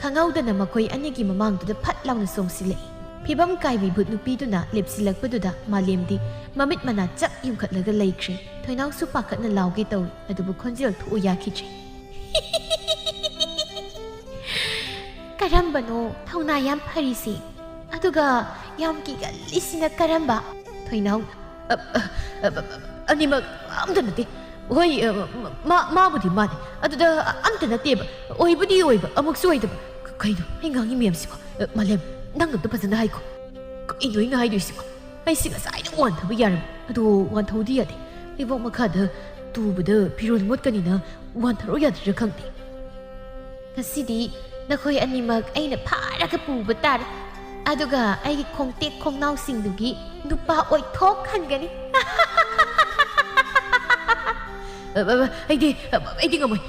ꯈꯪꯍꯧꯗꯅ ꯃꯈꯣꯏ ꯑꯅꯤꯒꯤ ꯃꯃꯥꯡꯗꯨꯗ ꯐꯠ ꯂꯥꯎꯅ ꯆꯣꯡꯁꯤꯜꯂꯛꯏ꯫ ꯐꯤꯕꯝ ꯀꯥꯏꯕꯤ ꯚꯨꯠ ꯅꯨꯄꯤꯗꯨꯅ ꯂꯦꯞꯁꯤꯜꯂꯛꯄꯗꯨꯗ ꯃꯥꯂꯦꯝꯗꯤ ꯃꯃꯤꯠ ꯃꯅꯥ ꯆꯞ ꯌꯨꯡꯈꯠꯂꯒ ꯂꯩꯈ꯭ꯔꯦ꯫ ꯊꯣꯏꯅꯥꯎꯁꯨ ꯄꯥꯈꯠꯅ ꯂꯥꯎꯒꯦ ꯇꯧꯏ, ꯑꯗꯨꯕꯨ ꯈꯣꯟꯖꯦꯜ ꯊꯣꯛꯎ ꯌꯥꯈꯤꯗ꯭ꯔꯦ꯫ "ꯀꯔꯝꯕꯅꯣ ꯊꯧꯅꯥ ꯌꯥꯝ ꯐꯔꯤꯁꯤ? ꯑꯗꯨꯒ ꯌꯥꯝ ꯀꯤꯒꯜꯂꯤꯁꯤꯅ ꯀꯔꯝꯕ?" ꯊꯣꯏꯅꯥꯎ, "ꯑ, ꯑ, ꯑ, ꯑ, ꯑꯅꯤꯃꯛ ꯑꯝꯇ ꯅꯠꯇꯦ꯫ ꯍꯣꯏ, ꯑ, ꯃꯥ-, ꯃꯥꯕꯨꯗꯤ ꯃꯥꯅꯤ꯫ ꯑꯗꯨꯗ ꯑꯝꯇ ꯅꯠꯇꯦꯕ꯫ ꯑꯣꯏꯕꯨꯗꯤ ꯑꯣꯏꯕ, ꯑꯃꯨꯛꯁꯨ ꯑꯣꯏꯗꯕ꯫ ꯀ-, ꯀꯩꯅꯣ ꯑꯩ ꯉꯥꯡꯉꯤ ꯃꯌꯥꯝꯁꯤꯕꯣ? ꯑ, ꯃꯥꯂꯦꯝ, ꯅꯪ ꯑꯝꯇ ꯐꯖꯅ ꯍꯥꯏꯈꯣ꯫ ꯀꯩꯅꯣ ꯑꯩꯅ ꯍꯥꯏꯗꯣꯏꯁꯤꯕꯣ? ꯑꯩꯁꯤ ꯉꯁꯥꯏꯗ ꯋꯥꯟꯊꯕ ꯌꯥꯔꯝꯃꯤ꯫ ꯑꯗꯣ ꯋꯥꯟꯊꯧꯗꯤ ꯌꯥꯗꯦ꯫ ꯂꯩꯕꯥꯛ ꯃꯈꯥꯗ ꯇꯨꯕꯗ ꯐꯤꯔꯣꯜ ꯃꯣꯠꯀꯅꯤꯅ ꯋꯥꯟꯊꯔꯣ ꯌꯥꯗ꯭ꯔꯤꯔꯥ ꯈꯪꯗꯦ꯫ ꯉꯁꯤꯗꯤ ꯅꯈꯣꯏ ꯑꯅꯤꯃꯛ ꯑꯩꯅ ꯐꯥꯔꯒ ꯄꯨꯕ ꯇꯥꯔꯦ꯫" ꯑꯗꯨꯒ ꯑꯩꯒꯤ ꯈꯣꯡꯇꯦꯛ ꯈꯣꯡꯅꯥꯎꯁꯤꯡꯗꯨꯒꯤ ꯅꯨꯄꯥ ꯑꯣꯏꯊꯣꯛꯍꯟꯒꯅꯤ꯫ ꯑ, ꯑ, ꯑꯩꯗꯤ, ꯑ, ꯑꯩꯗꯤ ꯉꯝꯃꯣꯏ꯫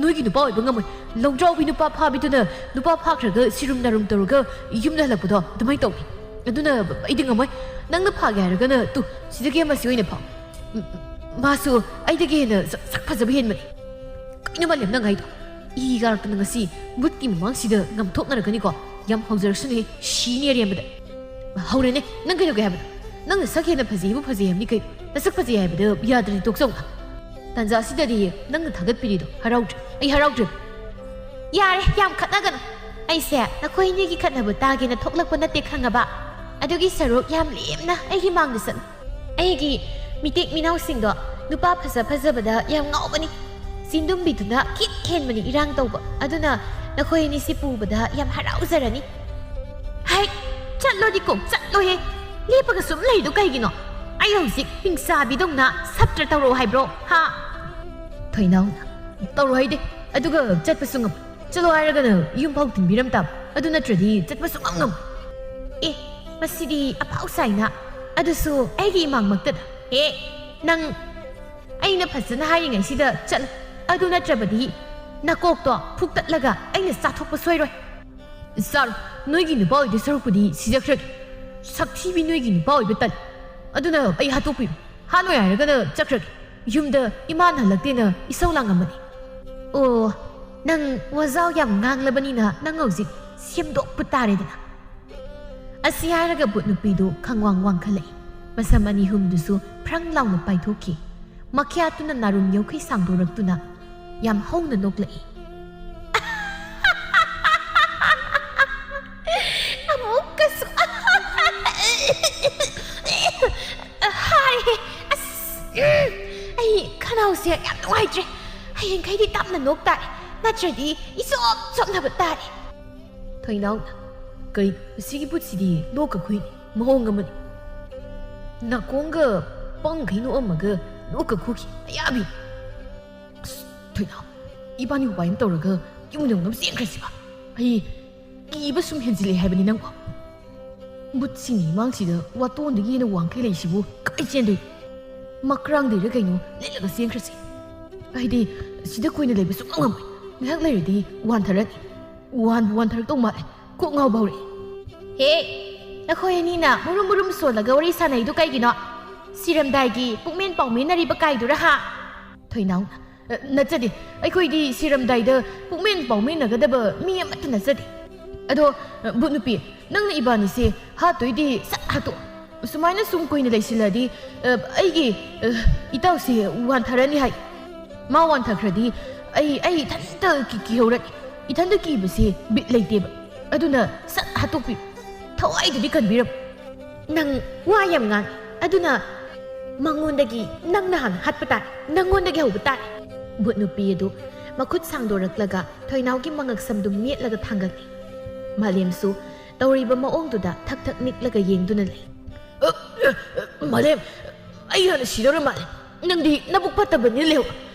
ꯅꯣꯏꯒꯤ ꯅꯨꯄꯥ ꯑꯣꯏꯕ ꯉꯝꯃꯣꯏ꯫ ꯂꯧꯗ꯭ꯔꯥꯎꯕꯤ ꯅꯨꯄꯥ ꯐꯥꯕꯤꯗꯨꯅ ꯅꯨꯄꯥ ꯐꯥꯈ꯭ꯔꯒ ꯁꯤꯔꯨꯝ ꯅꯥꯔꯨꯝ ꯇꯧꯔꯒ ꯌꯨꯝꯗ ꯍꯜꯂꯛꯄꯗꯣ ꯑꯗꯨꯃꯥꯏꯅ ꯇꯧꯅꯤ꯫ ꯑꯗꯨꯅ ꯑꯩꯗꯤ ꯉꯝꯃꯣꯏ꯫ ꯅꯪꯅ ꯐꯥꯒꯦ ꯍꯥꯏꯔꯒꯅ ꯇꯨ, ꯁꯤꯗꯒꯤ ꯑꯃꯁꯤ ꯑꯣꯏꯅ ꯐꯥꯎ꯫ ꯎꯝ, ꯃꯥꯁꯨ ꯑꯩꯗꯒꯤ ꯍꯦꯟꯅ ꯁꯛ, ꯁꯛ ꯐꯖꯕ ꯍꯦꯟꯕꯅꯤ꯫ ꯀꯩꯅꯣ ꯃꯥꯂꯦꯝ ꯅꯪ ꯍꯥꯏꯗꯣ? ꯏ ꯀꯥꯔꯛꯇꯅ ꯉꯁꯤ ꯃꯨꯠꯀꯤ ꯃꯃꯥꯡꯁꯤꯗ ꯉꯝꯊꯣꯛꯅꯔꯒꯅꯤꯀꯣ꯫ ꯌꯥꯝ ꯍꯧꯖꯔꯁꯅꯨꯍꯦ, ꯁꯤꯅꯤ ꯑꯔꯦꯝꯕꯗ꯫ ꯍꯧꯔꯦꯅꯦ, ꯅꯪ ꯀꯩꯗꯧꯒꯦ ꯍꯥꯏꯕꯅꯣ? ꯅꯪꯅ ꯁꯛ ꯍꯦꯟꯅ ꯐꯖꯩ ꯍꯥꯏꯕꯨ ꯐꯖꯩ ꯍꯥꯏꯕꯅꯤ ꯀꯩꯅꯣ? ꯅꯁꯛ ꯐꯖꯩ ꯍꯥꯏꯕꯗ ꯌꯥꯗ꯭ꯔꯗꯤ ꯇꯣꯛꯆꯧꯅ꯫ ꯇꯥꯟꯖꯥ ꯑꯁꯤꯗꯗꯤ ꯅꯪꯅ ꯊꯥꯒꯠꯄꯤꯔꯤꯗꯣ ꯍꯔꯥꯎꯗ꯭ꯔꯦ, ꯑꯩ ꯍꯔꯥꯎꯗ꯭ꯔꯦ꯫ ꯌꯥꯔꯦ, ꯌꯥꯝ ꯈꯠꯅꯒꯅꯨ꯫ ꯑꯩꯁꯦ ꯅꯈꯣꯏ ꯑꯅꯤꯒꯤ ꯈꯠꯅꯕ ꯇꯥꯒꯦꯅ ꯊꯣꯛꯂꯛꯄ ꯅꯠꯇꯦ, ꯈꯪꯉꯕ? ꯑꯗꯨꯒꯤ ꯁꯔꯨꯛ ꯌꯥꯝ ꯂꯦꯝꯅ ꯑꯩꯒꯤ ꯃꯥꯡꯗ ꯆꯠꯂꯨ꯫ ꯑꯩꯒꯤ ꯃꯤꯇꯦꯛ ꯃꯤꯅꯥꯎꯁꯤꯡꯗꯣ ꯅꯨꯄꯥ ꯐꯖ ꯐꯖꯕꯗ ꯌꯥꯝ ꯉꯥꯎꯕꯅꯤ꯫ ꯆꯤꯟꯗꯨꯝꯕꯤꯗꯨꯅ ꯈꯤꯠ ꯍꯦꯟꯕꯅꯤ ꯏꯔꯥꯡ ꯇꯧꯕ꯫ ꯑꯗꯨꯅ ꯅꯈꯣꯏ ꯑꯅꯤꯁꯤ ꯄꯨꯕꯗ ꯌꯥꯝ ꯍꯔꯥꯎꯖꯔꯅꯤ꯫ ꯍꯩ, ꯆꯠꯂꯣꯗꯤ ꯀꯣꯛ ꯆꯠꯂꯣꯍꯦ꯫ ꯂꯦꯞꯄꯒ ꯁꯨꯝ ꯂꯩꯗꯣ ꯀꯩꯒꯤꯅꯣ? ꯑꯩ ꯍꯧꯖꯤꯛ ꯍꯤꯡꯆꯥꯕꯤꯗꯧꯅ ꯁꯞꯇ꯭ꯔ ꯇꯧꯔꯛꯑꯣ ꯍꯥꯏꯕ꯭ꯔꯣ? ꯍꯥ? ꯊꯣꯏꯅꯥꯎꯅ, "ꯇꯧꯔꯣ ꯍꯥꯏꯗꯦ, ꯑꯗꯨꯒ ꯆꯠꯄꯁꯨ ꯉꯝꯃꯣꯏ꯫ ꯆꯠꯂꯣ ꯍꯥꯏꯔꯒꯅ ꯌꯨꯝ ꯐꯥꯎ ꯊꯤꯟꯕꯤꯔꯝ ꯇꯥꯕ꯫ ꯑꯗꯨ ꯅꯠꯇ꯭ꯔꯗꯤ ꯆꯠꯄ ꯁꯨꯡꯉꯝ ꯉꯝꯃꯣꯏ꯫" ꯑꯦ, ꯃꯁꯤꯗꯤ ꯑꯐꯥꯎ ꯁꯥꯏꯅ꯫ ꯑꯗꯨꯁꯨ ꯑꯩꯒꯤ ꯏꯃꯥꯡꯃꯛꯇꯗ꯫ ꯑꯦ, ꯅꯪ, ꯑꯩꯅ ꯐꯖꯅ ꯍꯥꯏꯔꯤꯉꯩꯁꯤꯗ ꯆꯠꯂꯨ꯫ ꯑꯗꯨ ꯅꯠꯇ꯭ꯔꯕꯗꯤ ꯅꯀꯣꯛꯇꯣ ꯐꯨꯛꯇꯠꯂꯒ ꯑꯩꯅ ꯆꯥꯊꯣꯛꯄ ꯁꯣꯏꯔꯣꯏ꯫ ꯆꯥꯔꯣ, ꯅꯣꯏꯒꯤ ꯅꯨꯄꯥ ꯑꯣꯏꯗꯣꯏ ꯁꯔꯨꯛꯄꯨꯗꯤ ꯁꯤꯖꯈ꯭ꯔꯒꯦ꯫ ꯁꯛꯊꯤꯕꯤ ꯅꯣꯏꯒꯤ ꯅꯨꯄꯥ ꯑꯣꯏꯕ ꯇꯜꯂꯤ꯫ ꯑꯗꯨꯅ ꯑꯩ ꯍꯥꯠꯇꯣꯛꯄꯤꯔꯣ꯫ ꯍꯥꯠꯂꯣꯏ ꯍꯥꯏꯔꯒꯅ ꯆꯠꯈ꯭ꯔꯒꯦ꯫ ꯌꯨꯝꯗ ꯏꯃꯥꯅ ꯍꯜꯂꯛꯇꯦꯅ ꯏꯁꯧ ꯂꯥꯡꯉꯝꯕꯅꯤ꯫ ꯑꯣ, ꯅꯪ ꯋꯥꯖꯥꯎ ꯌꯥꯝ ꯉꯥꯡꯂꯕꯅꯤꯅ ꯅꯪ ꯍꯧꯖꯤꯛ ꯁꯦꯝꯗꯣꯛꯄ ꯇꯥꯔꯦꯗꯅ꯫ ꯑꯁꯤ ꯍꯥꯏꯔꯒ ꯕꯨꯠ ꯅꯨꯄꯤꯗꯨ ꯈꯪꯋꯥꯡ ꯋꯥꯡꯈꯠꯂꯛꯏ꯫ ꯃꯁꯝ ꯑꯅꯤ ꯍꯨꯝꯗꯨꯁꯨ ꯐ꯭ꯔꯪ ꯂꯥꯎꯅ ꯄꯥꯏꯊꯣꯛꯈꯤ꯫ ꯃꯈ꯭ꯌꯥꯠꯇꯨꯅ ꯅꯥꯔꯨꯝ ꯌꯧꯈꯩ ꯁꯥꯡꯗꯣꯔꯛꯇꯨꯅ ꯌꯥꯝ ꯍꯧꯅ ꯅꯣꯛꯂꯛꯏ꯫ ꯑꯃꯨꯛꯀꯁꯨ ꯍꯥꯔꯦ꯫ ꯑꯁ, ꯎꯝ, ꯑꯩ ꯈꯅꯥꯎꯁꯦ ꯌꯥꯝ ꯅꯨꯡꯉꯥꯏꯇ꯭ꯔꯦ꯫ ꯍꯌꯦꯡꯈꯩꯗꯤ ꯇꯞꯅ ꯅꯣꯛ ꯇꯥꯔꯦ, ꯅꯠꯇ꯭ꯔꯗꯤ ꯏꯆꯣꯞ ꯆꯣꯞꯅꯕ ꯇꯥꯔꯦ꯫ ꯊꯣꯏꯅꯥꯎꯅ, "ꯀꯩ, ꯃꯁꯤꯒꯤ ꯕꯨꯠꯁꯤꯗꯤ ꯂꯣꯛꯀ ꯈꯨꯏꯅꯤ, ꯃꯑꯣꯡ ꯑꯃꯅꯤ꯫ ꯅꯥꯀꯣꯡꯒ ꯄꯪꯈꯩ ꯅꯣꯛꯑꯝꯃꯒ ꯂꯣꯛꯀ ꯈꯨꯈꯤ, ꯑꯌꯥꯕꯤ!" ꯑꯁ, ꯊꯣꯏꯅꯥꯎ, ꯏꯕꯥꯅꯤ ꯎꯄꯥꯏ ꯑꯃ ꯇꯧꯔꯒ ꯌꯨꯝ ꯌꯧꯅꯕ ꯆꯦꯟꯈ꯭ꯔꯁꯤꯕ꯫ ꯑꯩ ꯀꯤꯕ ꯁꯨꯝ ꯍꯦꯟꯖꯤꯜꯂꯛꯑꯦ ꯍꯥꯏꯕꯅꯤ ꯅꯪꯕꯣ꯫ ꯕꯨꯠꯁꯤꯡꯒꯤ ꯃꯥꯡꯁꯤꯗ ꯋꯥꯇꯣꯟꯗꯒꯤ ꯍꯦꯟꯅ ꯋꯥꯡꯈꯩ ꯂꯩꯁꯤꯕꯨ ꯀꯥꯏ ꯆꯦꯟꯗꯣꯏ? ꯃꯀ꯭ꯔꯥꯡꯗꯩꯔ ꯀꯩꯅꯣ ꯂꯤꯠꯂꯒ ꯆꯦꯟꯈ꯭ꯔꯁꯤ꯫ ꯑꯩꯗꯤ ꯁꯤꯗ ꯀꯨꯏꯅ ꯂꯩꯕ ꯁꯨꯡꯉꯝ ꯉꯝꯃꯣꯏ꯫ ꯉꯥꯏꯍꯥꯛ ꯂꯩꯔꯗꯤ ꯋꯥꯟꯊꯔꯅꯤ꯫ ꯋꯥꯟꯕꯨ ꯋꯥꯟꯊꯔꯛꯇꯧ ꯃꯥꯜꯂꯦ꯫ ꯀꯣꯛ ꯉꯥꯎꯕ ꯍꯧꯔꯛꯑꯦ꯫ ꯍꯦ, ꯅꯈꯣꯏ ꯑꯅꯤꯅ ꯃꯨꯔꯨꯝ ꯃꯨꯔꯨꯝ ꯁꯣꯜꯂꯒ ꯋꯥꯔꯤ ꯁꯥꯟꯅꯩꯗꯨ ꯀꯩꯒꯤꯅꯣ? ꯁꯤꯔꯝꯗꯥꯏꯒꯤ ꯄꯨꯛꯃꯦꯟ ꯄꯥꯎꯃꯦꯟꯅꯔꯤꯕ ꯀꯥꯏꯗꯨꯔ ꯍꯥ? ꯊꯣꯏꯅꯥꯎ, "ꯑ, ꯅꯠꯆꯗꯦ꯫ ꯑꯩꯈꯣꯏꯗꯤ ꯁꯤꯔꯝꯗꯥꯏꯗ ꯄꯨꯛꯃꯦꯟ ꯄꯥꯎꯃꯦꯟꯅꯒꯗꯕ ꯃꯤ ꯑꯃꯠꯇ ꯅꯠꯆꯗꯦ꯫ ꯑꯗꯣ, ꯑ, ꯕꯨꯠ ꯅꯨꯄꯤ, ꯅꯪꯅ ꯏꯕꯥꯅꯤꯁꯦ ꯍꯥꯠꯇꯣꯏꯗꯤ ꯁꯠ ꯍꯥꯠꯇꯣꯛꯑꯣ꯫ ꯁꯨꯃꯥꯏꯅ ꯁꯨꯝ ꯀꯨꯏꯅ ꯂꯩꯁꯤꯜꯂꯗꯤ, ꯑ, ꯑꯩꯒꯤ, ꯑ, ꯏꯇꯥꯎꯁꯦ ꯋꯥꯟꯊꯔꯅꯤ ꯍꯥꯏ꯫ ꯃꯥ ꯋꯥꯟꯊꯈ꯭ꯔꯗꯤ ꯑꯩ, ꯑꯩ ꯏꯊꯟꯇ ꯀꯤ-, ꯀꯤꯍꯧꯔꯅꯤ꯫ ꯏꯊꯟꯇ ꯀꯤꯕꯁꯦ ꯕꯤꯠ ꯂꯩꯇꯦꯕ꯫ ꯑꯗꯨꯅ ꯁꯠ ꯍꯥꯠꯇꯣꯛꯄꯤꯌꯨ꯫ ꯊꯋꯥꯏꯗꯨꯗꯤ ꯀꯟꯕꯤꯔꯝꯃꯨ꯫" "ꯅꯪ ꯋꯥ ꯌꯥꯝ ꯉꯥꯡꯉꯤ꯫ ꯑꯗꯨꯅ ꯃꯉꯣꯟꯗꯒꯤ ꯅꯪꯅ ꯍꯥꯟꯅ ꯍꯥꯠꯄ ꯇꯥꯔꯦ꯫ ꯅꯪꯉꯣꯟꯗꯒꯤ ꯍꯧꯕ ꯇꯥꯔꯦ꯫" ꯕꯨꯠ ꯅꯨꯄꯤ ꯑꯗꯨ ꯃꯈꯨꯠ ꯁꯥꯡꯗꯣꯔꯛꯂꯒ ꯊꯣꯏꯅꯥꯎꯒꯤ ꯃꯉꯛꯁꯝꯗꯨ ꯃꯦꯠꯂꯒ ꯊꯥꯡꯒꯠꯂꯤ꯫ ꯃꯥꯂꯦꯝꯁꯨ ꯇꯧꯔꯤꯕ ꯃꯑꯣꯡꯗꯨꯗ ꯊꯛ ꯊꯛ ꯅꯤꯛꯂꯒ ꯌꯦꯡꯗꯨꯅ ꯂꯩ꯫ "ꯑ, ꯑ, ꯑ, ꯃꯥꯂꯦꯝ, ꯑꯩ ꯍꯥꯟꯅ ꯁꯤꯗꯧꯔ ꯃꯥꯜꯂꯦ꯫ ꯅꯪꯗꯤ ꯅꯕꯨꯛ ꯐꯠꯇꯕꯅꯤ, ꯂꯩꯍꯧ꯫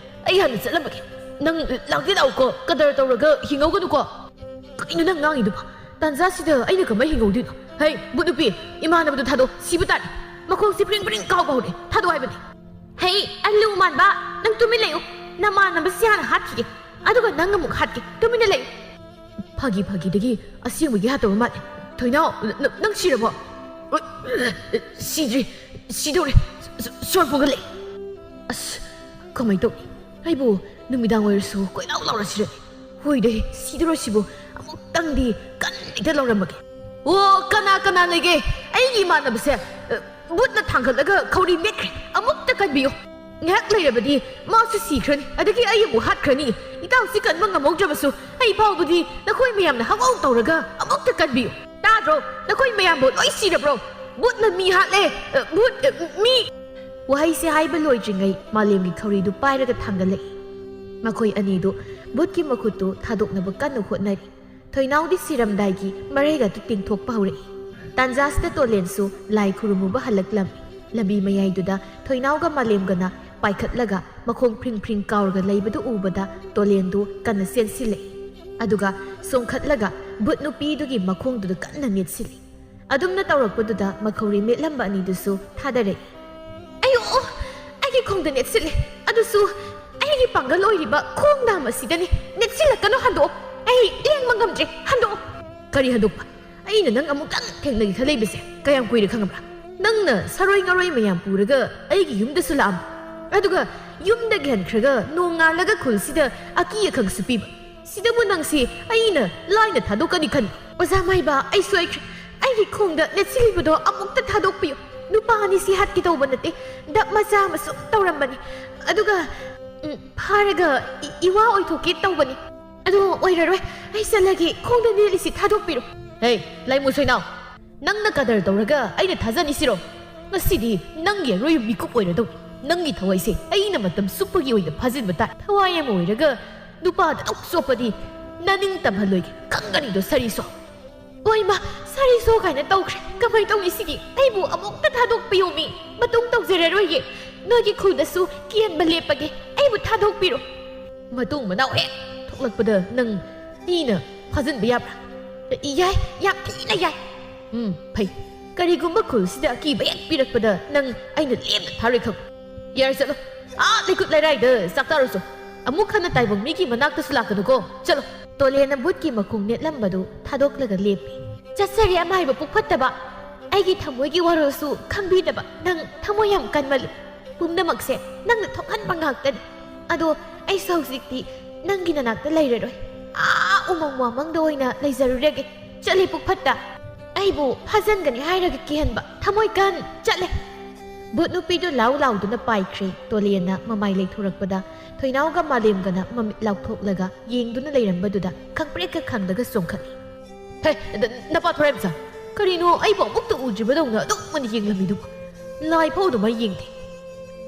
ꯑꯩ ꯍꯥꯟꯅ ꯆꯠꯂꯝꯃꯒꯦ꯫ ꯅꯪ ꯂꯥꯛꯇꯤ ꯂꯥꯛꯎꯀꯣ, ꯀꯗꯔ ꯇꯧꯔꯒ ꯍꯤꯡꯍꯧꯒꯅꯨꯀꯣ꯫" "ꯀꯩꯅꯣ ꯅꯪ ꯉꯥꯡꯉꯤꯗꯨꯕꯣ? ꯇꯥꯟꯖꯥꯁꯤꯗ ꯑꯩꯅ ꯀꯃꯥꯏ ꯍꯤꯡꯍꯧꯗꯣꯏꯅꯣ? ꯍꯩ, ꯕꯨꯠ ꯅꯨꯄꯤ, ꯏꯃꯥꯟꯅꯕꯗꯨ ꯊꯥꯗꯣꯛ, ꯁꯤꯕ ꯇꯥꯔꯦ꯫ ꯃꯈꯣꯡꯁꯤ ꯄ꯭ꯔꯤꯡ ꯄ꯭ꯔꯤꯡ ꯀꯥꯎꯕ ꯍꯧꯔꯦ, ꯊꯥꯗꯣꯛ ꯍꯥꯏꯕꯅꯤ꯫" "ꯍꯩ, ꯑꯂꯨ ꯃꯥꯟꯕ, ꯅꯪ ꯇꯨꯃꯤꯟ ꯂꯩꯌꯨ꯫ ꯅꯃꯥꯟꯅꯕꯁꯤ ꯍꯥꯟꯅ ꯍꯥꯠꯈꯤꯒꯦ, ꯑꯗꯨꯒ ꯅꯪ ꯑꯃꯨꯛ ꯍꯥꯠꯀꯦ꯫ ꯇꯨꯃꯤꯟꯅ ꯂꯩꯌꯨ꯫" ꯐꯥꯒꯤ ꯐꯥꯒꯤꯗꯒꯤ ꯑꯁꯦꯡꯕꯒꯤ ꯍꯥꯠꯇꯕ ꯃꯥꯜꯂꯦ꯫ "ꯊꯣꯏꯅꯥꯎ, ꯅ-, ꯅ-, ꯅꯪ ꯁꯤꯔꯕꯣ?" "ꯁꯤꯗ꯭ꯔꯤ, ꯁꯤꯗꯧꯔꯦ꯫ ꯁ-, ꯁ-, ꯁꯣꯔ ꯐꯨꯒꯠꯂꯦ꯫" "ꯑꯁ, ꯀꯃꯥꯏ ꯇꯧꯅꯤ? ꯑꯩꯕꯨ ꯅꯨꯃꯤꯗꯥꯡ ꯑꯣꯏꯔꯁꯨ ꯀꯣꯏꯂꯥꯎ ꯂꯥꯎꯔꯁꯤꯔ? ꯍꯣꯏꯗ, ꯁꯤꯗꯧꯔꯁꯤꯕꯨ ꯑꯃꯨꯛꯇꯪꯗꯤ ꯀꯟꯅ ꯍꯦꯛꯇ ꯂꯥꯎꯔꯝꯃꯒꯦ꯫ ꯑꯣ, ꯀꯅꯥ ꯀꯅꯥ ꯂꯩꯒꯦ? ꯑꯩꯒꯤ ꯏꯃꯥꯟꯅꯕꯁꯦ, ꯑ, ꯕꯨꯠꯅ ꯊꯥꯡꯒꯠꯂꯒ ꯈꯧꯔꯤ ꯅꯦꯠꯈ꯭ꯔꯦ꯫ ꯑꯃꯨꯛꯇ ꯀꯟꯕꯤꯌꯨ꯫ ꯉꯥꯏꯍꯥꯛ ꯂꯩꯔꯕꯗꯤ ꯃꯥꯁꯨ ꯁꯤꯈ꯭ꯔꯅꯤ, ꯑꯗꯒꯤ ꯑꯩ ꯑꯃꯨꯛ ꯍꯥꯠꯈ꯭ꯔꯅꯤ꯫ ꯏꯇꯥꯎꯁꯤ ꯀꯟꯕ ꯉꯝꯍꯧꯗ꯭ꯔꯕꯁꯨ ꯑꯩ ꯐꯥꯎꯕꯗꯤ ꯅꯈꯣꯏ ꯃꯌꯥꯝꯅ ꯍꯧꯍꯧ ꯇꯧꯔꯒ ꯑꯃꯨꯛꯇ ꯀꯟꯕꯤꯌꯨ꯫ ꯇꯥꯗ꯭ꯔꯣ? ꯅꯈꯣꯏ ꯃꯌꯥꯝꯕꯨ ꯂꯣꯏ ꯁꯤꯔꯕ꯭ꯔꯣ? ꯕꯨꯠꯅ ꯃꯤ ꯍꯥꯠꯂꯦ꯫ ꯑ, ꯕꯨꯠ, ꯑ, ꯃꯤ꯫" ꯋꯥꯍꯩꯁꯦ ꯍꯥꯏꯕ ꯂꯣꯏꯗ꯭ꯔꯤꯉꯩ ꯃꯥꯂꯦꯝꯒꯤ ꯈꯧꯔꯤꯗꯨ ꯄꯥꯏꯔꯒ ꯊꯥꯡꯒꯠꯂꯛꯏ꯫ ꯃꯈꯣꯏ ꯑꯅꯤꯗꯨ ꯕꯨꯠꯀꯤ ꯃꯈꯨꯠꯇꯨ ꯊꯥꯗꯣꯛꯅꯕ ꯀꯟꯅ ꯍꯣꯠꯅꯔꯤ꯫ ꯊꯣꯏꯅꯥꯎꯗꯤ ꯁꯤꯔꯝꯗꯥꯏꯒꯤ ꯃꯔꯩꯒꯗꯨ ꯇꯤꯡꯊꯣꯛꯄ ꯍꯧꯔꯛꯏ꯫ ꯇꯥꯟꯖꯥꯁꯤꯗ ꯇꯣꯂꯦꯟꯁꯨ ꯂꯥꯏ ꯈꯨꯔꯨꯝꯃꯨꯕ ꯍꯜꯂꯛꯂꯝꯃꯤ꯫ ꯂꯝꯕꯤ ꯃꯌꯥꯏꯗꯨꯗ ꯊꯣꯏꯅꯥꯎꯒ ꯃꯥꯂꯦꯝꯒꯅ ꯄꯥꯏꯈꯠꯂꯒ ꯃꯈꯣꯡ ꯐ꯭ꯔꯤꯡ ꯐ꯭ꯔꯤꯡ ꯀꯥꯎꯔꯒ ꯂꯩꯕꯗꯨ ꯎꯕꯗ ꯇꯣꯂꯦꯟꯗꯨ ꯀꯟꯅ ꯆꯦꯟꯁꯤꯜꯂꯛꯏ꯫ ꯑꯗꯨꯒ ꯆꯣꯡꯈꯠꯂꯒ ꯕꯨꯠ ꯅꯨꯄꯤꯗꯨꯒꯤ ꯃꯈꯣꯡꯗꯨꯗ ꯀꯟꯅ ꯅꯦꯠꯁꯤꯜꯂꯤ꯫ ꯑꯗꯨꯝꯅ ꯇꯧꯔꯛꯄꯗꯨꯗ ꯃꯈꯧꯔꯤ ꯃꯦꯠꯂꯝꯕ ꯑꯅꯤꯗꯨꯁꯨ ꯊꯥꯗꯔꯛꯏ꯫ "ꯑꯌꯣ! ꯑꯩꯒꯤ ꯈꯣꯡꯗ ꯅꯦꯠꯁꯤꯜꯂꯦ꯫ ꯑꯗꯨꯁꯨ ꯑꯩꯒꯤ ꯄꯥꯡꯒꯜ ꯑꯣꯏꯔꯤꯕ ꯈꯣꯡ ꯅꯥꯝ ꯑꯁꯤꯗꯅꯤ꯫ ꯅꯦꯠꯁꯤꯜꯂꯛꯀꯅꯨ, ꯍꯟꯗꯣꯛꯑꯣ꯫ ꯑꯩ ꯂꯦꯡꯕ ꯉꯝꯗ꯭ꯔꯦ, ꯍꯟꯗꯣꯛꯑꯣ!" "ꯀꯔꯤ ꯍꯟꯗꯣꯛꯄ? ꯑꯩꯅ ꯅꯪ ꯑꯃꯨꯛꯇꯪ ꯊꯦꯡꯅꯈꯤꯗ ꯂꯩꯕꯁꯦ ꯀꯌꯥꯝ ꯀꯨꯏꯔꯦ ꯈꯪꯉꯕ꯭ꯔꯥ? ꯅꯪꯅ ꯁꯔꯣꯏ ꯉꯔꯣꯏ ꯃꯌꯥꯝ ꯄꯨꯔꯒ ꯑꯩꯒꯤ ꯌꯨꯝꯗꯁꯨ ꯂꯥꯛꯑꯝꯃꯤ꯫ ꯑꯗꯨꯒ ꯌꯨꯝꯗꯒꯤ ꯍꯟꯈ꯭ꯔꯒ ꯅꯣꯡꯉꯥꯜꯂꯒ ꯈꯨꯜꯁꯤꯗ ꯑꯀꯤ ꯑꯈꯪꯁꯨ ꯄꯤꯕ꯫ ꯁꯤꯗꯕꯨ ꯅꯪꯁꯤ ꯑꯩꯅ ꯂꯥꯏꯅ ꯊꯥꯗꯣꯛꯀꯅꯤ ꯈꯟꯕ?" "ꯑꯣꯖꯥ ꯃꯥꯏꯕ, ꯑꯩ ꯁꯣꯏꯈ꯭ꯔꯦ꯫ ꯑꯩꯒꯤ ꯈꯣꯡꯗ ꯅꯦꯠꯁꯤꯜꯂꯤꯕꯗꯣ ꯑꯃꯨꯛꯇ ꯊꯥꯗꯣꯛꯄꯤꯌꯨ꯫ ꯅꯨꯄꯥ ꯑꯅꯤꯁꯤ ꯍꯥꯠꯀꯦ ꯇꯧꯕ ꯅꯠꯇꯦ, ꯗꯞ ꯃꯆꯥ ꯑꯃꯁꯨ ꯇꯧꯔꯝꯕꯅꯤ꯫ ꯑꯗꯨꯒ, ꯎꯝ, ꯐꯥꯔꯒ ꯏ-, ꯏꯋꯥ ꯑꯣꯏꯊꯣꯛꯀꯦ ꯇꯧꯕꯅꯤ꯫ ꯑꯗꯣ ꯑꯣꯏꯔꯔꯣꯏ꯫ ꯑꯩ ꯆꯠꯂꯒꯦ꯫ ꯈꯣꯡꯗ ꯅꯦꯠꯂꯤꯁꯤ ꯊꯥꯗꯣꯛꯄꯤꯔꯣ꯫" "ꯍꯦ, ꯂꯥꯏꯃꯨ ꯁꯣꯏꯅꯥꯎ, ꯅꯪꯅ ꯀꯗꯔ ꯇꯧꯔꯒ ꯑꯩꯅ ꯊꯥꯖꯅꯤꯁꯤꯔꯣ? ꯉꯁꯤꯗꯤ ꯅꯪꯒꯤ ꯑꯔꯣꯏꯕ ꯃꯤꯀꯨꯞ ꯑꯣꯏꯔꯗꯧꯅꯤ꯫ ꯅꯪꯒꯤ ꯊꯋꯥꯏꯁꯦ ꯑꯩꯅ ꯃꯇꯝ ꯆꯨꯞꯄꯒꯤ ꯑꯣꯏꯅ ꯐꯥꯖꯤꯟꯕ ꯇꯥꯏ꯫ ꯊꯋꯥꯏ ꯑꯃ ꯑꯣꯏꯔꯒ ꯅꯨꯄꯥꯗ ꯑꯗꯨꯛ ꯆꯣꯞꯄꯗꯤ ꯅꯅꯤꯡ ꯇꯝꯍꯜꯂꯣꯏꯒꯦ, ꯈꯪꯒꯅꯤꯗꯣ, ꯁꯥꯔꯤꯁꯣ?" "ꯑꯣꯏꯃ, ꯁꯥꯔꯤꯁꯣ ꯀꯥꯏꯅ ꯇꯧꯈ꯭ꯔꯦ꯫ ꯀꯃꯥꯏ ꯇꯧꯅꯤ ꯁꯤꯗꯤ? ꯑꯩꯕꯨ ꯑꯃꯨꯛꯇ ꯊꯥꯗꯣꯛꯄꯤꯌꯣ ꯃꯤ꯫ ꯃꯇꯨꯡ ꯇꯧꯖꯔꯔꯣꯏꯒꯦ꯫ ꯅꯣꯏꯒꯤ ꯈꯨꯜꯗꯁꯨ ꯀꯦꯟꯕ ꯂꯦꯞꯄꯒꯦ꯫ ꯑꯩꯕꯨ ꯊꯥꯗꯣꯛꯄꯤꯔꯣ꯫" "ꯃꯇꯨꯡ ꯃꯅꯥꯎ ꯍꯦꯛ ꯊꯣꯛꯂꯛꯄꯗ ꯅꯪ ꯃꯤꯅ ꯐꯥꯖꯤꯟꯕ ꯌꯥꯕ꯭ꯔꯥ?" "ꯌꯥꯏ, ꯌꯥꯝ ꯊꯤꯅ ꯌꯥꯏ꯫" "ꯎꯝ, ꯐꯩ꯫ ꯀꯔꯤꯒꯨꯝꯕ ꯈꯨꯜꯁꯤꯗ ꯑꯀꯤꯕ ꯍꯦꯛ ꯄꯤꯔꯛꯄꯗ ꯅꯪ ꯑꯩꯅ ꯂꯦꯝꯅ ꯊꯥꯔꯣꯏ ꯈꯪꯉꯨ꯫" "ꯌꯥꯔꯦ, ꯆꯠꯂꯣ꯫ ꯑꯥ ꯂꯩꯀꯨꯠ ꯂꯩꯔꯥꯏꯗ ꯆꯥꯛ ꯆꯥꯔꯨꯆꯣ꯫ ꯑꯃꯨꯛ ꯍꯟꯅ ꯇꯥꯏꯕꯪ ꯃꯤꯒꯤ ꯃꯅꯥꯛꯇꯁꯨ ꯂꯥꯛꯀꯅꯨꯀꯣ꯫ ꯆꯠꯂꯣ꯫" ꯇꯣꯂꯦꯅ ꯕꯨꯠꯀꯤ ꯃꯈꯣꯡ ꯅꯦꯠꯂꯝꯕꯗꯨ ꯊꯥꯗꯣꯛꯂꯒ ꯂꯦꯞꯄꯤ꯫ "ꯆꯠꯆꯔꯦ, ꯑꯃꯥꯏꯕ ꯄꯨꯛ ꯐꯠꯇꯕ꯫ ꯑꯩꯒꯤ ꯊꯃꯣꯏꯒꯤ ꯋꯥꯔꯣꯜꯁꯨ ꯈꯪꯕꯤꯗꯕ ꯅꯪ ꯊꯃꯣꯏ ꯌꯥꯝ ꯀꯟꯃꯜꯂꯤ꯫ ꯄꯨꯝꯅꯃꯛꯁꯦ ꯅꯪꯅ ꯊꯣꯛꯍꯟꯕ ꯉꯥꯛꯇꯅꯤ꯫ ꯑꯗꯣ ꯑꯩꯁꯨ ꯍꯧꯖꯤꯛꯇꯤ ꯅꯪꯒꯤ ꯅꯅꯥꯛꯇ ꯂꯩꯔꯔꯣꯏ꯫ ꯑꯥ ꯎꯃꯪ ꯋꯥꯃꯪꯗ ꯑꯣꯏꯅ ꯂꯩꯖꯔꯨꯔꯒꯦ꯫ ꯆꯠꯂꯦ ꯄꯨꯛ ꯐꯠꯇ꯫ ꯑꯩꯕꯨ ꯐꯥꯖꯟꯒꯅꯤ ꯍꯥꯏꯔꯒ ꯀꯤꯍꯟꯕ ꯊꯃꯣꯏ ꯀꯟ꯫ ꯆꯠꯂꯦ꯫" ꯕꯨꯠ ꯅꯨꯄꯤꯗꯨ ꯂꯥꯎ ꯂꯥꯎꯗꯨꯅ ꯄꯥꯏꯈ꯭ꯔꯦ꯫ ꯇꯣꯂꯦꯟꯅ ꯃꯃꯥꯏ ꯂꯩꯊꯣꯔꯛꯄꯗ ꯊꯣꯏꯅꯥꯎꯒ ꯃꯥꯂꯦꯝꯒꯅ ꯃꯃꯤꯠ ꯂꯥꯎꯊꯣꯛꯂꯒ ꯌꯦꯡꯗꯨꯅ ꯂꯩꯔꯝꯕꯗꯨꯗ ꯈꯪꯄ꯭ꯔꯦꯛꯀ ꯈꯪꯂꯒ ꯆꯣꯡꯈꯠꯂꯤ꯫ "ꯍꯦ, ꯅ-, ꯅꯄꯥ ꯊꯣꯔꯥꯏꯃꯆꯥ, ꯀꯔꯤꯅꯣ ꯑꯩꯕꯨ ꯑꯃꯨꯛꯇ ꯎꯗ꯭ꯔꯤꯕꯗꯧꯅ ꯑꯗꯨꯛ ꯃꯨꯟꯅ ꯌꯦꯡꯂꯝꯃꯤꯗꯨꯕꯨ?" "ꯂꯥꯏ ꯐꯥꯎ ꯑꯗꯨꯃꯥꯏ ꯌꯦꯡꯗꯦ꯫"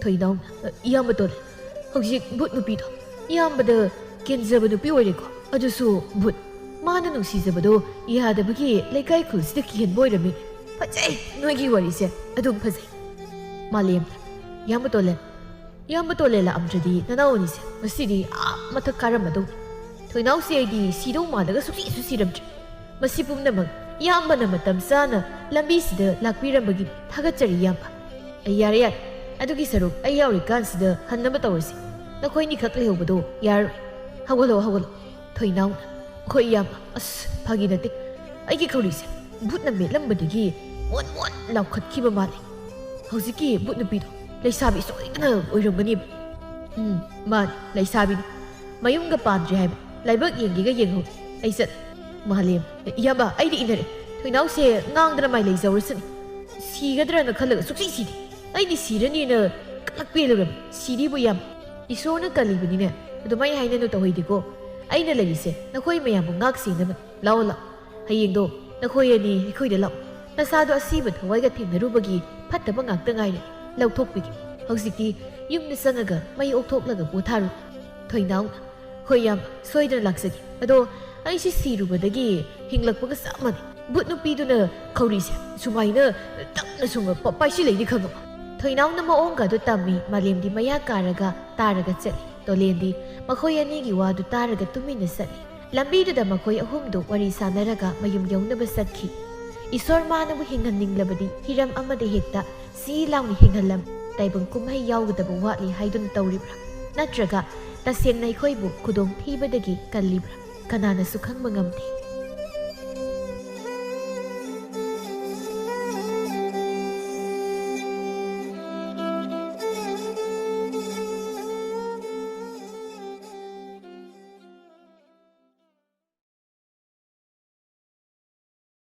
ꯊꯣꯏꯅꯥꯎꯅ, "ꯏꯌꯥꯝꯕ ꯇꯣꯂꯦꯟ, ꯍꯧꯖꯤꯛ ꯕꯨꯠ ꯅꯨꯄꯤꯗꯣ ꯏꯌꯥꯝꯕꯗ ꯀꯦꯟꯖꯕ ꯅꯨꯄꯤ ꯑꯣꯏꯔꯦꯀꯣ, ꯑꯗꯨꯁꯨ ꯕꯨꯠ꯫ ꯃꯥꯅ ꯅꯨꯡꯁꯤꯖꯕꯗꯣ ꯌꯥꯗꯕꯒꯤ ꯂꯩꯀꯥꯏ ꯈꯨꯜꯁꯤꯗ ꯀꯤꯍꯟꯕ ꯑꯣꯏꯔꯝꯃꯤ꯫ ꯐꯖꯩ, ꯅꯣꯏꯒꯤ ꯋꯥꯔꯤꯁꯦ ꯑꯗꯨꯝ ꯐꯖꯩ꯫" ꯃꯥꯂꯦꯝ, "ꯏꯌꯥꯝꯕ ꯇꯣꯂꯦꯟ, ꯏꯌꯥꯝꯕ ꯇꯣꯂꯦꯟ ꯂꯥꯛꯑꯝꯗ꯭ꯔꯗꯤ ꯅꯅꯥꯎ ꯑꯅꯤꯁꯦ ꯉꯁꯤꯗꯤ ꯑꯥ ꯃꯊꯛ ꯀꯥꯔꯝꯃꯗꯧꯅꯤ꯫ ꯊꯣꯏꯅꯥꯎꯁꯦ ꯑꯩꯗꯤ ꯁꯤꯗꯧ ꯃꯥꯜꯂꯒ ꯁꯨꯡꯁꯤꯁꯨ ꯁꯤꯔꯝꯗ꯭ꯔꯦ꯫ ꯃꯁꯤ ꯄꯨꯝꯅꯃꯛ ꯏꯌꯥꯝꯕꯅ ꯃꯇꯝ ꯆꯥꯅ ꯂꯝꯕꯤꯁꯤꯗ ꯂꯥꯛꯄꯤꯔꯝꯕꯒꯤ ꯊꯥꯒꯠꯆꯔꯤ, ꯏꯌꯥꯝꯕ꯫ ꯑꯩ ꯌꯥꯔꯦ, ꯌꯥꯔꯦ꯫ ꯑꯗꯨꯒꯤ ꯁꯔꯨꯛ ꯑꯩ ꯌꯥꯎꯔꯤꯀꯥꯟꯁꯤꯗ ꯍꯟꯅꯕ ꯇꯧꯔꯁꯤ꯫ ꯅꯈꯣꯏꯅꯤꯈꯛ ꯂꯩꯍꯧꯕꯗꯣ ꯌꯥꯔꯔꯣꯏ꯫ ꯍꯧꯒꯠꯂꯣ, ꯍꯧꯒꯠꯂꯣ꯫ ꯊꯣꯏꯅꯥꯎꯅ, "ꯍꯣꯏ, ꯏꯌꯥꯝꯕ꯫ ꯑꯁ, ꯐꯥꯒꯤ ꯅꯠꯇꯦ꯫ ꯑꯩꯒꯤ ꯈꯧꯔꯤꯁꯦ ꯕꯨꯠꯅ ꯃꯦꯠꯂꯝꯕꯗꯒꯤ ꯃꯣꯟ ꯃꯣꯟ ꯂꯥꯎꯈꯠꯈꯤꯕ ꯃꯥꯜꯂꯦ꯫ ꯍꯧꯖꯤꯛꯀꯤ ꯕꯨꯠ ꯅꯨꯄꯤꯗꯣ ꯂꯩꯁꯥꯕꯤ ꯁꯣꯏꯗꯅ ꯑꯣꯏꯔꯝꯒꯅꯦꯕ꯫" "ꯎꯝ, ꯃꯥꯅꯤ, ꯂꯩꯁꯥꯕꯤꯅꯤ꯫ ꯃꯌꯨꯝꯒ ꯄꯥꯟꯗ꯭ꯔꯤ ꯍꯥꯏꯕ꯫ ꯂꯥꯏꯕꯛ ꯌꯦꯡꯒꯦꯒ ꯌꯦꯡꯍꯧ꯫ ꯑꯩ ꯆꯠ-" "ꯃꯥꯂꯦꯝ, ꯏꯌꯥꯝꯕ, ꯑꯩꯗꯤ ꯏꯟꯅꯔꯦ꯫ ꯊꯣꯏꯅꯥꯎꯁꯦ ꯉꯥꯡꯗꯅ ꯃꯥꯏ ꯂꯩꯖꯧꯔꯁꯅꯤ꯫ ꯁꯤꯒꯗ꯭ꯔꯅ ꯈꯜꯂꯒ ꯁꯨꯛꯁꯤ ꯁꯤꯗꯦ꯫ ꯑꯩꯗꯤ ꯁꯤꯔꯅꯤꯅ ꯀꯂꯛ ꯄꯦꯜꯂꯨꯔꯕ꯫ ꯁꯤꯔꯤꯕꯨ ꯏꯌꯥꯝꯕ꯫ ꯏꯁꯣꯔꯅ ꯀꯜꯂꯤꯕꯅꯤꯅꯦ꯫ ꯑꯗꯨꯃꯥꯏꯅ ꯍꯥꯏꯅꯅꯨ, ꯇꯧꯍꯩꯗꯦꯀꯣ꯫ ꯑꯩꯅ ꯂꯩꯔꯤꯁꯦ ꯅꯈꯣꯏ ꯃꯌꯥꯝꯕꯨ ꯉꯥꯛ ꯁꯦꯟꯅꯕ꯫ ꯂꯥꯛꯑꯣ, ꯂꯥꯛꯑꯣ꯫ ꯍꯌꯦꯡꯗꯣ ꯅꯈꯣꯏ ꯑꯅꯤ ꯑꯩꯈꯣꯏꯗ ꯂꯥꯛꯑꯣ꯫ ꯅꯁꯥꯗꯣ ꯑꯁꯤꯕ ꯊꯋꯥꯏꯒ ꯊꯦꯡꯅꯔꯨꯕꯒꯤ ꯐꯠꯇꯕ ꯉꯥꯛꯇ ꯉꯥꯏꯔꯦ꯫ ꯂꯧꯊꯣꯛꯄꯤꯒꯦ꯫ ꯍꯧꯖꯤꯛꯇꯤ ꯌꯨꯝꯗ ꯆꯪꯉꯒ ꯃꯩ ꯑꯣꯛꯊꯣꯛꯂꯒ ꯄꯣꯊꯥꯔꯣ꯫" ꯊꯣꯏꯅꯥꯎꯅ, "ꯍꯣꯏ, ꯏꯌꯥꯝꯕ, ꯁꯣꯏꯗꯅ ꯂꯥꯛꯆꯒꯦ꯫ ꯑꯗꯣ ꯑꯩꯁꯦ ꯁꯤꯔꯨꯕꯗꯒꯤ ꯍꯤꯡꯂꯛꯄꯒ ꯆꯞ ꯃꯥꯟꯅꯩ꯫ ꯕꯨꯠ ꯅꯨꯄꯤꯗꯨꯅ ꯈꯧꯔꯤꯁꯦ ꯁꯨꯃꯥꯏꯅ ꯇꯞꯅ ꯁꯨꯝ ꯄ-, ꯄꯥꯏꯁꯤꯜꯂꯛꯏꯅꯤ ꯈꯪꯉꯕ?" ꯊꯣꯏꯅꯥꯎꯅ ꯃꯑꯣꯡꯒꯗꯣ ꯇꯝꯃꯤ꯫ ꯃꯥꯂꯦꯝꯗꯤ ꯃꯌꯥ ꯀꯥꯔꯒ ꯇꯥꯔꯒ ꯆꯠꯂꯤ꯫ ꯇꯣꯂꯦꯟꯗꯤ ꯃꯈꯣꯏ ꯑꯅꯤꯒꯤ ꯋꯥꯗꯨ ꯇꯥꯔꯒ ꯇꯨꯃꯤꯟꯅ ꯆꯠꯂꯤ꯫ ꯂꯝꯕꯤꯗꯨꯗ ꯃꯈꯣꯏ ꯑꯍꯨꯝꯗꯨ ꯋꯥꯔꯤ ꯁꯥꯟꯅꯔꯒ ꯃꯌꯨꯝ ꯌꯧꯅꯕ ꯆꯠꯈꯤ꯫ ꯏꯁꯣꯔ ꯃꯥꯅꯕꯨ ꯍꯤꯡꯍꯟꯅꯤꯡꯂꯕꯗꯤ ꯍꯤꯔꯝ ꯑꯃꯗ ꯍꯦꯛꯇ ꯆꯤ ꯂꯥꯎꯅ ꯍꯤꯡꯍꯜꯂꯝ꯫ ꯇꯥꯏꯕꯪ ꯀꯨꯝꯍꯩ ꯌꯥꯎꯒꯗꯕ ꯋꯥꯠꯂꯤ ꯍꯥꯏꯗꯨꯅ ꯇꯧꯔꯤꯕ꯭ꯔꯥ? ꯅꯠꯇ꯭ꯔꯒ ꯇꯁꯦꯡꯅ ꯑꯩꯈꯣꯏꯕꯨ ꯈꯨꯗꯣꯡ ꯊꯤꯕꯗꯒꯤ ꯀꯜꯂꯤꯕ꯭ꯔꯥ? ꯀꯅꯥꯅꯁꯨ ꯈꯪꯕ ꯉꯝꯗꯦ꯫